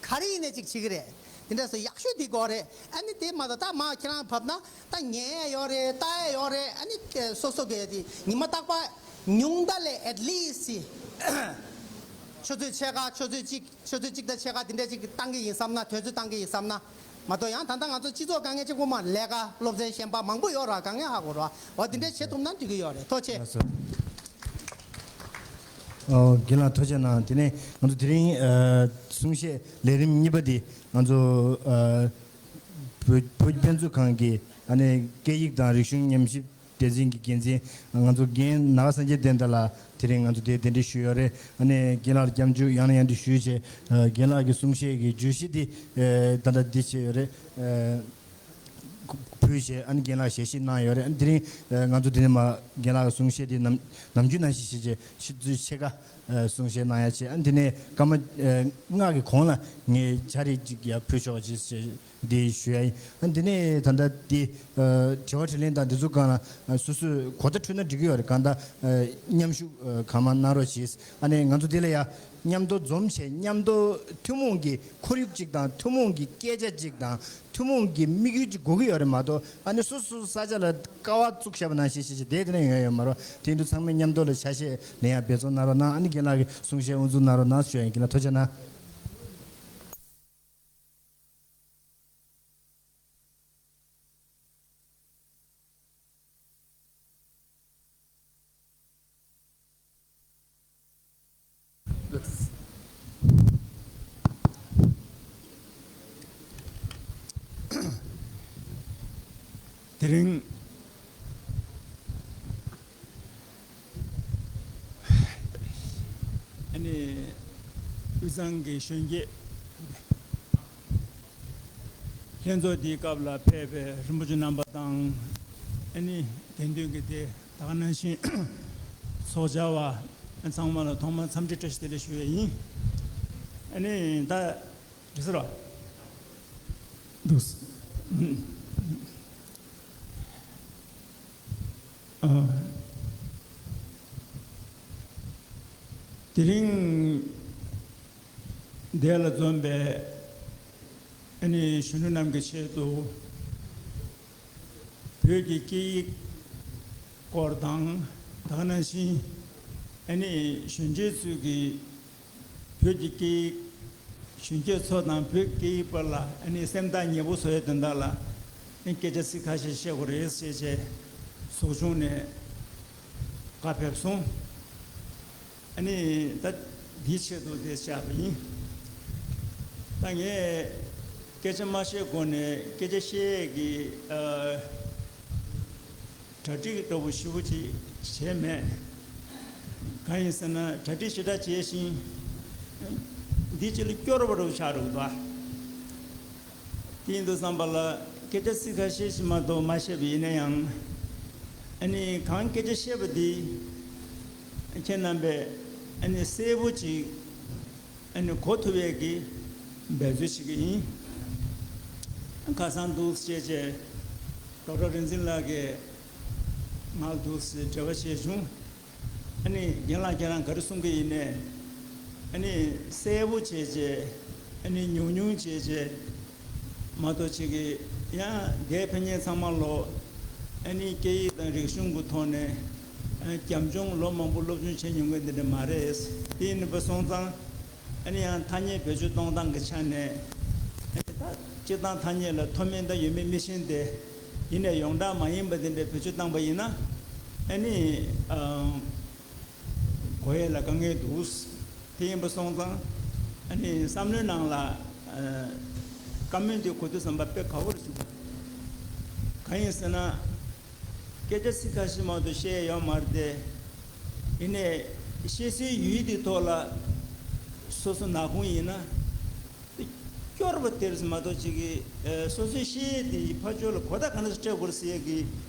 ག་རེ་ཡིན་ནའི་ཅིག་བྱེད་ཀྱི་རེད། དེ་འདྲ་སོ་ཡག་ཤོས་དེ་དགོས་རེད། ཨ་ནི་དེ་མ་གཏོགས་ད་མ་ཁྱེད་རང་བབས་ན་ད་ཉན་ཡག་ཡོད་རེད། ལྟ་ཡག་ཡོད་རེད། ཨ་ནི་སོ་སོ་གི་དེ་ཉི་མ་རྟག་པར་ཉུང་མཐའ་ལ་at least ཆུ་ཚོད་ཕྱེད་ཀ་ཆུ་ཚོད་གཅིག་ཆུ་ཚོད་གཅིག་དང་ཕྱེད་ཀ་དེ་འདྲ་ཅིག་བཏང་གི་ཡིན་བསམ་ན། དུས་ཚོད་བཏང་གི་ཡིན་བསམ་ན། མ་གཏོགས་ཡང་ད་ལྟ་ང་ཚོ་སྤྱི་ཚོགས་དཀའ་ངལ་གཅིག་པོ་མ་ལས་ཀ་སློབ་ཚན་གཞན་པ་མང་པོ་ཡོད་ར། དཀའ་ངལ་ཧ་གོ་ར། འོ་དེ་འདྲ་བྱེད་ཐུབ་ན་འགྲིག་གི་ཡོད་རེད། ཐུགས་རྗེ་ཆེ། ཨོ། རྒན་ལགས་ཐུགས་རྗེ་གནང་། དེ་ནས་ང་ཚོ་དེ་རིང་ཨ་གསུང་བཤད་ལས་རིམ་གཉིས་པ་འདི་ང་ཚོ་ཨ་བོད་བོད་ཀྱི་དཔེ་མཛོད་ཁང་གི་ཨ་ནི་སྐད་ཡིག་དང་རིག་གཞུང་ཉམས་ཞིབ་སྡེ་ཚན་གྱི་འགན་འཛིན་ང་ཚོ་རྒན་ནཱ་ག་སངས་རྒྱས་བསྟན་དར་ལགས་དེ་རིང་ང་ཚོ་དེ་གདན་འདྲེན་ཞུས་ཡོད་རེད། ཨ་ནི་རྒན་ལགས་ལ་སྐྱབས་འཇུག་ཡང་ནས་ཡང་དུ་ཞུས་བྱས། ཨ་རྒན་ལགས་ཀྱི་གསུང་བཤད་ཀྱི་བརྗོད་གཞི་འདི་ཨ་ད་ལྟ་འདི་བྱས་ཡོད་རེད། ཨ་ཕུལ་བྱས་ཨ་ནི་རྒན་ལགས་ཞལ་བཞེས་གནང་ཡོད་རེད། ཨ་ནི་དེ་རིང་ཨ་ང་ཚོ་དེ་ནས་མར་རྒན་ལགས་ཀྱི་གསུང་བཤད་དེ་ནམ་ནམ་རྒྱུན་ནང་བཞིན་བྱས་བྱས་ཆུ་ཚོད་ཕྱེད་ཀ་ཨ་གསུང་བཤད་གནང་ཡ་བྱས། ཨ་ནི་དེ་ནས་སྐར་མ་ཨ་ལྔ་གི་གོང་ལ་ངས་ཕྱག་བྲིས་ཅིག་ཡར་ཕུལ་ཆོག་ཅེས་བྱས་འདི་ཞུ་ཡ་ཡིན། ཨ་ནི་དེ་ནས་ད་ལྟ་འདི་ཨ་དྲི་བ་དྲིས་ལན་དང་འདི་ཚོ་སྒང་ལ་ཨ་སོ་སོས་གོ་བརྡ་འཕྲོད་ན་འགྲིག་གི་ཡོད་རེད། གང་ལྟར་ཨ་མཉམ་ཞུགས་ཨ་གང་མང་གནང་རོགས་གྱིས། ཨ་ནི་ང་ཚོ་འདི་ལ་ཡ་མཉམ་དུ་འཛོམས་བྱས་མཉམ་དུ་ཐུན་མོང་གི་ཁོར་ཡུག་ཅིག་དང་ཐུན་མོང་གི་སྐད་ཆ་ཅིག་དང་ཐུན་མོང་གི་དམིགས་ཡུལ་ཅིག་དགོས་ཀྱི་ཡོད་རེད་མ་གཏོགས། ཨ་ནི་སོ་སོ་ས་ཆ་ལ་ཀ་བ་བཙུགས་བཞག་པ་ནང་བཞིན་ཞིག་ཞིག་དེ་དེ་ནས་ཡོང་ཡ་ཡོད་མ་རེད། དེ་འདུག་ཚང་མས་མཉམ་དུ་ལ་ཆ་ཤས་ལེན་ཡ་འབད་བརྩོན་གནང་རོགས་གནང་། ཨ་ནི་རྒན་ལགས་ཀྱི་གསུང་བཤད་དབུ་འཛུགས་གནང་རོགས་གནང་ཞུ་ཡ་ཡིན། རྒན་ལགས་ཐུགས་རྗེ་གནང་། དེ་རིང་ཨ་ནི་དབུས་གཙང་གི་གཞོན་སྐྱེས་ལྷན་ཚོགས་འདིའི་སྐབས་ལ་ཕེབས་པའི་རིན་པོ་ཆེ་རྣམ་པ་དང་། ཨ་ནི་དགེ་འདུན་གྱི་སྡེ། ད་ག་ནང་བཞིན་ཚོགས་བཅར་བ་ཚང་མ་ལ་ཐོག་མར་འཚམས་འདྲི་བཀྲ་ཤིས་བདེ་ལེགས་ཞུ་ཡས་ཡིན། ཨ་ནི་ད་འགྲིག་ས་རེད་པ། འདུག་སེ། ཨ། དེ་རིང་འདིར་ལ་འཛོམས་པའི་ཨ་ནི་གཞོན་ནུ་རྣམས་ཀྱི་ཆེད་དུ། བོད་ཀྱི་སྐད་ཡིག་སྐོར་དང་། ད་ག་ནང་བཞིན་ཨ་ནི་གཞོན་སྐྱེས་ཚོས་ཀྱི་བོད་ཀྱི་སྐད་ཡིག་གཞོན་སྐྱེས་ཚོ་དང་བོད་སྐད་ཡིག་བར་ལ་ཨ་ནི་སེམས་ཐག་ཉེ་པོ་བཟོ་ཡས་དོན་དག་ལ་ཨ་ནི་སྐད་ཆ་ཚིག་ཁ་ཤས་བཤད་དགོས་རེད་ཟེར་བྱས་ཟུག་ཆུང་ནས་བཀའ་ཕེབས་སོང་། ཨ་ནི་ད་འདིའི་ཆེད་དུ་དེ་བྱས་པ་ཡིན། ད་ངས་སྐད་ཆ་མ་བཤད་གོང་ནས་སྐད་ཆ་བཤད་ཀྱི་ཨ་གྲ་སྒྲིག་འདྲ་བོ་ཞེ་པོ་ཅིག་བྱས་མེད། གང་ཡིན་ཟེར་ན་གྲ་སྒྲིག་ཞེ་དྲག་བྱས་ཤིང་འདི་ཅིག་ལ་སྐྱོར་བ་འདྲ་བོ་ཆགས་འགྲོ་གི་འདུག་ཡིན་དུས་ཙམ་པ་ལ་སྐད་ཆ་ཚིག་ཁ་ཤས་ཤིག་མ་གཏོགས་མ་བཤད་པ་ཡིན་ན་ཡང་། ཨ་ནི་གང་སྐད་ཆ་བཤད་པ་འདི་ཁྱེད་རྣམ་པས་ཨ་ནི་གསལ་པོ་ཅིག་ཨ་ནི་གོ་ཐུབ་ཡས་ཀྱི་འབད་རྩོལ་བྱེད་ཀྱི་ཡིན། ཁ་སང་འདུག་བྱས་བྱས་ཌོག་ཊར་རིག་འཛིན་ལགས་ཀྱིས་ང་ལ་འདུག་སེ་འབྲེལ་བ་བྱས་བྱུང་། ཨ་ནི་རྒན་ལགས་ཁྱེད་རང་ག་རེ་གསུང་གི་ཡིན་ནས། ཨ་ནི་གསལ་པོ་བྱས་བྱས་ཨ་ནི་ཉུང་ཉུང་བྱས་བྱས་མ་གཏོགས་ཅིག་གི་ཡང་འདས་ཕན་ཉེ་ཚང་མ་ལོ་ཨ་ནི་སྐད་ཡིག་དང་རིག་གཞུང་གི་ཐོག་ནས་ཨ་རྒྱབ་ལྗོངས་ལོ་མང་པོ་སློབ་སྦྱོང་བྱས་མྱོང་མཁན་འདི་འདྲ་མ་རེད། དེ་ཡིན་པ་སོང་ཙང་། ཨ་ནི་ཡང་ཐ་སྙད་བེད་སྤྱོད་གཏོང་སྟངས་ཀྱི་ཆ་ནས་ཨ་ནི་ད་སྤྱིར་བཏང་ཐ་སྙད་ལ་མཐོ་དམན་ད་ཡོད་མེད་མི་ཤེས་ཏེ། ཡིན་ནའི་ཡོངས་གྲགས་མ་ཡིན་པ་དེ་འདྲ་བེད་སྤྱོད་བཏང་པ་ཡིན་ན་ཨ་ནི་ཨ་གོ་ཡས་ལ་དཀའ་ངལ་འདུག་དེ་ཡིན་པ་སོང་ཙང་ཨ་ནི་བསམ་བློའི་ནང་ལ་ཨ་བཀའ་མོལ་དེ་གོ་དུས་ཙམ་པ་དཔེ་དགའ་པོ་རེད་བྱུང་། གང་ཡིན་ཟེར་ན། སྐད་ཆ་ཚིག་ཁ་ཤས་མ་གཏོགས་བཤད་ཡོད་མ་རེད་དེ། ཡིན་ནའི་བཤད་སའི་ཡུལ་དེའི་ཐོག་ལ་སོ་སོ་ནག་ཁུང་ཡིན་ན་སྐྱོར་བ་དེར་མ་གཏོགས་ཅིག་གི་ཨ་སོ་སོའི་བཤད་ཡས་དེ་ཕར་ཕྱོགས་ལ་གོ་བརྡ་ག་འདྲ་སྤྲད་དགོས་རེད་ཟེར་ཡས་ཀྱི་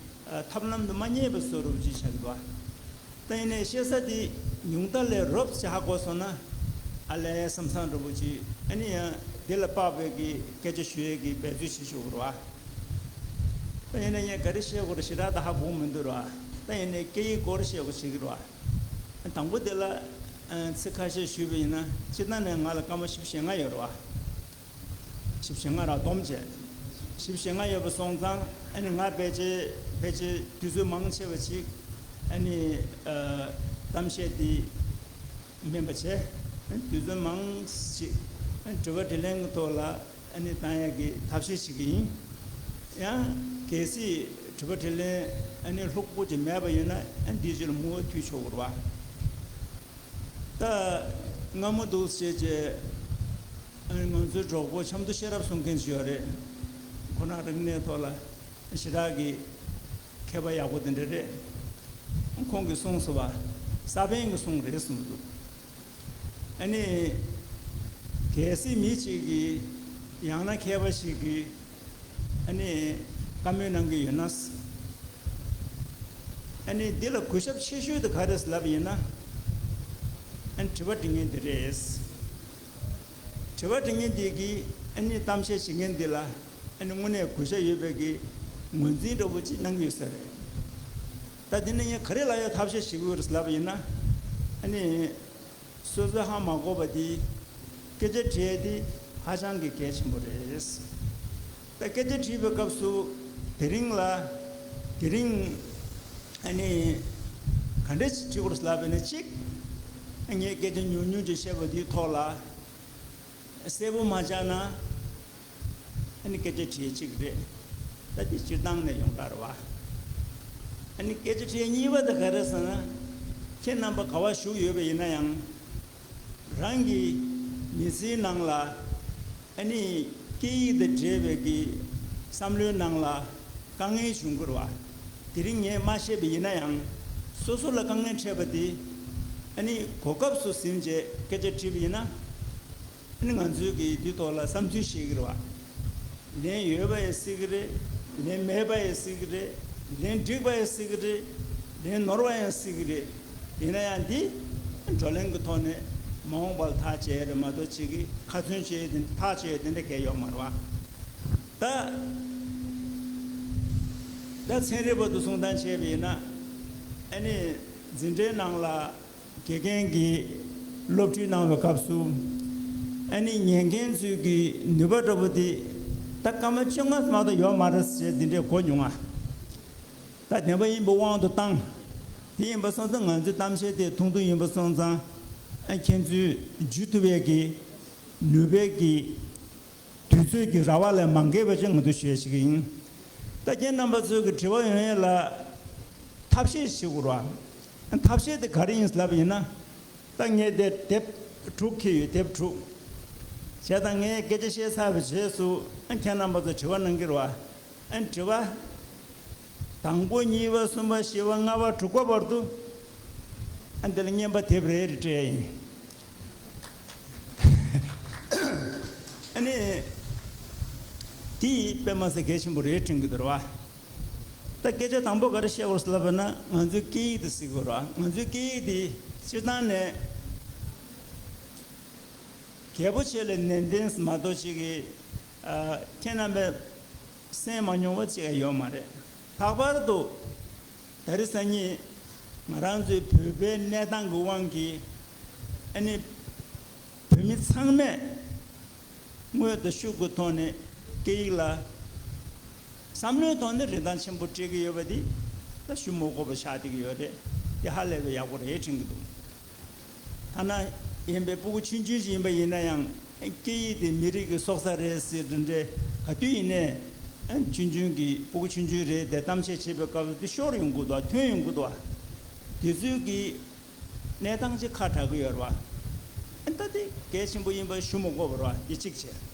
ཨ་ཐབས་ལམ་དེ་མ་རྙེད་པ་བཟོ་འདྲ་ཅིག་ཆགས་འདུག་པ། ད་ཡིན་ནའི་བཤད་ས་དེ་ཉུང་མཐའ་ལས་རོབ་ཅིག་ཧ་གོ་སོང་ན་ཨ་ལས་བསམ་བསམ་འདྲ་པོ་ཅིག་ཨ་ནི་ཡང་དེ་ལ་དཔག་པའི་གི་སྐད་ཆ་ཞུ་ཡས་ཀྱི་འབད་རྩོལ་བྱེད་ཆོག་གི་རེད་པ། ད་ཡིན་ནའི་ངས་ག་རེ་བཤད་དགོས་རེད་ཞེ་དྲག་ད་ཧ་གོ་མི་འདུག་ར། ད་ཡིན་ནའི་སྐད་ཡིག་སྐོར་བཤད་དགོས་བྱེད་ཀྱི་རེད་པ། དང་པོ་དེ་ལ་ཨ་ཚིག་ཁ་ཤས་ཞུས་པ་ཡིན་ན་སྤྱིར་བཏང་ནས་ང་ལ་སྐར་མ་བཞི་བཅུ་ཞེ་ལྔ་ཡོད་རེད་པ། བཞི་བཅུ་ཞེ་ལྔ་ར་བསྡོམས་བྱས། བཞི་བཅུ་ཞེ་ལྔ་ཡོད་པ་སོང་ཙང་ཨ་ནི་ང་ཕལ་ཆེར་ཕལ་ཆེར་དུས་ཚོད་མང་ཆེ་བ་ཅིག་ཨ་ནི་ཨ་གཏམ་བཤད་འདི་མིན་པ་བྱས། དུས་ཚོད་མང་ཞིག་ཨ་དྲི་བ་དྲིས་ལན་གྱི་ཐོག་ལ་ཨ་ནི་བཏང་ཡག་གི་ཐབས་ཤེས་བྱེད་ཀྱི་ཡིན། ཡང་གལ་སྲིད་དྲི་བ་དྲིས་ལན་ཨ་ནི་ལྷུག་པོ་ཅིག་མེད་པ་ཡིན་ན་ཨ་འདིའི་རྗེས་ལ་མུ་མཐུད་ཆོག་གི་རེད་པ། ད་སྔ་མོ་འདུག་བྱས་བྱས་ང་ཚོའི་གྲོགས་པོ་ཆབ་མདོ་ཤེས་རབ་གསུང་མཁན་ཞིག་ཡོད་རེད། ཁོ་རང་རིག་གནས་ཐོག་ལ་ཞེ་དྲག་གི་མཁས་པ་ཡག་པོ་དེ་འདྲ་རེད། ཁོང་གིས་གསུངས་སོང་བ། ས་པཎ་གྱིས་གསུངས་རེད་གསུངས་འདུག་ཨ་ནི་གལ་སྲིད་མི་གཅིག་གིས་ཡང་ན་མཁས་པ་ཞིག་གིས་ཨ་ནི་བཀའ་མོལ་གནང་གི་ཡོད་ན། ཨ་ནི་འདི་ལ་གུས་ཞབས་ཆེ་ཤོས་དེ་ག་རེ་ལབ་ཡིན་ན། ཨ་ནི་དྲི་བ་འདྲི་མཁན་དེ་རེད། དྲི་བ་འདྲི་མཁན་དེ་གིས་ཨ་ནི་གཏམ་བཤད་བྱེད་མཁན་དེ་ལ་ཨ་ནི་དངོས་གནས་གུས་ཞབས་ཡོད་པའི་གི་ངོས་འཛིན་འདྲ་པོ་ཅིག་གནང་གི་ཡོད་ས་རེད། ད་དེ་ནས་ངས་ག་རེ་ལབ་ཡག་ཐབས་ཤེས་བྱེད་དགོས་རེད་ལབ་ཡིན་ན། ཨ་ནི། སོ་སོས་ཧ་མ་གོ་བ་དེ་སྐད་ཆ་དྲིས་དེ་ཧ་ཅང་གི་གལ་ཆེན་པོ་རེད། ད་སྐད་ཆ་དྲིས་པའི་སྐབས་སུ་དེ་རིང་ལ་དེ་རིང་ཨ་ནི་ག་འདྲ་ཞིག་དྲི་དགོས་ལབ་པ་ཡིན་ན་གཅིག་ངས་སྐད་ཆ་ཉུང་ཉུང་ཅིག་བཤད་པ་དེའི་ཐོག་ལ་གསལ་པོ་མ་ཆགས་ན། ཨ་ནི་སྐད་ཆ་དྲིས་གཅིག་རེད། ད་དེ་སྤྱིར་བཏང་ནས་ཡོངས་གྲགས་རེད་བ། ཨ་ནི་སྐད་ཆ་དྲིས་གཉིས་པ་དེ་ག་རེ་ཟེར་ན། ཁྱེད་རྣམ་པ་ག་བ་བཞུགས་ཡོད་པ་ཡིན་ན་ཡང་། རང་གི་མི་ཚེའི་ནང་ལ་ཨ་ནི་སྐད་ཡིག་དང་འབྲེལ་བའི་གི་བསམ་བློའི་ནང་ལ་དཀའ་ངལ་བྱུང་དགོས་རེད་བ། དེ་རིང་ངས་མ་བཤད་པ་ཡིན་ན་ཡང་སོ་སོ་ལ་དཀའ་ངལ་འཕྲད་པ་དེ་ཨ་ནི་གོ་སྐབས་སུ་ཟིན་བྱས་སྐད་ཆ་དྲིས་པ་ཡིན་ན། ཨ་ནི་ང་ཚོས་ཀྱིས་འདི་ཐོག་ལ་བསམ་ཚུལ་བཤད་ཀྱི་རེད་བ། ལན་ཡོད་པ་ཡང་སྲིད་ཀྱི་རེད། ལན་མེད་པ་ཡང་སྲིད་ཀྱི་རེད། ལན་འགྲིག་པ་ཡང་སྲིད་ཀྱི་རེད། ལན་ནོར་བ་ཡང་སྲིད་ཀྱི་རེད། ཡིན་ན་ཡང་འདི་བགྲོ་གླེང་གི་ཐོག་ནས་མ་འོངས་པ་ལ་ཐག་བཅད་ཡ་རེད་མ་གཏོགས་ཅིག་གིས་ཁ་ཚོན་བཅད་ཡ་དེ་ཐག་བཅད་ཡ་དེ་འདྲ་གང་ཡང་ཡོད་མ་རེད་བ། ད་ད་ཚན་རིག་པ་དུ་གསུང་སྟངས་བྱས་པ་ཡིན་ན་ཨ་ནི་འཛིན་གྲྭའི་ནང་ལ། དགེ་རྒན་གྱིས་སློབ་ཁྲིད་གནང་བའི་སྐབས་སུ། ཨ་ནི་ཉན་མཁན་ཚོས་ཀྱི་ནུས་པ་འདྲ་པོ་དེ་ད་སྐར་མ་བཅོ་ལྔ་མ་གཏོགས་ཡོད་མ་རེད་ཟེར་འདི་འདྲས་གོ་མྱོང་ང་། ད་བདེན་པ་ཡིན་པའི་དབང་དུ་བཏང་། དེ་ཡིན་པ་སོང་ཙང་ང་ཚོའི་གཏམ་བཤད་དེ་ཐུང་ཐུང་ཡིན་པ་སོང་ཙང་། ཨ་ཁྱེད་ཚོས་བརྒྱུད་ཐུབ་ཡས་ཀྱི་ནུས་པའི་གི་དུས་ཚོད་ཀྱི་ར་བ་ལས་མ་འགལ་བ་ཅིག་ང་ཚོས་ཞུ་ཡས་ཞིག་ཡིན། ད་ཁྱེད་རྣམ་པ་ཚོས་ཀྱི་དྲི་བ་ཡོང་ཡས་ལ་ཐབས་ཤེས་ཞིག་དགོས་རེད་བ། ཐབས་ཤེས་དེ་ག་རེ་ཡིན་ལབ་ཡིན་ན། ད་ངས་དེ་དེབ་དྲུག་འཁྱེར་ཡོད། དེབ་དྲུག་བྱས་ཙང་ངས་སྐད་ཆ་བཤད་ཚར་བའི་རྗེས་སུ་ཨ་ཁྱེད་རྣམ་པ་ཚོ་དྲི་བ་གནང་གི་རེད་བ། ཨ་དྲི་བ། དང་པོ་གཉིས་པ་གསུམ་པ་བཞི་པ་ལྔ་པ་དྲུག་པ་བར་དུ། ཨ་འདི་ལ་རྔན་པ་དེབ་རེ་རེ་སྤྲད་ཡིན། ཨ་ནི། དེ་དཔེ་མ་སྲིད་གལ་ཆེན་པོ་རེད་དྲན་གྱི་འདུག་ར་བ། ད་སྐད་ཆ་དང་པོ་ག་རེ་བཤད་དགོས་ལབ་པ་ན། ང་ཚོའི་སྐད་ཡིག་དེ་གཟིགས་དགོས་ར། ང་ཚོའི་སྐད་ཡིག་དེ་སྤྱིར་བཏང་ནས་གལ་པོ་ཆེ་ལ་ནན་ཏན་མ་གཏོགས་ཅིག་གི་ཨ་ཁྱེད་རྣམ་པས་གསན་མ་མྱོང་བ་ཅིག་ཡོད་མ་རེད། ལྷག་པར་དུ་ད་རེས་སང་ཉིན་ང་རང་ཚོའི་བོད་པའི་གནས་སྟངས་ཀྱི་དབང་གིས་ཨ་ནི་བོད་མི་ཚང་མས་དངོས་དང་ཤུགས་ཀྱི་ཐོག་ནས་སྐད་ཡིག་ལ་བསམ་བློའི་ཐོག་ནས་རིན་ཐང་ཆེན་པོ་སྤྲད་ཀྱི་ཡོད་པ་འདི་ད་ཞུ་མི་དགོས་པ་ཆགས་བསྡད་ཀྱི་ཡོད་རེད། དེ་ཧ་ལས་པའི་ཡག་པོ་རེད་དྲན་གྱི་འདུག་ཐ་ན་ཡིན་པའི་སྤུ་གུ་ཆུང་ཆུང་ཞིག་ཡིན་པ་ཡིན་ན་ཡང་སྐད་ཡིག་དེ་མི་རིགས་ཀྱི་སྲོག་རྩ་རེད་ཟེར་འདི་འདྲའི་ག་དུས་ཡིན་ནའི་ཨ་ཆུང་ཆུང་གི་སྤུ་གུ་ཆུང་ཆུང་རེད་དེ་གཏམ་བཤད་བྱེད་པའི་སྐབས་སུ་དེ་ཤོར་ཡོང་གི་འདུག་ཐོན་ཡོང་གི་འདུག་དེ་ཚོའི་གི་གནས་སྟངས་ཅིག་ཁ་གྲག་གི་ཡོད་རེད་བ། ཨ་ད་དེ་གལ་ཆེན་པོ་ཡིན་པ་ཞུ་མི་དགོས་པ་རེད་བ། དེ་གཅིག་བྱས།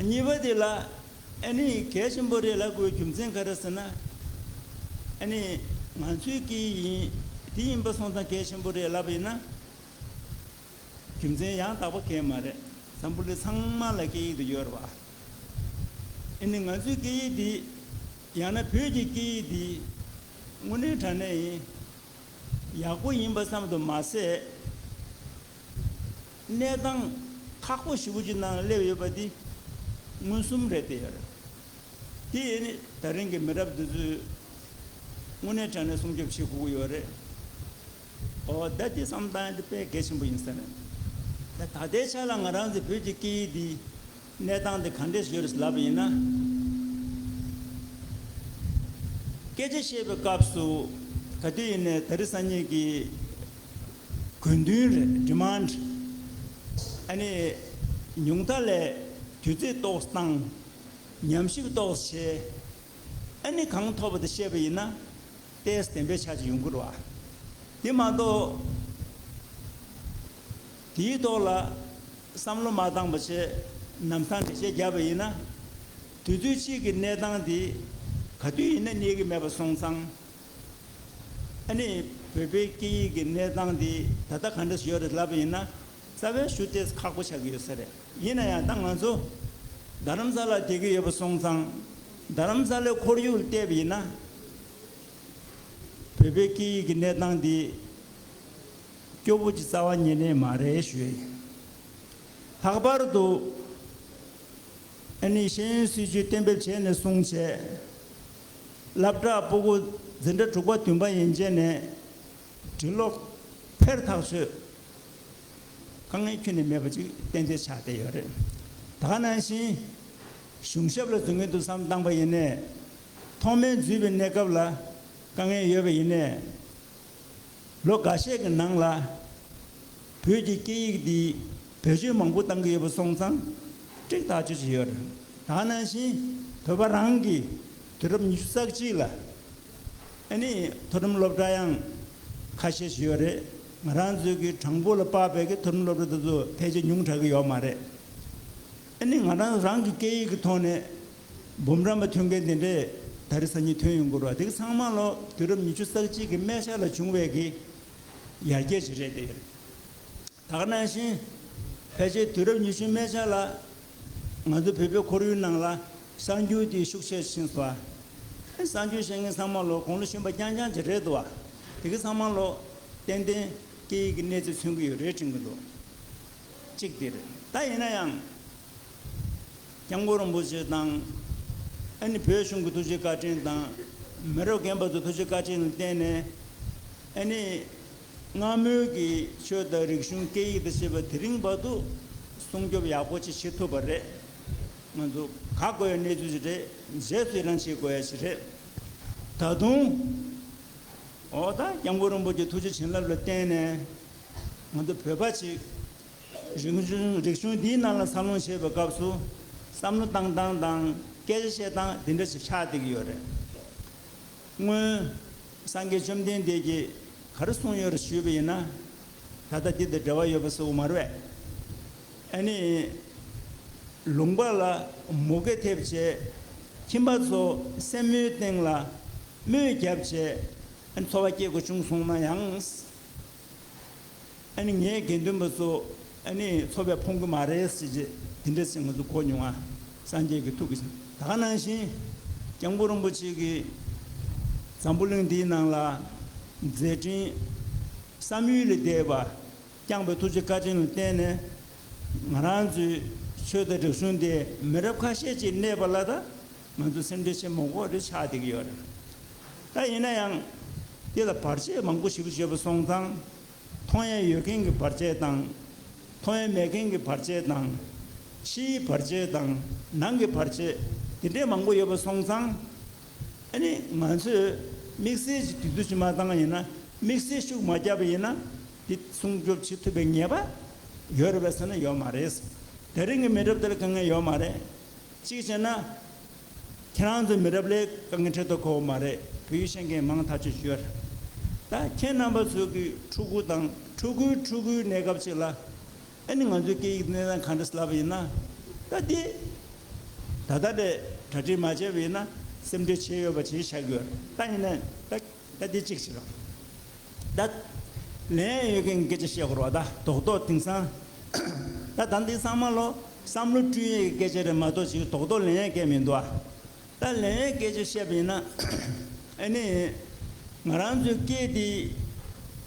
གཉིས་པ་དེ་ལ་ཨ་ནི་གལ་ཆེན་པོ་རེད་ལབ་དགོས་རྒྱུ་མཚན་ག་རེ་ཟེར་ན། ཨ་ནི་ང་ཚོའི་སྐད་ཡིག་ཡིན། དེ་ཡིན་པ་སོང་ཙང་གལ་ཆེན་པོ་རེད་ལབ་པ་ཡིན་ན། རྒྱུ་མཚན་ཡང་དག་པ་གང་ཡང་མ་རེད། འཛམ་བུ་གླིང་ཚང་མ་ལ་སྐད་ཡིག་དེ་ཡོད་རེད་བ། ཨ་ནི་ང་ཚོའི་སྐད་ཡིག་འདི་ཡང་ན་བོད་ཀྱི་སྐད་ཡིག་འདི་དངོས་གནས་དྲང་གནས་ཡིན་ཡག་པོ་ཡིན་པ་ཙམ་དུ་མ་ཟད། གནས་སྟངས་ཁག་པོ་ཞེ་པོ་ཅིག་ནང་སླེབས་ཡོད་པ་འདི་མངོན་སུམ་རེད་དེ་ཡོད་རེད། དེ་ནི་ད་རིང་གི་མི་རབས་འདི་ཚོས་དངོས་གནས་དྲང་གནས་སྲུང་སྐྱོབ་བྱེད་དགོས་ཀྱི་ཡོད་རེད། ཨོ་ད་དེ་བསམ་སྟངས་དེ་དཔེ་གལ་ཆེན་པོ་ཡིན་ས་རེད། ད་ད་ལྟའི་ཆ་ལ་ང་རང་ཚོའི་བོད་ཀྱི་སྐད་ཡིག་འདི་གནས་སྟངས་དེ་ག་འདྲས་ཡོད་རེད་ལབ་པ་ཡིན་ན། སྐད་ཆ་བཤད་པའི་སྐབས་སུ་ག་དུས་ཡིན་ནའི་ད་རེས་སང་ཉིན་གྱི་དགོས་འདུན་རེད། ཌི་མཱནཌ། ཨ་ནི་ཉུང་མཐའ་ལས་དུས་ཚོད་ཏོག་ཙམ་བཏང་། ཉམས་ཞིབ་ཏོག་ཙམ་བྱས། ཨ་ནི་གང་ཐོབ་པ་དེ་བཤད་པ་ཡིན་ན་ཏོག་ཙམ་བདེན་པའི་ཆ་ཅིག་ཡོང་གི་རེད་བ། དེ་མ་གཏོགས་དེའི་ཐོག་ལ་བསམ་བློ་མ་བཏང་བ་བྱས་ལམ་སང་འགྲེལ་བཤད་བརྒྱབ་པ་ཡིན་ན། དུས་ཚོད་གཅིག་གི་གནས་སྟངས་དེ་ག་དུས་ཡིན་ན་གནས་ཀྱི་མེད་པ་སོང་ཙང་། ཨ་ནི་བོད་པའི་སྐད་ཡིག་གི་གནས་སྟངས་འདི་ད་ལྟ་ག་འདྲ་ཞིག་ཡོད་རེད་ལབ་པ་ཡིན་ན། རྩ་བའི་ཞུ་ཏོག་ཙམ་ཁག་པོ་ཆགས་ཀྱི་ཡོད་ས་རེད། ཡིན་ན་ཡང་ད་ང་ཚོ་རྡ་རམ་ས་ལ་བསྡད་ཀྱི་ཡོད་པ་སོང་ཙང་། རྡ་རམ་ས་ལའི་ཁོར་ཡུག་ལ་བལྟས་པ་ཡིན་ན། བོད་པའི་སྐད་ཡིག་གི་གནས་སྟངས་འདི་སྐྱོ་པོ་ཅིག་རྩ་བ་ཉིད་ནས་མ་རེད་ཞུ་ཡ་ཡིན། ལྷག་པར་དུ་ཨ་ནི་ཤེས་ཡོན་སྲིད་བྱུས་གཏན་འབེབས་བྱས་ནས་བཟུང་བྱས། སློབ་གྲྭ་སྤུ་གུ་འཛིན་གྲྭ་དྲུག་པ་བདུན་པ་ཡན་ཆད་ནས་འབྲི་ཀློག་འཕེར་ཐག་ཆོད་དཀའ་ངལ་ཁྱོན་ནས་མེད་པ་ཅིག་ཏན་ཏན་ཆགས་བསྡད་ཡོད་རེད། ད་ག་ནང་བཞིན་གཞུང་ཞབས་ལ་འཛུལ་མཁན་དུ་བསམ་བཏང་པ་ཡིན་ནའི། ཐོག་མའི་འཛུལ་བའི་གནས་སྐབས་ལ་དཀའ་ངལ་ཡོད་པ་ཡིན་ནའི། ལོ་འགའ་ཤས་ཀྱི་ནང་ལ་བོད་ཀྱི་སྐད་ཡིག་འདི་བེད་སྤྱོད་མང་པོ་བཏང་གི་ཡོད་པ་སོང་ཙང་ཀྲིག་ཐག་ཆོད་ཅིག་ཡོད་རེད། ད་ག་ནང་བཞིན་བོད་པ་རང་གིས་དུས་རབས་ཉི་ཤུ་རྩ་གཅིག་ལ་ཨ་ནི་མཐོ་རིམ་སློབ་གྲྭ་ཡང་ཁ་ཤས་ཤིག་ཡོད་རེད། ང་རང་ཚོའི་གི་བྲང་ཁོག་ལ་དཔག་པའི་གི་མཐོ་རིམ་སློབ་གྲྭ་དེ་ཚོ་ཕལ་ཆེར་ཉུང་དྲགས་ཀྱི་ཡོད་མ་རེད། ཨ་ནི་ང་རང་རང་གི་སྐད་ཡིག་གི་ཐོག་ནས་འབུམ་རམས་པ་ཐོན་མཁན་དེ་འདྲས་ད་རེས་སང་ཉིན་ཐོན་ཡོང་གི་རེད་བ། དེ་གི་ཚང་མ་ལོ་དུས་རབས་ཉི་ཤུ་རྩ་གཅིག་གི་སྨད་ཆ་ལ་བྱུང་བའི་གི་ཡར་རྒྱས་ཅིག་རེད་དེ། ད་ག་ནང་བཞིན་ཕལ་ཆེར་དུས་རབས་ཉི་ཤུ་སྨད་ཆ་ལ་ང་ཚོ་བོད་པའི་ཁོར་ཡུག་ནང་ལ་གསར་འགྱུར་དེ་ཤུགས་ཆེ་ཕྱིན་སོང་བ། གསར་འགྱུར་བཤད་མཁན་ཚང་མ་ལོ་དགུང་ལོ་གཞོན་པ་རྐྱང་རྐྱང་ཅིག་རེད་འདུག་བ། དེ་གི་ཚང་མ་ལོ་ཏན་ཏན་སྐད་ཡིག་གི་གནས་ཚད་མཚོན་གྱི་ཡོད་རེད་དྲན་གྱི་འདུག་གཅིག་དེ་རེད། ད་ཡིན་ན་ཡང་། སྐྱབས་མགོན་རིན་པོ་ཆེ་དང་། ཨ་ནི་བོད་གཞུང་གི་ཐུགས་རྗེ་བཀའ་དྲིན་དང་། མི་རབས་རྒན་པ་ཚོའི་ཐུགས་རྗེ་བཀའ་དྲིན་ལ་བརྟེན་ནས། ཨ་ནི་སྔ་མོའི་གི་ཆོས་དང་རིག་གཞུང་སྐད་ཡིག་དང་བཅས་པ་དེ་རིང་བར་དུ་སྲུང་སྐྱོབ་ཡག་པོ་ཅིག་བྱེད་ཐུབ་པ་རེད། ང་ཚོ་དགའ་དགོས་ཡ་གནས་ཚུལ་ཞིག་རེད། རྗེས་སུ་ཡི་རང་བྱེད་དགོས་ཡ་ཞིག་རེད། ད་དུང་། འོ་ད་སྐྱབས་མགོན་རིན་པོ་ཆེའི་ཐུགས་རྗེ་བྱིན་རླབས་ལ་བརྟེན་ནས། ང་ཚོ་བོད་པ་ཅིག་རིག་གཞུང་རིག་གཞུང་འདིའི་ནང་ལ་འཚར་ལོངས་བྱེད་པའི་སྐབས་སུ་བསམ་བློ་བཏང་སྟངས་དང་སྐད་ཆ་བཤད་སྟངས་འདི་འདྲ་ཞིག་ཆགས་བསྡད་ཀྱི་ཡོད་རེད། སྔོན་སངས་རྒྱས་བཅོམ་ལྡན་འདས་ཀྱིས་ག་རེ་གསུངས་ཡོད་རེད་ཞུས་པ་ཡིན་ན། ད་ལྟ་འདི་དང་འབྲེལ་བ་ཡོད་པ་གསུངས་མ་རེད་པས། ཨ་ནི་ལུང་པ་ལ་མུ་གེ་ཐེབས་བྱས། ཁྱིམ་པ་ཚོ་སེན་མོའི་སྟེང་ལ་རྨོས་བརྒྱབ་བྱས། ཨ་ནི་འཚོ་བ་སྐྱེལ་དགོས་བྱུང་སོང་ན་ཡང་། ཨ་ནི་ངའི་དགེ་འདུན་པ་ཚོ་ཨ་ནི་འཚོ་བས་ཕོངས་ཀྱི་མ་རེད་ཟེར་རྗེས་དེ་འདྲ་ཞིག་ང་ཚོ་གོ་མྱོང་ང་། སངས་རྒྱས་ཀྱི་ཐུགས་ཀྱི་ད་ག་ནང་བཞིན་སྐྱབས་མགོན་རིན་པོ་ཆེ་གིས་འཛམ་བུ་གླིང་འདིའི་ནང་ལ་མཛད་འཕྲིན་བསམ་ཡུལ་ལས་འདས་པ་བསྐྱངས་པའི་ཐུགས་རྗེ་བཀའ་དྲིན་ལ་བརྟེན་ནས། ང་རང་ཚོའི་ཆོས་དང་རིག་གཞུང་འདི་མི་རབས་ཁ་ཤས་ཅིག་གནས་པ་ལ་ད་ང་ཚོ་སེམས་ཁྲལ་བྱེད་མ་དགོས་རེ་ཆགས་བསྡད་ཀྱི་ཡོད་རེད། ད་ཡིན་ན་ཡང་དེ་ལ་བར་ཆད་མང་པོ་ཞིག་བྱས་པ་སོང་ཙང་། མཐོང་ཡས་ཡོད་མཁན་གྱི་བར་ཆད་དང་། མཐོང་ཡས་མེད་མཁན་གྱི་བར་ཆད་དང་། ཕྱིའི་བར་ཆད་དང་། ནང་གི་བར་ཆད་དེ་འདྲའི་མང་པོ་ཡོད་པ་སོང་ཙང་། ཨ་ནི་ང་ཚོས་དམིགས་བསལ་གྱི་དུས་ཚོད་ཅིག་མ་བཏང་བ་ཡིན་ན། དམིགས་བསལ་ཤུགས་མ་བརྒྱབ་པ་ཡིན་ན། འདི་སྲུང་སྐྱོབ་བྱེད་ཐུབ་པའི་ངེས་པ་ཡོད་རེད་པས་ཟེར་ན་ཡོད་མ་རེད། དེ་རིང་གི་མི་རབས་དེ་ལ་དཀའ་ངལ་ཡོད་མ་རེད། གཅིག་བྱས་ན། ཁྱེད་རང་ཚོའི་མི་རབས་ལ་དཀའ་ངལ་འཕྲད་དུ་གོ་བ་མ་རེད། བོད་ཡིག་ཤེས་མཁན་མང་ཐག་ཆོད་ཡོད། ད་ཁྱེད་རྣམ་པ་ཚོ་གི་ཕྲུ་གུ་དང་ཕྲུ་གུའི་ཕྲུ་གུའི་གནས་སྐབས་ཅིག་ལ། ཨ་ནི་ང་ཚོའི་སྐད་ཡིག་གནས་སྟངས་ག་འདྲ་ལབ་པ་ཡིན་ན། ད་འདི་ད་ལྟ་ནས་གྲ་སྒྲིག་མ་བྱས་པ་ཡིན་ན་སེམས་ཁྲལ་བྱེད་ཡོད་པ་བྱེད་བཞག་ཡོད། ད་ཡིན་ན་ད་ད་འདི་གཅིག་བྱེད་རོགས། ད་ལན་ཡོད་མཁན་སྐད་ཆ་བཤད་དགོས་རེད་བ། ད་རྡོག་རྡོག་དེང་སང་ད་ད་འདི་ཚང་མ་ལོ་བསམ་བློ་བསྐྲུན་ཡས་ཀྱི་སྐད་ཆ་རེད་མ་གཏོགས་ཅིག་རྡོག་རྡོག་ལན་ཡས་སྐད་མི་འདུག་ཨ། ད་ལན་ཡས་སྐད་ཆ་བཤད་པ་ཡིན་ན། ཨ་ནི་ང་རང་ཚོའི་སྐད་འདི་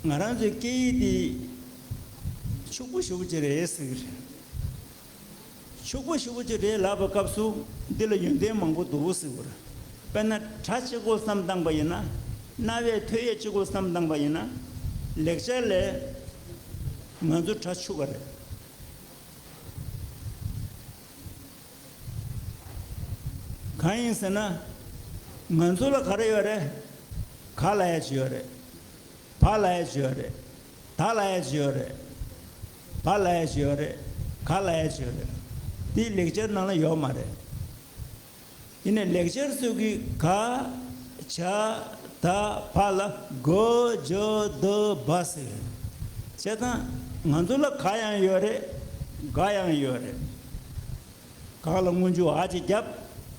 ང་རང་ཚོའི་སྐད་ཡིག་འདི་ཕྱུག་པོ་ཞེ་པོ་ཅིག་རེད་ཟེར་གྱི་རེད། ཕྱུག་པོ་ཞེ་པོ་ཅིག་རེད་ལབ་པའི་སྐབས་སུ་འདི་ལ་ཡོན་ཏན་མང་པོ་འདུག་ཟེར་གྱི་རེད། དཔེར་ན་གྲ་གཅིག་པོ་བསམ་བཏང་པ་ཡིན་ན། རྣ་བས་ཐོས་ཡས་གཅིག་པོ་བསམ་བཏང་པ་ཡིན་ན། ལེགས་སྦྱར་ལས་ང་ཚོ་གྲ་ཕྱུག་པ་རེད། གང་ཡིན་ཟེར་ན། ང་ཚོ་ལ་ག་རེ་ཡོད་རེད། ག་ལབ་ཡ་ཅིག་ཡོད་རེད། བ་ལབ་ཡ་ཅིག་ཡོད་རེད། ད་ལབ་ཡ་ཅིག་ཡོད་རེད། བ་ལབ་ཡ་ཅིག་ཡོད་རེད། ག་ལབ་ཡ་ཅིག་ཡོད་རེད། དེ་ལེགས་སྦྱར་ནང་ལ་ཡོད་མ་རེད། ཡིན་ནའི་ལེགས་སྦྱར་ཚོས་ཀྱིས་ག་ཇ་ད་བ་ལ་གོ་ཇོ་དོ་བ་ཟེར། བྱས་ཙང་ང་ཚོ་ལ་ག་ཡང་ཡོད་རེད། ག་ཡང་ཡོད་རེད། ག་ལ་སྔོན་འཇུག་འ་ཅིག་བརྒྱབ།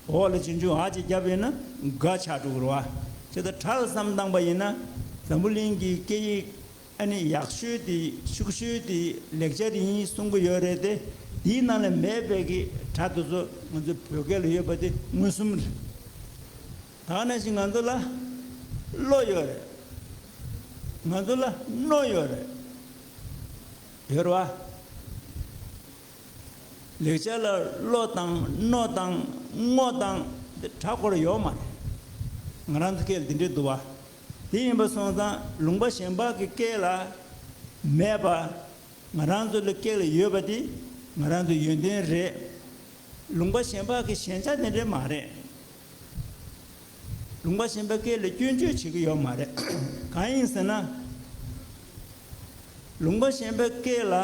འོག་ལ་རྗེས་འཇུག་འ་ཅིག་བརྒྱབ་ཡོད་ན་ག་ཆགས་འགྲོ་གི་རེད་བ། བྱས་ཙང་གྲ་ལ་བསམ་བཏང་པ་ཡིན་ན། འཛམ་བུ་གླིང་གི་སྐད་ཡིག་ཨ་ནི་ཡག་ཤོས་དེ་ཕྱུག་ཤོས་དེ་ལེགས་སྦྱར་ཡིན་གསུང་གི་ཡོད་རེད་དེ། དེའི་ནང་ལ་མེད་པའི་གི་གྲ་དེ་ཚོ་ང་ཚོ་བོད་སྐད་ལ་ཡོད་པ་དེ་མངོན་སུམ་རེད། ད་ག་ནང་བཞིན་ང་ཚོ་ལ་བློ་ཡོད་རེད། ང་ཚོ་ལ་རྣོ་ཡོད་རེད། ཡོད་རེད་བ། ལེགས་སྦྱར་ལ་བློ་དང་རྣོ་དང་རྔོ་དང་དེ་གྲ་སྐོར་ཡོད་མ་རེད། ང་རང་ཚོ་སྐད་ལ་དེ་འདྲས་འདུག་བ། དེ་ཡིན་པ་སོང་ཙང་ལུང་པ་གཞན་པ་གི་སྐད་ལ་མེད་པ། ང་རང་ཚོ་ལ་སྐད་ལ་ཡོད་པ་དེ་ང་རང་ཚོའི་ཡོན་ཏན་རེད། ལུང་པ་གཞན་པ་གི་ཞན་ཆ་དེ་འདྲས་མ་རེད། ལུང་པ་གཞན་པའི་སྐད་ལ་སྐྱོན་བརྗོད་བྱེད་ཀྱི་ཡོད་མ་རེད། གང་ཡིན་ཟེར་ན། ལུང་པ་གཞན་པའི་སྐད་ལ་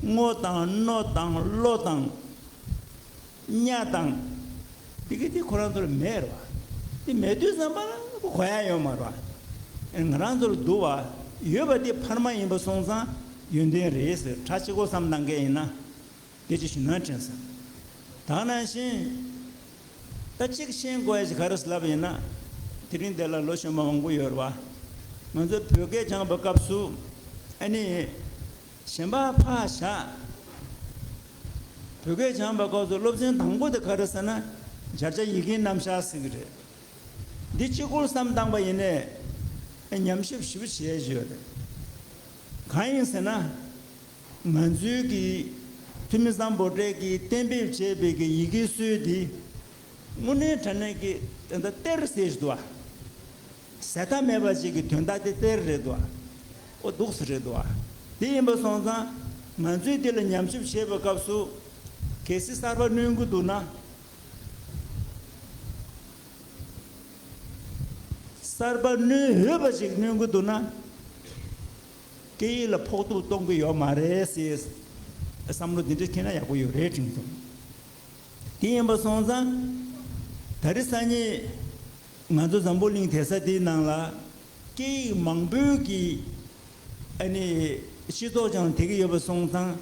རྔོ་དང་རྣོ་དང་བློ་དང་རྙ་དང་། དེ་གི་དེ་ཁོ་རང་ཚོ་ལ་མེད་རེད་བ། དེ་མེད་དུས་ཙམ་པ་ལ་གོ་ཡ་ཡོད་མ་རེད་བ། ང་རང་ཚོ་ལ་འདུག་བ། ཡོད་པ་དེ་འཕར་མ་ཡིན་པ་སོང་ཙང་ཡོན་ཏན་རེད་ཟེར། གྲ་གཅིག་པོ་བསམ་བཏང་མཁན་ཡིན་ན། སྐད་ཆ་ཞུ་ན་དྲན་སོང་། ད་ག་ནང་བཞིན། ད་གཅིག་ཤེས་དགོས་ཡ་ཞིག་ག་རེ་ལབ་ཡིན་ན། དེ་རིང་འདི་ལ་ལོ་གཞོན་པ་མང་པོ་ཡོད་རེད་བ། ང་ཚོ་བོད་སྐད་སྦྱངས་པའི་སྐབས་སུ། ཨ་ནི། གཞན་པ་ཕར་བཞག། བོད་སྐད་སྦྱངས་པའི་སྐབས་སུ་སློབ་ཚན་དང་པོ་དེ་ག་རེ་ཟེར་ན། སྦྱར་བྱ་ཡི་གེའི་རྣམ་གཞག་ཟེར་གི་རེད། འདི་གཅིག་པོར་བསམ་བཏང་པ་ཡིན་ནའི། ཉམས་ཞིབ་ཞིབ་བྱེད་ཡ་ཞིག་ཡོད་རེད། གང་ཡིན་ཟེར་ན། ང་ཚོའི་གི་ཐུ་མི་སམ་བྷོ་ཊས་ཀྱིས་གཏན་འབེབས་བྱས་པའི་གི་ཡི་གེའི་སྲོལ་འདི་དངོས་གནས་དྲང་གནས་ཀྱི་དོན་དག་གཏེར་ཟེར་ཞིག་འདུག་བ། ཟད་མཐའ་མེད་པ་ཅིག་གི་དོན་དག་དེ་གཏེར་རེད་འདུག་བ། ཨོ་འདུག་སེ་རེད་འདུག་བ། དེ་ཡིན་པ་སོང་ཙང་ང་ཚོས་དེ་ལ་ཉམས་ཞིབ་བྱེད་པའི་སྐབས་སུ་གལ་སྲིད་གསར་པ་སྣོན་གྱི་འདུག་ན། གསར་པ་སྣོན་འོས་པ་ཞིག་སྣོན་གྱི་འདུག་ན། སྐད་ཡིག་ལ་ཕོག་ཐུག་གཏོང་གི་ཡོད་མ་རེད་ཟེར། བསམ་བློ་འདི་འདྲ་འཁྱེར་ན་ཡག་པོ་ཡོད་རེད་དྲན་སོང་། དེ་ཡིན་པ་སོང་ཙང་། ད་རེས་སང་ཉིན་ང་ཚོ་འཛམ་བུ་གླིང་དེ་ས་དེའི་ནང་ལ་སྐད་ཡིག་མང་པོའི་གི་ཨ་ནི་སྤྱི་ཚོགས་ཀྱང་དེ་གི་ཡོད་པ་སོང་ཙང་།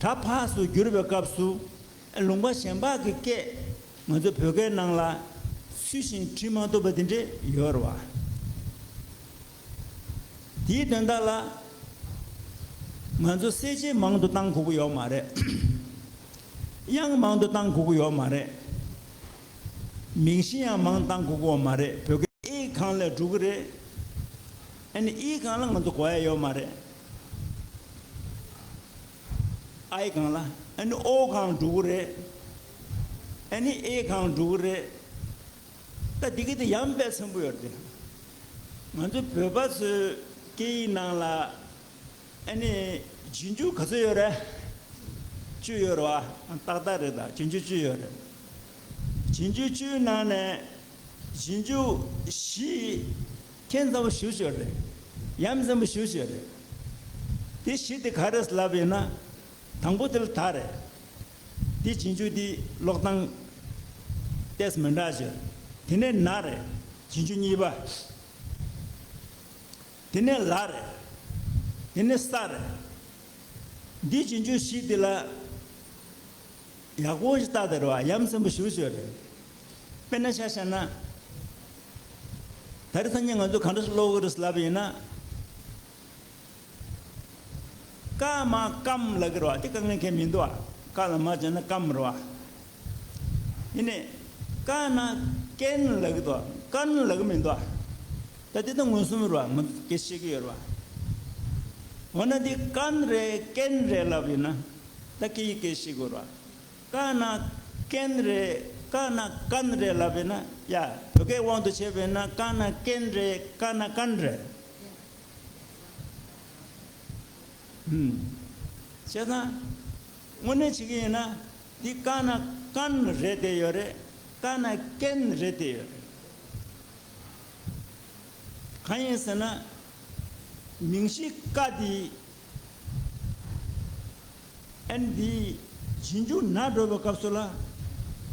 གྲ་ཕགས་སུ་བསྒྱུར་བའི་སྐབས་སུ། ལུང་པ་གཞན་པ་གི་སྐད་ང་ཚོ་བོད་སྐད་ནང་ལ་ཚུལ་བཞིན་བྲིས་མ་ཐུབ་པ་དེ་འདྲས་ཡོད་རེད་བ། དེའི་དོན་དག་ལ་ང་ཚོ་གསལ་བྱེད་མང་དུ་བཏང་དགོས་ཀྱི་ཡོད་མ་རེད། དབྱངས་མང་དུ་བཏང་དགོས་ཀྱི་ཡོད་མ་རེད། མིང་གཞི་ཡང་མང་བཏང་དགོས་ཀྱི་ཡོད་མ་རེད། བོད་སྐད་ཨེ་གང་ལ་འགྲོ་གི་རེད། ཨ་ནི་ཨི་གང་ལ་ང་ཚོ་གོ་ཡ་ཡོད་མ་རེད། ཨའི་གང་ལ། ཨ་ནི་ཨོ་གང་འགྲོ་གི་རེད། ཨ་ནི་ཨེ་གང་འགྲོ་གི་རེད། ད་འདི་གི་དེ་ཡ་དཔེ་ཚན་པོ་ཡོད་རེད། ང་ཚོ་བོད་པ་ཚོའི་སྐད་ཡིག་ནང་ལ། ཨ་ནི་རྗེས་འཇུག་ག་ཚོད་ཡོད་རེད། བཅུ་ཡོད་རེད་བ། ཏག་ཏག་རེད། ད་རྗེས་འཇུག་བཅུ་ཡོད་རེད། རྗེས་འཇུག་བཅུའི་ནང་ནས་རྗེས་འཇུག་བཞི་ཁྱད་མཚར་པོ་ཞེ་པོ་ཅིག་ཡོད་རེད། ཡ་མཚན་པོ་ཞེ་པོ་ཅིག་ཡོད་རེད། དེ་བཞི་དེ་ག་རེ་ལབ་ཡིན་ན། དང་པོ་དེ་ལ་ད་རེད། དེ་རྗེས་འཇུག་དེ་ཀློག་སྟངས་ཏོག་ཙམ་མི་འདྲ་ཅིག་དེ་ནས་ན་རེད། རྗེས་འཇུག་གཉིས་པ། དེ་ནས་ལ་རེད། དེ་ནས་ས་རེད། འདི་རྗེས་འཇུག་བཞི་འདི་ལ་ཡག་པོ་ཞིག་བལྟ་དེ་རེད་བ། ཡ་མཚན་པོ་ཞེ་པོ་ཅིག་ཡོད་རེད། དཔེར་ན་ཆ་བཞག་ན། ད་རེས་སང་ཉིན་ང་ཚོ་ག་འདྲ་ཞིག་ཀློག་གི་རེད་ལབ་ཡིན་ན། ཀ་མ་ཀམ་ལབ་ཀྱི་རེད་བ། དེ་དཀའ་ངལ་གང་ཡང་མི་འདུག་བ། ཀ་ལ་མ་བྱས་ན་ཀམ་རེད་བ། ཡིན་ནའི་ཀ་ན་ཀན་ལབ་ཀྱི་འདུག་བ། ཀན་ལབ་ཀྱི་མི་འདུག་བ། ད་དེ་ད་མངོན་སུམ་རེད་བ། ང་ཚོ་སྐད་ཤེས་ཀྱི་ཡོད་རེད་བ། འོ་ན་འདི་ཀན་རེད་ཀན་རེད་ལབ་ཡིན་ན། ད་སྐད་ཡིག་སྐད་ཤེས་དགོས་རེད་བ། ཀ་ན་ཀན་རེད། ཀ་ན་ཀན་རེད་ལབ་ཡིན་ན། ཡ། བོད་སྐད་དབང་དུ་བྱས་པ་ཡིན་ན། ཀ་ན་ཀན་རེད། ཀ་ན་ཀན་རེད། ཧུམ། བྱས་ཙང་། དངོས་གནས་བྱེད་ཀྱི་ཡིན་ན། འདི་ཀ་ན་ཀན་རེད་བསྡད་ཡོད་རེད། ཀ་ན་ཀན་རེད་བསྡད་ཡོད་རེད། གང་ཡིན་ཟེར་ན། མིང་གཞི་ཀ་འདི། ཨན་འདི། རྗེས་འཇུག་ན་འགྲོ་བའི་སྐབས་སུ་ལ།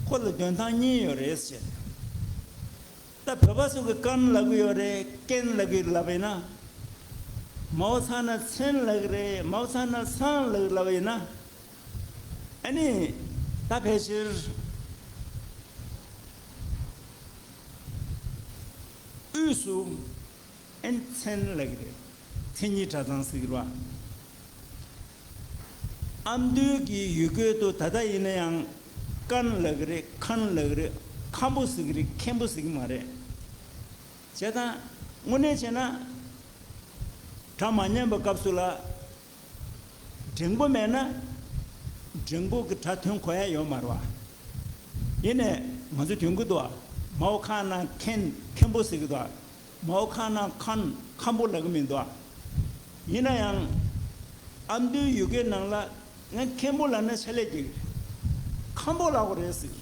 ཁོ་ལ་འདོན་སྟངས་གཉིས་ཡོད་རེད་ཟེར། ད་བོད་པ་ཚོ་གི་ཀན་ལབ་ཀྱི་ཡོད་རེད། ཀན་ལབ་ཀྱི་ལབ་པ་ཡིན་ན། མའོ་ཚ་ན་ཚན་ལབ་ཀྱི་རེད། མའོ་ཚ་ན་ཚང་ལབ་ལབ་པ་ཡིན་ན། ཨ་ནི། ད་ཕལ་ཆེར། དབུས་སུ། ཨན་ཚན་ལབ་ཀྱི་རེད། མཚན་ཉིད་གྲྭ་ཚང་ཟེར་གྱི་རེད་བ། ཨ་མདོའི་གི་ཡུལ་སྐད་དུ་ད་ལྟ་ཡིན་ན་ཡང་ཀན་ལབ་ཀྱི་རེད། ཁན་ལབ་ཀྱི་རེད། ཁམ་པོ་ཟེར་གྱི་རེད། མཁན་པོ་ཟེར་གྱི་མ་རེད། བྱས་ཙང་དངོས་གནས་བྱས་ན། སྒྲ་མ་ཉམས་པའི་སྐབས་སུ་ལ། འགྲེང་བུ་མེད་ན། འགྲེང་བུ་གི་སྒྲ་ཐོན་གོ་ཡ་ཡོད་མ་རེད་བ། ཡིན་ནའི་ང་ཚོས་ཐོན་གྱི་འདུག་བ། མའོ་ཁ་ན་མཁན་མཁན་པོ་ཟེར་གྱི་འདུག་བ། མའོ་ཁ་ན་ཁན་ཁམ་པོ་ལབ་ཀྱི་མི་འདུག་བ། ཡིན་ན་ཡང་། ཨ་མདོའི་ཡུལ་སྐད་ནང་ལ་ང་མཁན་པོ་ལབ་ན་ཆ་ལས་ཀྱི། ཁམ་པོ་ལབ་དགོས་རེད་ཟེར།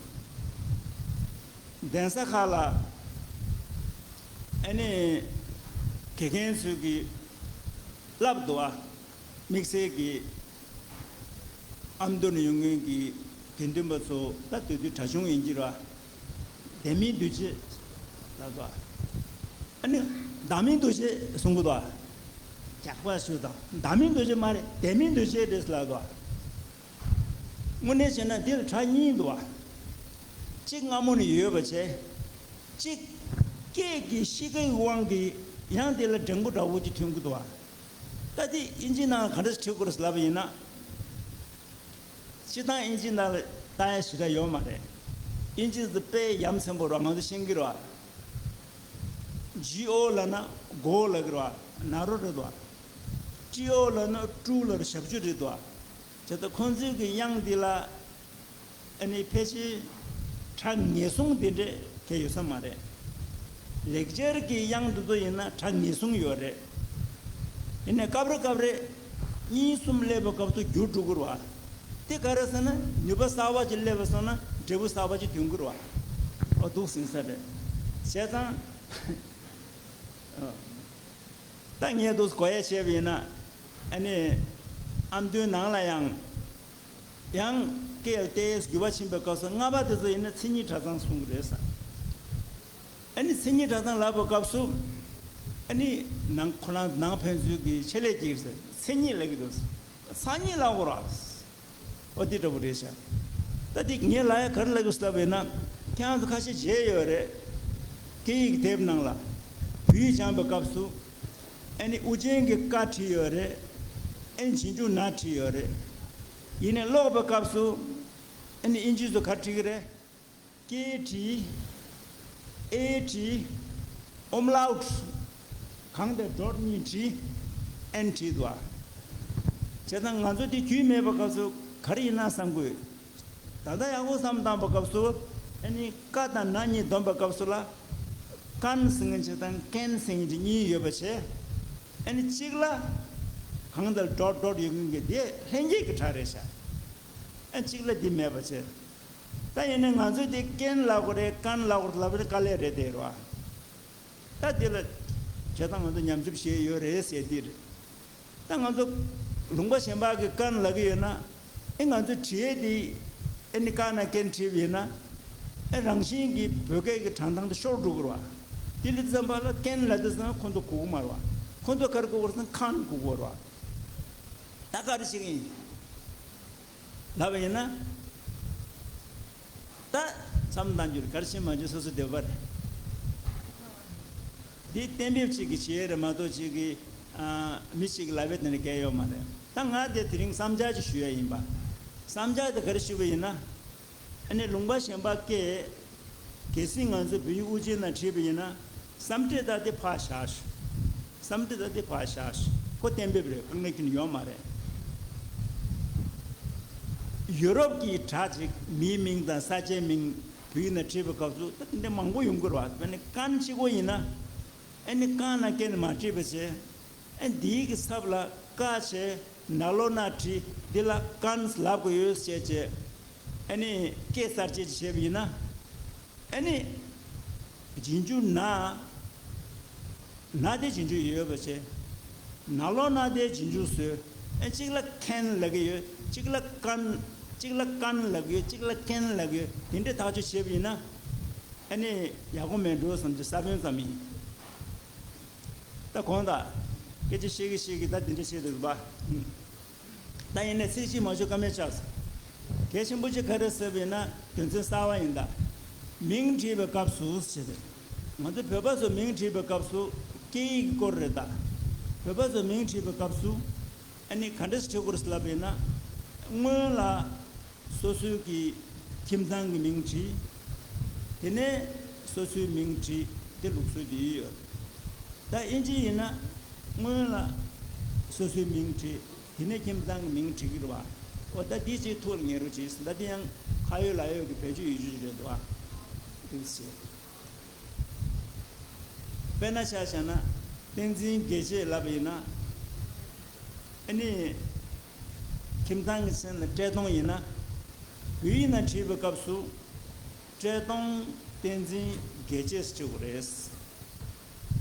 གདན་ས་ཁག་ལ། ཨ་ནི། དགེ་རྒན་ཚོས་ཀྱི་བསླབ་འདུག་བ། དམིགས་བསལ་གྱི་ཨ་མདོ་ནས་ཡོང་མཁན་གྱི་དགེ་འདུན་པ་ཚོ་ད་དེ་དུས་གྲྭ་ཆུང་ཡིན་གྱི་རེད་བ། བདེན་མིན་འདུ་བྱེད་ལབ་འདུག་བ། ཨ་ནི། བདག་མིན་འདུ་བྱེད་གསུང་གི་འདུག་བ། རྒྱགས་པ་ཞུ་དང་བདག་མིན་འདུ་བྱེད་མ་རེད། བདེན་མིན་འདུ་བྱེད་རེད་ལབ་འདུག་བ། དངོས་གནས་བྱས་ན་འདིར་གྲྭ་གཉིས་འདུག་བ། གཅིག་སྔ་མོ་ནས་ཡོད་པ་བྱས། གཅིག་སྐད་ཀྱི་གཤིས་ཀའི་དབང་གིས་ཡང་དེ་ལ་འགྲེང་བུ་འདྲ་བོ་ཅིག་ཐོན་གྱི་འདུག་བ། ད་དེ་ཨིན་ཇི་ནང་ག་འདྲ་ཞིག་བྲིས་དགོས་རེད་ལབ་པ་ཡིན་ན། སྤྱིར་བཏང་ཨིན་ཇི་ནང་ལ་ལྟ་ཡ་ཞེ་དྲག་ཡོད་མ་རེད། ཨིན་ཇི་ཟེར་དཔེ་ཡ་མཚན་པོ་རེད་བ། ང་ཚོ་ཤེས་ཀྱི་རེད་བ། ཇི་ཨོ་ལབ་ན་གོ་ལབ་ཀྱི་རེད་བ། ན་རོ་རེད་བ། ཏྲི་ཨོ་ལབ་ན་ཀྲུ་ལབ་རེད། ཞབས་ཀྱུ་རེད་བ། བྱས་ཙང་ཁོང་ཚོའི་གི་དབྱངས་འདི་ལ། ཨ་ནི་ཕལ་ཆེར་གྲངས་ངེས་བཟུང་དེ་འདྲས་གལ་ཡོད་ས་མ་རེད། ལེགས་སྦྱར་གྱི་དབྱངས་འདི་ཚོ་ཡིན་ན་གྲངས་ངེས་བཟུང་ཡོད་རེད། ཡིན་ནའི་སྐབས་རེ་སྐབས་རེ་གཉིས་གསུམ་སླེབས་པའི་སྐབས་སུ་འགྱུར་འགྲོ་གི་རེད་བ། དེ་ག་རེ་ཟེར་ན་ནུས་པ་གསར་པ་ཅིག་སླེབས་པ་སོང་ན་འབྲས་བུ་གསར་པ་ཅིག་ཐོན་གི་རེད་བ། ཨོ་འདུག་ཟིན་ས་རེད། བྱས་ཙང་། ད་ངས་འདུག་གོ་ཡ་བྱས་པ་ཡིན་ན། ཨ་ནི། ཨ་མདོའི་ནང་ལ་ཡང་། ཡང་སྐད་ལ་བལྟས་འགྱུར་བ་ཕྱིན་པའི་སྐབས་སུ་ལྔ་པ་དེ་ཚོ་ཡིན་ན་མཚན་ཉིད་གྲྭ་ཚང་གསུང་གི་རེད་ས། ཨ་ནི་མཚན་ཉིད་གྲྭ་ཚང་ལབ་པའི་སྐབས་སུ། ཨ་ནི་ནང་ཁོ་རང་ནང་ཕན་ཚུན་གྱི་ཆེད་ལས་ཀྱི་མཚན་ཉིད་ལབ་ཀྱི་འདུག་མཚན་ཉིད་ལབ་དགོས་ར། ཨོ་དེ་འདྲ་པོ་རེད་ཤག་ད་དེ་ངས་ལབ་ཡ་ག་རེ་ལབ་དགོས་ལབ་པ་ཡིན་ན། ཁྱེད་རང་ཚོ་ཁ་ཤས་མཇལ་ཡོད་རེད། སྐད་ཡིག་དེབ་ནང་ལ། བོད་ཡིག་སྦྱངས་པའི་སྐབས་སུ། ཨ་ནི་དབུ་ཅན་གྱི་ཀ་བྲིས་ཡོད་རེད། ཨ་ནི་རྗེས་འཇུག་ན་བྲིས་ཡོད་རེད། ཡིན་ནའི་ཀློག་པའི་སྐབས་སུ། ཨ་ནི་ཨིན་ཇི་ཚོ་ག་རེ་བྲིས་ཀྱི་རེད། ཀེ་བྲིས། ཨེ་བྲིས། ཨོམ་ལའུཊ། གང་དེ་ཌོཊ་གཉིས་བྲིས། ཨེན་བྲིས་འདུག་ཨ། བྱས་ཙང་ང་ཚོ་དེ་རྒྱུས་མེད་པའི་སྐབས་སུ་ག་རེ་ཡིན་ན་བསམ་དགོས། ད་ལྟ་ཡག་པོ་བསམ་བཏང་པའི་སྐབས་སུ། ཨ་ནི་ཀ་དང་ན་གཉིས་བསྡོམས་པའི་སྐབས་སུ་ལ། ཀན་ཟེར་མཁན་ཅིག་དང་ཀེན་ཟེར་མཁན་ཅིག་གཉིས་ཡོད་པ་བྱས། ཨ་ནི་གཅིག་ལ་གང་ལྟར་ཌོཊ་ཌོཊ་ཡོད་མཁན་གྱི་དེ་ལྷན་སྐྱེས་ཀྱི་སྒྲ་རེད་ཤག་ཨ་གཅིག་ལ་འདི་མེད་པ་བྱས། ད་ཡིན་ནའི་ང་ཚོས་དེ་ཀེན་ལབ་དགོས་རེད་ཀན་ལབ་དགོས་རེད་ལབ་པ་དེ་དཀའ་ལས་རེད་དེ་རེད་བ། ད་འདི་ལ་བྱས་ཙང་ང་ཚོ་ཉམས་ཞིབ་བྱས་ཡོད་རེད་ཟེར་འདི་རེད། ད་ང་ཚོ་ལུང་པ་གཞན་པ་གི་ཀན་ལབ་ཀྱི་ཡོད་ན། ཨེ་ང་ཚོ་བྲིས་ཡས་དེ་ཨེ་ནི་ཀ་ན་ཀེན་བྲིས་པ་ཡིན་ན། ཨེ་རང་བཞིན་གྱིས་བོད་སྐད་ཀྱི་དྲང་ཐང་དེ་ཤོར་འགྲོ་གི་རེད་བ། དེ་ལས་ཙམ་པ་ལ་ཀེན་ལབ་དུས་ཙང་ཁོ་ཚོ་གོ་གི་མ་རེད་བ། ཁོ་ཚོ་ག་རེ་གོ་གི་རེད་ཟེར་ན་ཀན་གོ་གི་རེད་བ། ད་ག་རེ་བྱེད་ཀྱི་ཡིན། ལབ་པ་ཡིན་ན། ད་མཚམས་བཏང་རྒྱུར་གར་ཕྱིན་མ་བྱུང་སོ་སོ་འདོད་པ་རེད། འདི་གཏན་འབེབས་གཅིག་གིས་བྱས་རེད་མ་གཏོགས་གཅིག་གིས་ཨ། མི་གཅིག་གིས་ལབ་པའི་དེ་འདྲ་གལ་ཡོད་མ་རེད། ད་ང་དེ་དེ་རིང་བསམ་འཆར་ཅིག་ཞུ་ཡ་ཡིན་པ། བསམ་འཆར་དེ་ག་རེ་ཞུས་པ་ཡིན་ན། ཨ་ནི་ལུང་པ་གཞན་པ་སྐད། གལ་སྲིད་ང་ཚོ་བོད་ཡིག་དབུ་ཅན་ནང་བྲིས་པ་ཡིན་ན། སཾ་སྐྲྀ་ཏ་དེ་ཕར་བཞག་ཤོག་སཾ་སྐྲྀ་ཏ་དེ་ཕར་བཞག་ཤོག་ཁོ་གཏན་འབེབས་རེད། དཀའ་ངལ་ཁྱོན་ནས་ཡོད་མ་རེད། ཡུ་རོབ་ཀྱི་སྒྲ་ཅིག་མིའི་མིང་དང་ས་ཆའི་མིང་བོད་ཡིག་ནང་བྲིས་པའི་སྐབས་སུ་ད་དེ་འདྲ་མང་པོ་ཡོང་གི་རེད་བ། དཔེར་ན་ཀན་གཅིག་པོ་ཡིན་ན། ཨ་ནི་ཀན་ལ་ཀེན་མ་བྲིས་པ་བྱས། ཨ་འདིའི་གི་ཚབ་ལ་ཀ་བྱས། ན་ལོ་ན་བྲིས། འདི་ལ་ཀན་ལབ་དགོས་ཡོད་ཟེར་བྱས། ཨ་ནི་སྐད་གསར་བཅད་ཅིག་བྱས་པ་ཡིན་ན། ཨ་ནི་རྗེས་འཇུག་ན། ན་དེ་རྗེས་འཇུག་ཡོད་པ་བྱས། ན་ལོ་ན་དེ་རྗེས་འཇུག་བཟོས། ཨ་གཅིག་ལ་ཁེན་ལབ་ཀྱི་ཡོད། གཅིག་ལ་ཀན། གཅིག་ལ་ཀན་ལབ་ཀྱི་ཡོད། གཅིག་ལ་ཁེན་ལབ་ཀྱི་ཡོད། དེ་འདྲའི་ཐག་གཅོད་བྱས་པ་ཡིན་ན། ཨ་ནི་ཡག་པོ་མེད་འགྲོ་བསམ་གྱི་ས་བོན་ཙམ་ཡིན། ད་གོང་དག་སྐད་ཆ་བཤད་ཀྱི་བཤད་ཀྱི་ད་འདི་འདྲ་བཤད་འདུག་པ། ད་ཡིན་ནའི་ཚིག་གཅིག་མ་ཞུ་ཀ་མེད་ཆགས་སོང་། གལ་ཆེན་པོ་ཅིག་ག་རེ་ཟེར་བ་ཡིན་ན་དོན་ཚན་གསར་པ་ཡིན་ད། མིང་བྲིས་པའི་སྐབས་སུ་ཟེར་ཏེ། ང་ཚོ་བོད་པ་ཚོ་མིང་བྲིས་པའི་སྐབས་སུ་སྐད་ཡིག་གི་སྐོར་རེད་ད། བོད་པ་ཚོ་མིང་བྲིས་པའི་སྐབས་སུ། ཨ་ནི་ག་འདྲས་བྲིས་དགོས་རེད་ལབ་པ་ཡིན་ན། སྔོན་ལ་སོ་སོའི་གི་ཁྱིམ་ཚང་གི་མིང་བྲིས། དེ་ནས་སོ་སོའི་མིང་བྲིས། དེ་ལུགས་སྲོལ་དེ་ཡོད། ད་ཨིན་ཇི་ཡིན་ན་སྔོན་ལ་སོ་སོའི་མིང་བྲིས། དེ་ནས་ཁྱིམ་ཚང་གི་མིང་བྲིས་ཀྱི་རེད་བ། འོ་ད་འདི་ཅིག་ཐུགས་ལ་ངེས་རོགས་བྱེད། ད་འདི་ཡང་ཁ་ཡོད་ལག་ཡོད་ཀྱི་བེད་སྤྱོད་ཡོད་རྒྱུ་ཅིག་རེད་འདུག་ཨ། འདུག་ཟེར། དཔེར་ན་ཆ་བཞག་ན། བསྟན་འཛིན་དགེ་བྱེད་ལབ་པ་ཡིན་ན། ཨ་ནི། ཁྱིམ་ཚང་གི་མཚན་ལ་བཀྲས་མཐོང་ཡིན་ན། བོད་ཡིག་ནང་བྲིས་པའི་སྐབས་སུ། བཀྲས་མཐོང་བསྟན་འཛིན་དགེ་བྱེད་ཟེར་གྱི་རེད།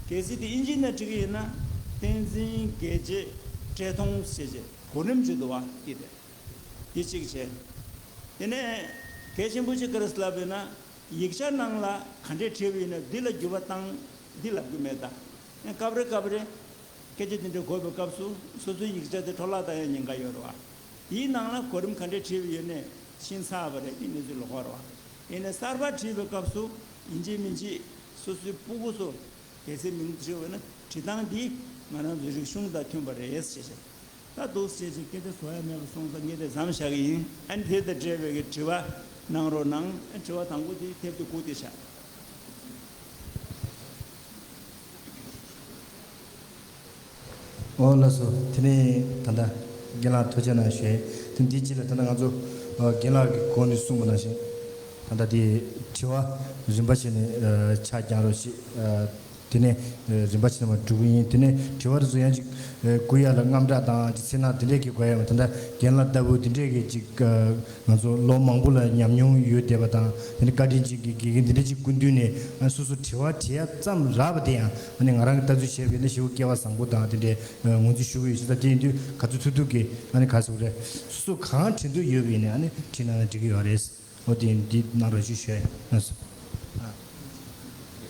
གལ་སྲིད་དེ་ཨིན་ཇི་ནང་བྲིས་ཀྱི་ཡིན་ན། བསྟན་འཛིན་དགེ་བྱེད་བཀྲས་མཐོང་ཟེར་བྱས་གོ་རིམ་བྱེད་འདུག་བ་དེ་རེད། དེ་གཅིག་བྱས། དེ་ནས་གལ་ཆེན་པོ་ཅིག་ག་རེ་ལབ་ཡོད་ན། ཡིག་ཆ་ནང་ལ་ག་འདྲས་བྲིས་པ་ཡིན་ན་འདི་ལ་འགྱུར་བ་བཏང་། འདི་ལབ་རྒྱུ་མེད་ད། ཡང་སྐབས་རེ་སྐབས་རེ་སྐད་ཆ་འདི་འདྲ་གོ་བའི་སྐབས་སུ་སོ་སོའི་ཡིག་ཆ་དེ་འཕྲོ་བརླག་བཏང་ཡ་ཉེན་ཁ་ཡོད་རེད་བ། དེའི་ནང་ལ་གོ་རིམ་ག་འདྲས་བྲིས་པ་ཡོད་ནས་ཕྱིན་ཚར་བ་རེད། དེ་གནས་ཚུལ་ལོགས་ཀ་རེད་བ། ཡིན་ནའི་གསར་པ་བྲིས་པའི་སྐབས་སུ་ཡིན་གཅིག་མིན་གཅིག་སོ་སོའི་སྤུ་གུ་ཚོ་གལ་སྲིད་མིང་བྲིས་པ་ན་བྲིས་སྟངས་འདི་ང་རང་ཚོའི་རིག་གཞུང་དང་མཐུན་པ་རེད་ཟེར་བྱས། ད་འདུག་སེ་བྱས་ཀྱི་སྐད་ཆ་བཟོ་ཡ་མེད་པ་སོང་ཙང་ངས་དེ་མཚམས་བཞག་གི་ཡིན། ཨ་ནི་དེ་དང་འབྲེལ་བའི་གི་དྲི་བ་གནང་རོགས་གནང་། ཨ་དྲི་བ་དང་པོ་དེ་དེབ་དེ་སྒུག་བསྡད་བཞག་ཨོ་ལགས་སོ། དེ་ནས་ད་ལྟ་རྒན་ལགས་ཐུགས་རྗེ་གནང་ཞུ། དེ་འདིའི་རྗེས་ལ་ད་ལྟ་ང་ཚོ་ཨ་རྒན་ལགས་ཀྱིས་གོང་ནས་གསུངས་པ་ནང་བཞིན་ད་ལྟ་དེ་དྲི་བ་རིམ་པ་བྱས་ནས་ཨ་ཆ་རྐྱང་རོགས་ཞེས་ཨ། དེ་ནས་ཨ་རིམ་པ་བྱས་ནས་མར་འགྲོ་གི་ཡིན། དེ་ནས་དྲི་བ་དེ་ཚོ་ཡང་ཅིག་ཨ་བསྐུར་ཡ་ལ་དངངས་སྐྲག་དང་ཅིག་སེར་སྣ་དེ་འདྲས་ཀྱི་དགོས་ཡ་མ། ད་ལྟ་རྒན་ལགས་ལྟ་བུ་དེ་འདྲས་ཀྱི་ཅིག་ཨ་ང་ཚོ་ལོ་མང་པོ་ལ་ཉམས་མྱོང་ཡོད་བསྡད་པ་དང་། དེ་ནས་བཀའ་དྲིན་ཅན་གྱི་དགེ་རྒན་དེ་འདྲས་ཅིག་སྐུ་མདུན་ནས་ཨ་སོ་སོ་དྲི་བ་དྲི་ཡ་ཙམ་རག་པ་དེ་ཡང་ཨ་ནི་ང་རང་གི་ལྟ་ཚུལ་བྱས་པ་ཡིན་ན་ཞེ་པོ་སྐལ་བ་བཟང་པོ་དང་དེ་འདྲས་ཨ་ངོས་འཛིན་ཞུ་གི་ཡོད་ཤག་ད་དེ་ཡིན་དུས་ག་ཚོད་ཐུབ་ཐུབ་ཀྱིས་ཨ་ནི་ག་ཟེར་དགོས་རེད། སོ་སོ་གང་དྲི་འདོད་ཡོད་པ་ཡིན་ན་ཨ་ནི་དྲིས་གནང་ན་འགྲིག་གི་ཡོད་རེད། འོ་དེ་འདི་གནང་རོགས་ཞེས་ཞུ་ཡ་ཡིན།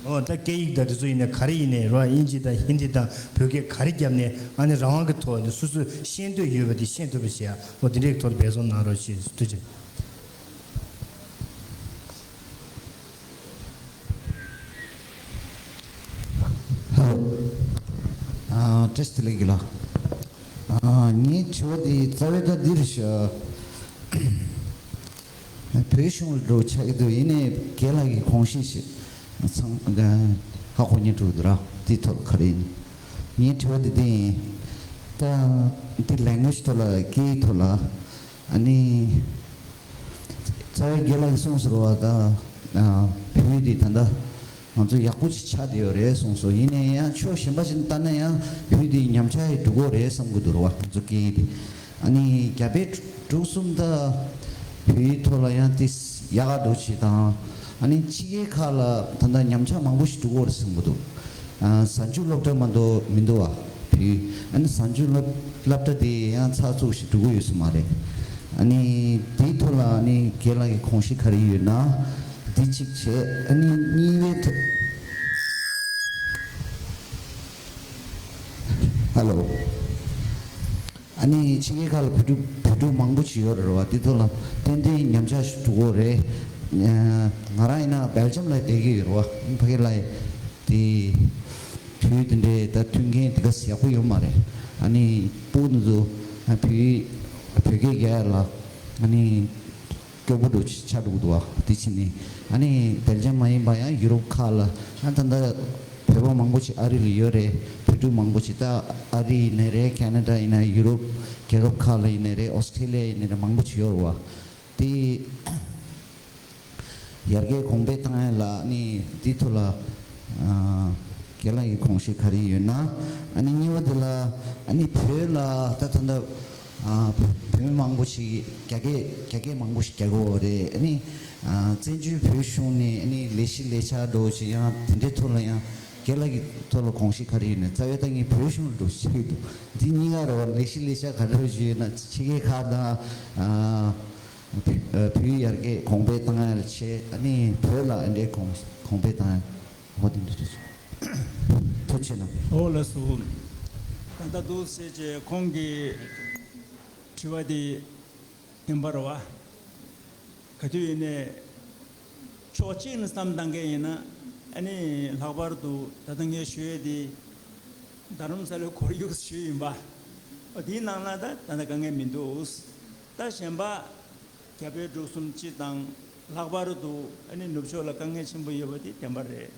འོ་ད་སྐད་ཡིག་དང་དེ་ཚོ་ཡིན་ནའི་ག་རེ་ཡིན་ནའི་རོ། ཨིན་ཇི་དང་ཧིན་དི་དང་བོད་སྐད་ག་རེ་བརྒྱབ་ནའི་ཨ་ནི་རང་དབང་གི་ཐོག་ནས་སོ་སོས་ཤེས་འདོད་ཡོད་པ་དེ་ཤེས་ཐུབ་པ་བྱེད་ཡ། འོ་དེ་འདྲའི་ཐོག་ནས་འབད་བརྩོན་གནང་རོགས་ཞེས་ཐུགས་རྗེ་ཆེ། ཧེ་ལོ། ཨ་བཀྲ་ཤིས་བདེ་ལེགས་རྒན་ལགས། ཨ་ངའི་དྲི་བ་འདི་རྩ་བའི་ད་འདི་རེད་ཤག་བོད་གཞུང་ལ་འགྲོ་ཆགས་ཀྱི་འདུག་ཡིན་ནའི་རྒན་ལགས་ཀྱིས་གོང་བཞིན་ཞིག་ ཚང་ཧ་གོ་མཁན་འདུག་ར། དེའི་ཐོག་ག་རེ་ཡིན། ངའི་དྲི་བ་དེ་དེ་ཡིན། ད་འདི་language་ཐོག་ལ་སྐད་ཡིག་ཐོག་ལ་ཨ་ནི། རྩ་བའི་རྒན་ལགས་ཀྱིས་གསུངས་ཟེར་བ་ད། བོད་ཡིག་འདི་ད་ལྟ་ང་ཚོ་ཡག་པོ་ཅིག་ཆགས་བསྡད་ཡོད་རེད་གསུངས་སོང་། ཡིན་ནའི་ཡང་ཕྱོགས་གཞན་པ་ཞིག་ལྟ་ན་ཡང་བོད་ཡིག་འདི་ཉམས་ཆག་ཡི་འགྲོ་གི་རེད་བསམ་གྱི་འདུག་ར་བ། ང་ཚོ་སྐད་ཡིག་འདི་ཨ་ནི་རྒྱ་བལ་འབྲུག་གསུམ་ད་བོད་ཡིག་ཐོག་ལ་ཡང་དེ་ཡག་ག་འགྲོ་ཆེད་དང་། ཨ་ནི་ཕྱི་རྒྱལ་ཁག་ལ་ད་ལྟ་ཉམས་ཆག་མང་པོ་ཞིག་འགྲོ་གི་རེད་བསམ་གྱི་འདུག་ཨ། གཟའ་མཇུག་སློབ་གྲྭ་མ་གཏོགས་མི་འདུག་བ། བོད་ཡིག་ཨ་ནི་གཟའ་མཇུག་སློབ་སློབ་གྲྭ་དེ་ཡང་ཚགས་ཚུད་ཞིག་འགྲོ་གི་ཡོད་ས་མ་རེད། ཨ་ནི་དེའི་ཐོག་ལ་ཨ་ནི་རྒན་ལགས་ཀྱི་དགོངས་གཞི་ག་རེ་ཡོད་ན་འདི་གཅིག་བྱས། ཨ་ནི་གཉིས་པའི་ཐོག་ཧ་ལོ། ཨ་ནི་ཕྱི་རྒྱལ་ཁག་ལ་བོད་ཕྲུག་བོད་ཕྲུག་མང་པོ་ཞིག་ཡོད་རེད་བ། དེ་ཚོ་ལ་ཏན་ཏན་ཉམས་ཆག་ཞིག་འགྲོ་གི་རེད། ང་རང་ཡིན་ན་སྦེལ་ཇམ་ལ་བསྡད་ཀྱི་ཡོད་རེད་བ། ཕ་གི་ལ་དེ་དུས་དེ་འདྲའི་ད་མཐུན་རྐྱེན་དེ་ག་ཡག་པོ་ཡོད་མ་རེད། ཨ་ནི་སྤུ་གུ་ཚོ་བོད་བོད་སྐད་རྒྱག་ཡ་ལ་ཨ་ནི། སྐྱོ་པོ་འགྲོ་ཆ་འགྲོ་གི་འདུག་བ། དེ་ཕྱིན་ནས་ཨ་ནི་སྦེལ་ཇམ་མ་ཡིན་པ་ཡང་ཡུ་རོབ་ཁག་ལ་ཨ་ད་ལྟ་བོད་པ་མང་པོ་ཞིག་ཨ་རི་ལ་ཡོད་རེད། བོད་ཕྲུག་མང་པོ་ཞིག་ད་ཨ་རི་ཡིན་ནའི་རེད། ཁེ་ན་ཌ་ཡིན་ན། ཡུ་རོབ་རྒྱལ་ཁབ་ཁག་ལ་ཡིན་ནའི་རེད། ཨོ་སི་ཁྲེ་ལི་ཡ་ཡིན་ནའི་རེད། མང་པོ་ཞིག་ཡོད་རེད་བ། དེ་ཡར་རྒྱས་གོང་འཕེལ་བཏང་ཡ་ལ་ཨ་ནི་དེ་ཐོག་ལ་ཨ། རྒན་ལགས་ཀྱི་དགོངས་གཞི་ག་རེ་ཡོད་ན། ཨ་ནི་གཉིས་པ་དེ་ལ་ཨ་ནི་བོད་ལ་ད་ད་ལྟ་ཨ། བོད་མི་མང་པོ་ཞིག་རྒྱ་སྐད་རྒྱ་སྐད་མང་པོ་ཞིག་རྒྱག་གི་ཡོད་རེད། ཨ་ནི་ཨ། བཙན་བྱོལ་བོད་གཞུང་ནས་ཨ་ནི་ལས་གཞི་ལས་འཆར་འགྲོ་ཞིག་ཡང་དེ་འདྲའི་ཐོག་ལ་ཡང་རྒན་ལགས་ཀྱི་ཐོག་ལ་དགོངས་གཞི་ག་རེ་ཡོད་ན། རྩ་བའི་ད་ངས་བོད་གཞུང་ལ་འགྲོ་ཞིག་འདུག་འདི་གཉིས་ཀ་རེད་བ། ལས་གཞི་ལས་འཆར་ག་འདྲ་ཞིག་ཡོད་ན། ཕྱི་རྒྱལ་ཁག་དང་ཨ། བོད་ཡར་རྒྱས་གོང་འཕེལ་བཏང་ཡ་ལ་བྱས། ཨ་ནི་བོད་ལ་ཨ་འདྲའི་གོང་གོང་འཕེལ་བཏང་ཡ། འོ་དེ་འདྲ་རེད། ཐུགས་རྗེ་ཆེ་གནང་། འོ་ལགས་སོ། ད་ལྟ་འདུག་སེ་བྱས་ཁོང་གི་དྲི་བ་དེ་བདེན་པ་རེད་བ། ག་དུས་ཡིན་ནའི་ཕྱོགས་གཅིག་ནས་བསམ་བཏང་མཁན་ཡིན་ན། ཨ་ནི་ལྷག་པར་དུ་ད་ལྟ་ངས་ཞུ་ཡས་དེ་རྡ་རམ་ས་ལའི་ཁོར་ཡུག་ཞུས་ཡིན་པ། འོ་དེའི་ནང་ལ་ད་ད་ལྟ་དཀའ་ངལ་མི་འདུག་ད་གཞན་པ། རྒྱ་བལ་འབྲུག་གསུམ་སྤྱི་དང་། ལྷག་པར་དུ་ཨ་ནི་ནུབ་ཕྱོགས་ལ་དཀའ་ངལ་ཆེན་པོ་ཡོད་པ་དེ་བདེན་པ་རེད།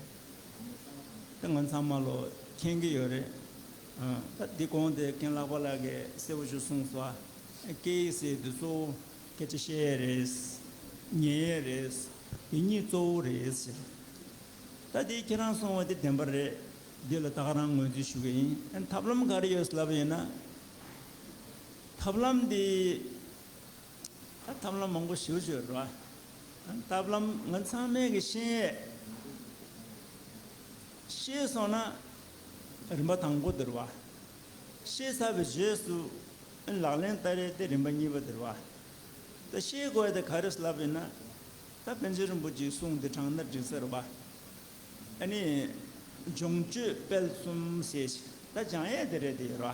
ད་ང་ཚང་མ་ལོ་མཁྱེན་གྱི་ཡོད་རེད། ཨ། ད་འདི་གོང་དེ་རྒན་ལགས་པ་ལགས་ཀྱིས་གསལ་པོ་ཞིག་གསུངས་སོང་། ཨ། སྐད་ཡིག་ཟེར་དུས་གཙོ་བོ་སྐད་ཆ་བཤད་ཡས་རེད། ཉན་ཡས་རེད། དེ་གཉིས་གཙོ་བོ་རེད་ཟེར། ད་དེ་ཁྱེད་རང་གསུངས་པ་དེ་བདེན་པ་རེད། འདི་ལ་ད་ག་རང་ངོས་འཛིན་ཞུ་གི་ཡིན། ཨ། ཐབས་ལམ་ག་རེ་ཡོད་ལབ་ཡིན་ན། ཐབས་ལམ་འདི། ད་ཐབས་ལམ་མང་པོ་ཞེ་པོ་ཅིག་ཡོད་རེད་བ། ཐབས་ལམ་ང་ཚང་མས་ཀྱི་ཤེས་ཡས། ཤེས་སོང་ན་རིམ་པ་དང་པོ་དེ་རེད་བ། ཤེས་ཚར་བའི་རྗེས་སུ་ལག་ལེན་བསྟར་ཡས་དེ་རིམ་པ་གཉིས་པ་དེ་རེད་བ། ད་ཤེས་དགོས་ཡས་དེ་ག་རེ་ལབ་ཡིན་ན། ད་པཎ་ཆེན་རིན་པོ་ཆེའི་གསུང་དེ་དྲངས་ན་འགྲིག་ས་རེད་བ། ཨ་ནི། སྦྱོང་སྤྱོད་སྤེལ་གསུམ་ཟེར་ཞིག་ད་སྦྱང་ཡས་དེ་རེད་དེ་ཡོད་ར།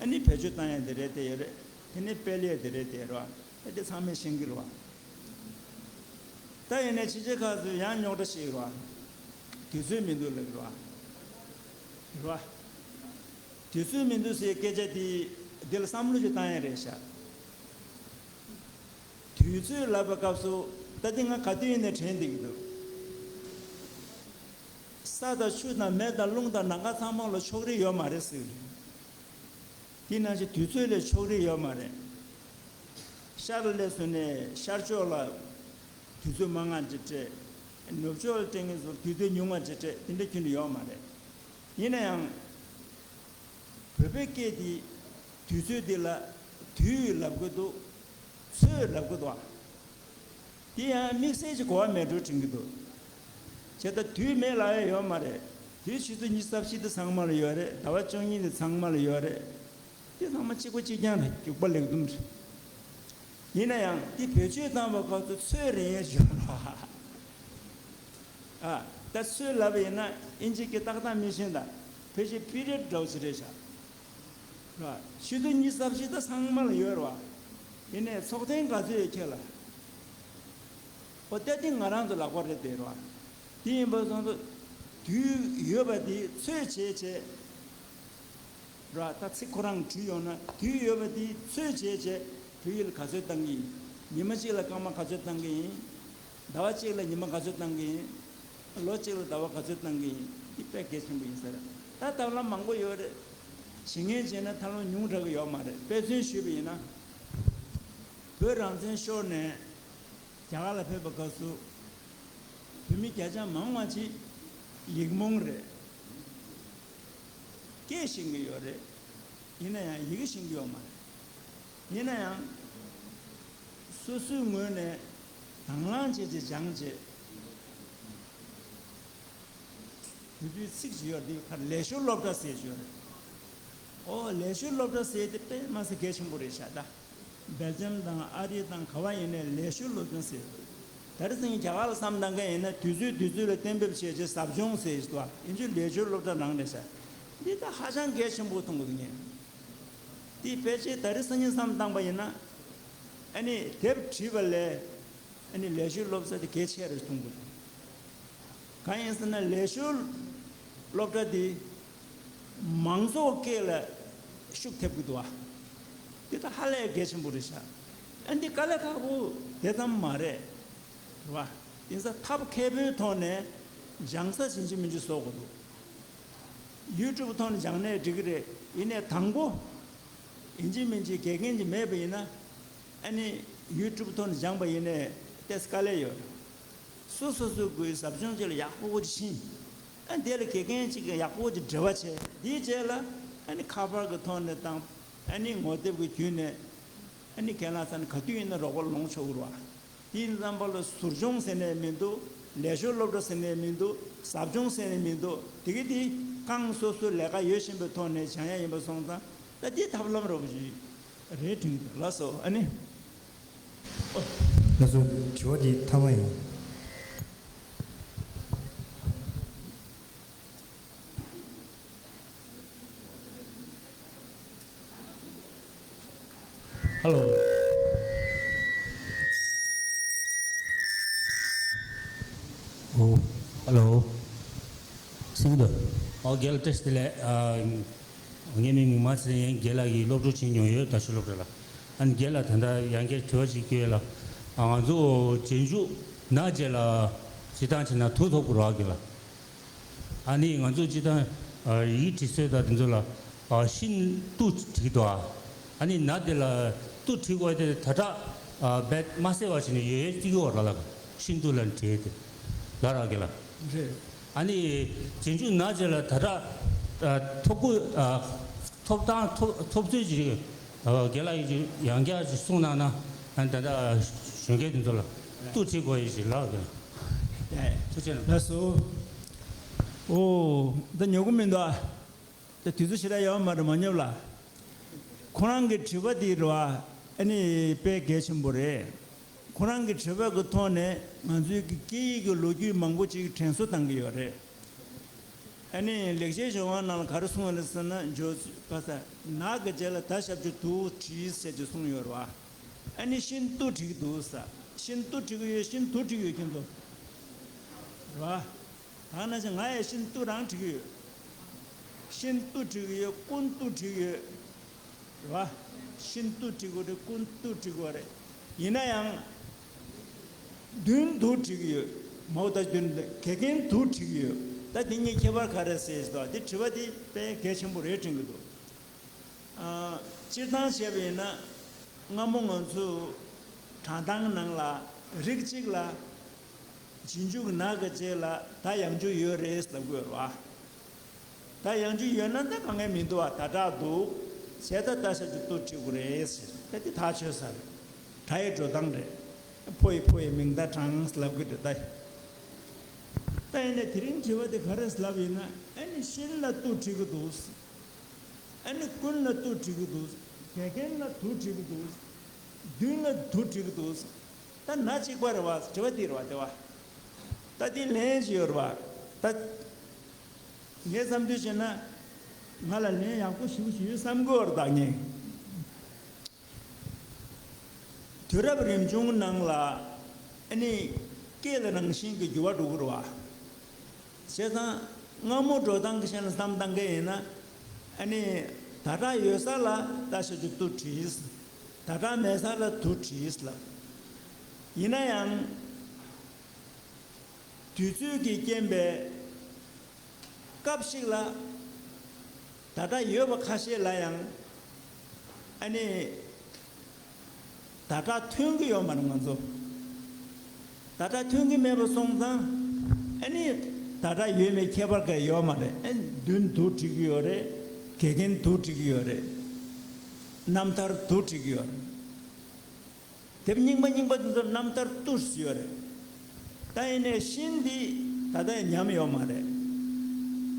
ཨ་ནི་བེད་སྤྱོད་བཏང་ཡས་དེ་རེད་དེ་ཡོད་རེད། དེ་ནས་སྤེལ་ཡས་དེ་རེད་དེ་ཡོད་ར། ཨ་དེ་ཚང་མས་ཤེས་ཀྱི་རེད་བ། ད་ཡིན་ནའི་ཕྱིན་ཆད་ཁ་ཚོས་ཡང་རྙོག་དྲ་ཞིག་རེད་བ། དུས་ཚོད་མི་འདུག་ལབ་ཀྱི་རེད་བ། རེད་བ། དུས་ཚོད་མི་འདུག་ཟེར་སྐད་ཆ་དེ་འདི་ལ་བསམ་བློ་ཅིག་བཏང་ཡས་རེད་ཤག་དུས་ཚོད་ལབ་པའི་སྐབས་སུ་ད་ལྟ་ང་ག་དུས་ཡིན་ནའི་དྲན་བསྡད་ཀྱི་འདུག་ས་དང་ཆུ་དང་མེ་དང་རླུང་དང་ནམ་མཁའ་ཚང་མ་ལ་ཕྱོགས་རིས་ཡོད་མ་རེད་ཟེར། དེ་ནང་བཞིན་དུས་ཚོད་ལ་ཕྱོགས་རིས་ཡོད་མ་རེད། ཤར་ལ་སླེབས་སོང་ནས་ཤར་ཕྱོགས་ལ་དུས་ཚོད་མང་ང་ཅིག་སྤྲད། ནུབ་ཕྱོགས་ལ་སྤྲད་མཁན་ཚོ་དུས་ཚོད་ཉུང་ང་ཅིག་སྤྲད། དེ་འདྲ་ཁྱོན་ནས་ཡོད་མ་རེད། ཡིན་ན་ཡང་། བོད་པའི་སྐད་དེ་དུས་ཚོད་འདི་ལ་དུས་ལབ་ཀྱི་འདུག་ཚོད་ལབ་ཀྱི་འདུག་དེ་ཡང་དམིགས་བསལ་གྱི་གོ་བ་མེད་འགྲོ་དྲན་གྱི་འདུག་བྱས་ཙང་དུས་མེད་ལབ་ཡ་ཡོད་མ་རེད། དུས་ཆུ་ཚོད་ཉི་ཤུ་རྩ་བཞི་དེ་ཚང་མ་ལ་ཡོད་རེད། ཟླ་བ་བཅུ་གཉིས་དེ་ཚང་མ་ལ་ཡོད་རེད། དེ་ཚང་མ་གཅིག་པ་གཅིག་རྐྱང་རེད། རྒྱུག་པ་ལེགས་འཛོམས་རེད། ཡིན་ན་ཡང་དེ་བེད་སྤྱོད་བཏང་བའི་སྐབས་སུ་ཚོད་རན་ཡས་ཡོད་རེད་བ། ཨ། ད་ཚོད་ལབ་པ་ཡིན་ན་ཨིན་ཇི་སྐད་ཏག་ཏག་མི་ཤེས་ད། ཕལ་ཆེར་པི་རི་ཡོད་འདྲ་བོ་ཞིག་རེད་ཤག་ར། ཆུ་ཚོད་ཉི་ཤུ་རྩ་བཞི་ད་ཚང་མ་ལ་ཡོད་རེད་བ། ཡིན་ནའི་ཚོགས་ཐེངས་ག་ཚོད་ཡོད་ཁྱེད་ལ། ཨོ་ད་དེ་ང་རང་ཚོ་ལག་པ་རེད་དེ་རེད་བ། དེ་ཡིན་པ་སོང་ཙང་དུས་ཡོད་པ་དེ་ཚོད་བྱས་བྱས། ར། ད་ཚིག་ཁོ་རང་བྲིས་ཡོང་ན་དུས་ཡོད་པ་དེ་ཚོད་བྱས་བྱས་བོད་ཡིག་ལ་ག་ཚོད་བཏང་གི་ཡིན། ཉི་མ་གཅིག་ལ་སྐར་མ་ག་ཚོད་བཏང་གི་ཡིན། ཟླ་བ་གཅིག་ལ་ཉི་མ་ག་ཚོད་བཏང་གི་ཡིན། ལོ་གཅིག་ལ་ཟླ་བ་ག་ཚོད་བཏང་གི་ཡིན། འདི་དཔེ་གལ་ཆེན་པོ་ཡིན་ས་རེད། ད་ཐབས་ལམ་མང་པོ་ཡོད་རེད། བྱེད་མཁན་བྱས་ན་ཐབས་ལམ་ཉུང་དྲགས་ཀྱི་ཡོད་མ་རེད། དཔེ་མཚོན་ཞུས་པ་ཡིན་ན། བོད་རང་བཙན་ཤོར་ནས་རྒྱ་གར་ལ་ཕེབས་པའི་སྐབས་སུ། བོད་མི་བརྒྱ་ཆ་མང་བ་ཅིག་ཡིག་རྨོངས་རེད། སྐད་ཤེས་ཀྱི་ཡོད་རེད། ཡིན་ན་ཡང་ཡི་གེ་ཤེས་ཀྱི་ཡོད་མ་རེད། ཡིན་ན་ཡང་། སོ་སོའི་ངོས་ནས་དང་བླངས་བྱས་ཏེ་སྦྱངས་བྱས། དེ་དུས་ཚིག་ཅིག་ཡོད་རེད། དེ་ཕར་ལས་ཞོར་སློབ་གྲྭ་ཟེར་ཞོར་རེད། ཨོ་ལས་ཞོར་སློབ་གྲྭ་ཟེར་དེ་དཔེ་མ་སྲིད་གལ་ཆེན་པོ་རེད་ཤག་ད། སྦེལ་ཇམ་དང་ཨ་རི་དང་ག་བ་ཡིན་ནའི་ལས་ཞོར་སློབ་སྦྱོང་ཟེར། ད་རེས་སང་ཉིན་རྒྱ་གར་ལ་བསམ་བཏང་མཁན་ཡིན་ན་དུས་ཚོད་དུས་ཚོད་ལ་གཏན་འབེབས་བྱས་རྗེས་ཟབ་སྦྱོང་ཟེར་ཞིག་འདུག་ཨ། ཡིན་ཚུལ་ལས་ཞོར་སློབ་གྲྭ་རང་རེད་ཤག། འདི་ད་ཧ་ཅང་གལ་ཆེན་པོ་མཐོང་གི་འདུག་ངས། འདི་ཕལ་ཆེར་ད་རེས་སང་ཉིན་བསམ་བཏང་པ་ཡིན་ན། ཨ་ནི་དེབ་བྲིས་པ་ལས། ཨ་ནི་ལས་ཞོར་སློབ་གསོ་དེ་གལ་ཆེ་རུ་གཏོང་དགོས། གང་ཡིན་ཟེར་ན་ལས་ཞོར་སློབ་གྲྭ་དེ་མང་ཚོགས་སྐད་ལ་ཤུགས་ཐེབས་ཀྱི་འདུག་ཨ། འདི་ད་ཧ་ལས་གལ་ཆེན་པོ་རེད་ཤག། ཨ་འདི་དཀའ་ལས་ཁག་པོ་དེ་ཙམ་མ་རེད། རེད་བ། ཡིན་ས་ཐབས་མཁས་པོའི་ཐོག་ནས་སྦྱང་ས་ཡིན་གཅིག་མིན་གཅིག་བཟོ་དགོས་འདུག། ཡུ་ཊུབ་ཐོག་ནས་སྦྱངས་ནས་འགྲིག་གི་རེད། ཡིན་ནའི་དང་པོ་ཡིན་གཅིག་མིན་གཅིག་དགེ་རྒན་གྱི་མེད་པ་ཡིན་ན། ཨ་ནི་ཡུ་ཊུབ་ཐོག་ནས་སྦྱངས་པ་ཡིན་ནའི་ཏོག་ཙམ་དཀའ་ལས་ཡོད་རེད། སོ་སོ་སོའི་སྒོས་ཟབ་སྦྱོང་བྱས་ལ་ཡག་པོ་ཅིག་ཕྱིན། ཨ་དེ་ལ་དགེ་རྒན་གཅིག་གིས་ཡག་པོ་ཅིག་འབྲེལ་བ་བྱས། དེའི་རྗེས་ལ་ཨ་ནི་ཁ་པར་གྱི་ཐོག་ནས་དང་། ཨ་ནི་ངོ་དེབ་ཀྱི་བརྒྱུད་ནས། ཨ་ནི་རྒན་ལགས་ཚོ་ནི་ག་དུས་ཡིན་ན་རོགས་པ་ལོངས་ཆོག་གི་རེད་བ། དེ་ཡིན་ཙམ་པ་ལ་ཟུར་སྦྱོང་ཟེར་ནས་མི་འདུག། ལས་ཞོར་སློབ་གྲྭ་ཟེར་ནས་མི་འདུག། ཟབ་སྦྱོང་ཟེར་ནས་མི་འདུག། དེ་གི་དེ་རྐང་སོ་སོའི་ལས་ཀ་ཡོད་བཞིན་པའི་ཐོག་ནས་སྦྱང་ཡ་ཡིན་པ་སོང་ཙང་། ད་དེ་ཐབས་ལམ་རོབ་ཅིག་རེད་དྲན་གི་འདུག། ལགས་སོ། ཨ་ནི། ལགས་སོ། དྲི་བ་དེ་མཐའ་མ་ཡིན། ཧ་ལོ། ཨོ། ཧ་ལོ། སིང་དུ། ཨོ་རྒན་ལགས་བཀྲ་ཤིས་བདེ་ལེགས། ཨ། ངའི་མིང་མིག་དམར་ཚེ་རིང་ཡིན། རྒན་ལགས་ཀྱིས་སློབ་ཕྲུག་བྱེད་མྱོང་ཡོད། ད་ཕྱི་སློབ་གྲྭ་ལ། ཨ་ནི་རྒན་ལགས་ད་ལྟ་ཡང་བསྐྱར་དྲི་བ་ཞིག་བསྐྱོན་ཡོད་ལ། ཨ། ང་ཚོ་རྗེས་འཇུག་ན་རྗེས་ལ་སྤྱིར་བཏང་བྱས་ན་དུག་ཐོགས་དགོས་རེད་བ་རྒན་ལགས། ཨ་ནི་ང་ཚོ་སྤྱིར་བཏང་ཨ་ཡི་གེ་འབྲི་སྲོལ་དང་དེ་ཚོ་ལ་ཨ་ཤིན་ཏུ་བྲིས་འདུག་ཨ། ཨ་ནི་ན་དེ་ལ་ཏུ་བྲིས་དགོས་དེ་ད་དྲག་ཨ་བེད་མ་གསལ་བ་ཞིག་ནས་ཡོད་ཡོད་ཅིག་ཡོད་ར་ལ། ཤིན་ཏུ་ལ་བྲིས་དེ་ལ་ར་གི་ལ། རེད། ཨ་ནི་རྗེས་འཇུག་ན་དེ་ལ་ད་དྲག་ཨ་ཐོབ་དགོས་ཨ་ཐོབ་ཐང་ཐོབ་ཐོབ་ཚོད་ཅིག་ཨ་རྒན་ལགས་ཡིན་ཅིག་ཡང་བསྐྱར་ཅིག་གསུངས་གནང་ན། ཨ་ནི་ད་ལྟ་གཞོན་སྐྱེས་དེ་ཚོ་ལ་ཏུ་བྲིས་དགོས་ཡོད་ཅིག་ལ་ར་གི་ལ། ཐུགས་རྗེ་ཆེ་གནང་། ལགས་སོ། ཨོ། ད་ཉོ་གི་མི་འདུག་ཨ། ད་དུས་ཚོད་ཞེ་དྲག་ཡོད་མ་རེད། མ་ཉོབ་ལ། ཁོ་རང་གི་དྲི་བ་འདི་རེད་བ། ཨ་ནི་དཔེ་གལ་ཆེན་པོ་རེད། ཁོ་རང་གི་དྲི་བ་གི་ཐོག་ནས་ང་ཚོའི་གི་སྐད་ཡིག་གི་ལོ་རྒྱུས་མང་པོ་ཅིག་དྲན་གསོ་བཏང་གི་ཡོད་རེད། ཨ་ནི་ལེགས་བཤད་ལྗོན་དབང་ནང་ལ་ག་རེ་གསུངས་ཡོད་རེད་ཟེར་ན། འཇོ་ག་ས་ན་གི་རྗེས་ལ་ད་ཞབས་ཀྱུ་དུ་བྲིས་ཟེར་ཅིག་གསུངས་ཡོད་རེད་བ། ཨ་ནི་ཤིན་ཏུ་བྲིས་ཀྱི་འདུག་ས། ཤིན་ཏུ་བྲིས་ཀྱི་ཡོད། ཤིན་ཏུ་བྲིས་ཀྱི་ཡོད་ཁྱེད་ཚོ། རེད་བ། ད་ནང་བཞིན་ང་ཡང་ཤིན་ཏུ་རང་བྲིས་ཀྱི་ཡོད། ཤིན་ཏུ་བྲིས་ཀྱི་ཡོད། ཀུན་ཏུ་བྲིས་ཀྱི་ཡོད། རེད་བ། ཤིན་ཏུ་བྲིས་དགོས་རེད། ཀུན་ཏུ་བྲིས་དགོས་རེད། ཡིན་ན་ཡང་། མདུན་དུ་བྲིས་ཀྱི་ཡོད། མའོ་ད་མདུན་དུ་དགེ་རྒན་དུ་བྲིས་ཀྱི་ཡོད། ད་དེ་གཉིས་ཁྱད་པར་ག་རེ་རེད་ཟེར་དུས། དེ་དྲི་བ་དེ་དཔེ་གལ་ཆེན་པོ་རེད་དྲན་གྱི་འདུག། ཨ། སྤྱིར་བཏང་བྱས་པ་ཡིན་ན། སྔ་མོ་ང་ཚོ་བགྲང་སྟངས་ནང་ལ་རིགས་གཅིག་ལ། རྗེས་འཇུག་ན་གི་རྗེས་ལ་ད་ཡང་འཇུག་ཡོད་རེད་ལབ་དགོས་རེད་བ། ད་ཡང་འཇུག་ཡོད་ན་ད་གང་ཡང་མི་འདུག་བ། ད་དྲག་འདུག་བྱས་ད་ད་ཞབས་ཀྱུ་ཏུ་བྲིས་དགོས་རེད་ཟེར། ད་འདི་ཐག་ཆོད་ས་རེད། སྒྲ་ཡི་འགྲོ་སྟངས་རེད། ཕོ་ཡི་ཕོ་ཡི་མིང་མཐའ་དྲངས་ལབ་གི་རེད་ད། ད་ཡིན་ནའི་དེ་རིང་དྲི་བ་དེ་ག་རེ་ལབ་ཡིན་ན། ཨ་ནི་ཤིན་ལ་ཏུ་བྲིས་གི་འདུག། ཨ་ནི་ཀུན་ལ་ཏུ་བྲིས་གི་འདུག། དགེ་རྒན་ལ་དུ་བྲིས་གི་འདུག། མདུན་ལ་དུ་བྲིས་གི་འདུག། ད་ན་གཅིག་པ་རེད་བ། དྲི་བ་འདི་རེད་བ། དེ་བ། ད་འདི་ལན་ཞིག་ཡོད་རེད་བ། ད་ངས་བསམ་ཚུལ་བྱས་ན། ང་ལ་ལན་ཡག་པོ་ཞེ་པོ་ཞིག་ཡོད་བསམ་གི་ཡོད་རེད་ད་ངས། དུས་རབས་རིམ་བྱུང་ནང་ལ་ཨ་ནི་སྐད་ལ་རང་བཞིན་གྱི་འགྱུར་བ་འགྲོ་གི་རེད་བ། བྱས་ཙང་སྔ་མོ་འགྲོ་སྟངས་ཀྱི་ཆ་ནས་བསམ་བཏང་མཁན་ཡིན་ན། ཨ་ནི་ད་དྲག་ཡོད་ས་ལ་ད་ཞབས་ཀྱུ་ཏུ་བྲིས། ད་དྲག་མེད་ས་ལ་དུ་བྲིས་ལ། ཡིན་ན་ཡང་། དུས་ཚོད་ཀྱི་རྐྱེན་པས་སྐབས་ཤིག་ལ་བརྡ་སྒྲ་ཡོད་པ་ཁ་ཤས་ལ་ཡང་ཨ་ནི་བརྡ་སྒྲ་ཐོན་གྱི་ཡོད་མ་རེད་ང་ཚོ། བརྡ་སྒྲ་ཐོན་གྱི་མེད་པ་སོང་ཙང་ཨ་ནི་བརྡ་སྒྲ་ཡོད་མེད་ཁྱད་པར་ག་ཡོད་མ་རེད། ཨ་ནི་མདུན་དུ་བྲིས་ཀྱི་ཡོད་རེད། དགེ་རྒན་དུ་བྲིས་ཀྱི་ཡོད་རེད། རྣམ་ཐར་དུ་བྲིས་ཀྱི་ཡོད་རེད། དེབ་རྙིང་པ་རྙིང་པ་དེ་ཚོ་རྣམ་ཐར་ཏུ་ཡོད་རེད། ད་ཡིན་ནའི་ཤིན་འདི་ད་ལྟ་ཡང་ཉམས་ཡོད་མ་རེད།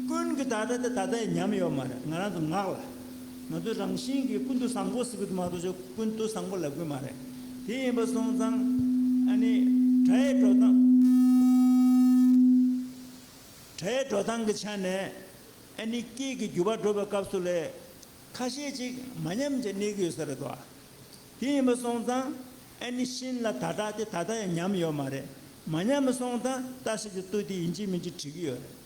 ཀུན་གྱི་བརྡ་སྒྲ་དེ་ད་ལྟ་ཡང་ཉམས་ཡོད་མ་རེད། ང་རང་ཚོ་ངག་ལ། ང་ཚོ་རང་བཞིན་གྱིས་ཀུན་ཏུ་བཟང་པོ་ཟེར་གྱི་མ་གཏོགས་ཀུན་ཏུ་བཟང་པོ་ལབ་གི་མ་རེད། དེ་ཡིན་པ་སོང་ཙང་ཨ་ནི་སྒྲའི་འགྲོ་སྟངས། སྒྲའི་འགྲོ་སྟངས་ཀྱི་ཆ་ནས་ཨ་ནི་སྐད་ཀྱི་འགྱུར་བ་འགྲོ་བའི་སྐབས་སུ་ལས་ཁ་ཤས་ཅིག་མ་ཉམས་ཀྱི་གནས་ཀྱི་ཡོད་ས་རེད་དོ། དེ་ཡིན་པ་སོང་ཙང་ཨ་ནི་ཤིན་ལ་ད་ལྟ་དེ་ད་ལྟ་ཡང་ཉམས་ཡོད་མ་རེད། མ་ཉམས་པ་སོང་ཙང་ཏ་ཞབས་ཀྱུ་ཏུ་དེ་ཡིན་གཅིག་མིན་གཅིག་བྲིས་ཀྱི་ཡོད་རེད།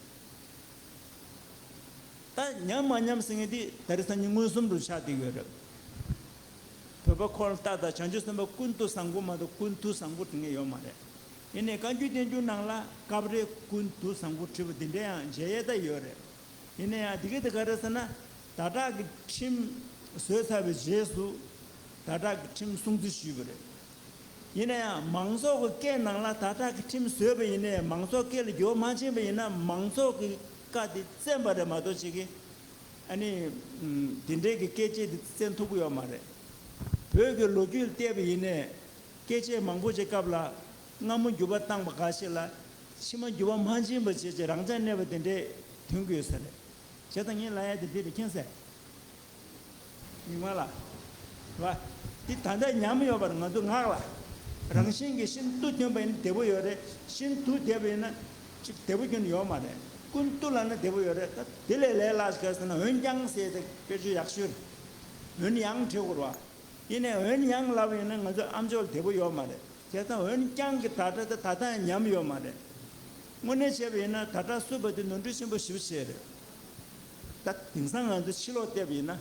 ད་ཉམས་མ་ཉམས་ཟེར་མཁན་དེ་ད་རེས་སང་ཉིན་མངོན་སུམ་དུ་ཆགས་བསྡད་ཡོད་རེད། བོད་པ་ཁོ་རང་ལྟ་ད་བྱང་ཆུབ་སེམས་དཔའ་ཀུན་ཏུ་བཟང་པོ་མ་གཏོགས་ཀུན་ཏུ་བཟང་པོ་དྲི་ངེས་ཡོད་མ་རེད། ཡིན་ནའི་བཀའ་འགྱུར་བསྟན་འགྱུར་ནང་ལ་སྐབས་རེ་ཀུན་ཏུ་བཟང་པོ་བྲིས་པ་འདི་འདྲ་ཡང་མཇལ་ཡས་ད་ཡོད་རེད། ཡིན་ན་ཡང་འདི་ག་དེ་ག་རེད་ཟེར་ན། ད་དྲག་གི་ཁྲིམས་བཟོས་ཚར་བའི་རྗེས་སུ་ད་དྲག་གི་ཁྲིམས་སྲུང་བརྩི་ཞུས་པ་རེད། ཡིན་ན་ཡང་མང་ཚོགས་ཀྱི་སྐད་ནང་ལ་ད་དྲག་གི་ཁྲིམས་བཟོས་པ་ཡིན་ན་ཡང་མང་ཚོགས་སྐད་ལ་འགྱུར་བ་མ་ཕྱིན་པ་ཡིན་ན་མང་ཚོགས་ཀྱི་བཀའ་དེ་བཙན་པ་རེད་མ་གཏོགས་ཅིག་གིས་ཨ་ནི་འདི་འདྲའི་གི་སྐད་ཆ་དེ་བཙན་ཐུབ་ཀྱི་ཡོད་མ་རེད། བོད་ཀྱི་ལོ་རྒྱུས་བལྟས་པ་ཡིན་ནའི། སྐད་ཆ་མང་པོ་ཅིག་སྐབས་ལ་སྔ་མོ་འགྱུར་བ་བཏང་པ་འགའ་ཞིག་ལ་ཕྱི་མ་འགྱུར་བ་མ་ཕྱིན་པ་བྱས་ཅིག་རང་འཇགས་གནས་པ་དེ་འདྲས་ཐོན་གྱི་ཡོད་ས་རེད། བྱས་ཙང་ངས་ལབ་ཡ་དེ་འདི་རེད། མཁྱེན་གསལ། ཉི་མ་ལ། བ། འདི་ད་ལྟ་ཉམས་ཡོད་པར་ང་ཚོ་ངག་ལ། རང་བཞིན་གྱིས་ཤིན་ཏུ་ཐོན་པ་ཡིན་ན་བདེ་པོ་ཡོད་རེད། ཤིན་ཏུ་བསྡད་པ་ཡིན་ན་ཅིག་བདེ་པོ་ཁྱོན་ཡོད་མ་རེད། ཀུན་ཏུ་ལབ་ན་བདེ་པོ་ཡོད་རེད། ད་དེ་ལས་ལས་སླ་ཞིག་ག་ཟེར་ན་འོན་ཀྱང་ཟེར་ཏེ་དཔེ་བརྗོད་ཡག་ཤོས་རེད། འོན་ཡང་བྲི་དགོས་རེད་བ། ཡིན་ནའི་འོན་ཡང་ལབ་ཡོད་ན་ང་ཚོ་ཨམ་ཅོག་ལ་བདེ་པོ་ཡོད་མ་རེད། བྱས་ཙང་འོན་ཀྱང་གི་ད་ལྟ་དེ་ད་ལྟ་ཡང་ཉམས་ཡོད་མ་རེད། དངོས་གནས་བྱས་པ་ཡིན་ན་ད་ལྟ་བསུབ་པ་དེ་ནོར་འཁྲུལ་ཆེན་པོ་ཞེ་པོ་ཅིག་རེད། ད་དེང་སང་ང་ཚོ་ཕྱི་ལོགས་བལྟས་པ་ཡིན་ན་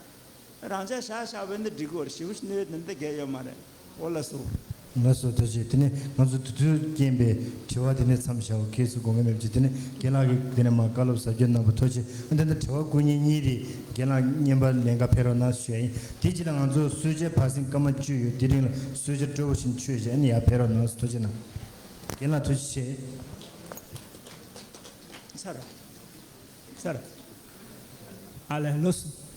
རང་འཇགས་བཞག་བཞག་པ་ཡིན་ན་འགྲིག་གི་རེད། ཞེ་པོ་ཅིག་གནོད་ཡོད་དེ་འདྲ་གས་ཡོད་མ་རེད། འོ་ལགས་སོ། ལགས་སོ། ཐུགས་རྗེ་ཆེ། དེ་ནས་ང་ཚོ་དུས་ཚོད་རྐྱེན་པས་དྲི་བ་དེ་ནས་མཚམས་བཞག་གི་སུ་དགོངས་ངེས་མེད་ཅིག་དེ་ནས་རྒན་ལགས་ཀྱིས་དེ་ནས་མ་བཀའ་སློབ་ཟབ་རྒྱས་གནང་བ་ཐུགས་རྗེ་ཆེ། འདི་ནས་དྲི་བ་སྐུ་ཉིད་གཉིས་རེད། རྒན་ལགས་བརྙན་པར་ལེན་ག་ཕེབས་རོགས་གནང་ཞུ་ཡ་ཡིན། དེ་རྗེས་ལ་ང་ཚོ་གསོལ་ཇ་ཕར་ཕྱིན་སྐར་མ་བཅུ་ཡོད། དེ་རིང་ལ་གསོལ་ཇ་སྤྲོ་པོ་བཞིན་མཆོད་བྱས་ནས་ཡར་ཕེབས་རོགས་གནང་། ཐུགས་རྗེ་གནང་། རྒན་ལགས་ཐུགས་རྗེ་ཆེ། ཚར། ཚར། ཨ་ལས་ལོས།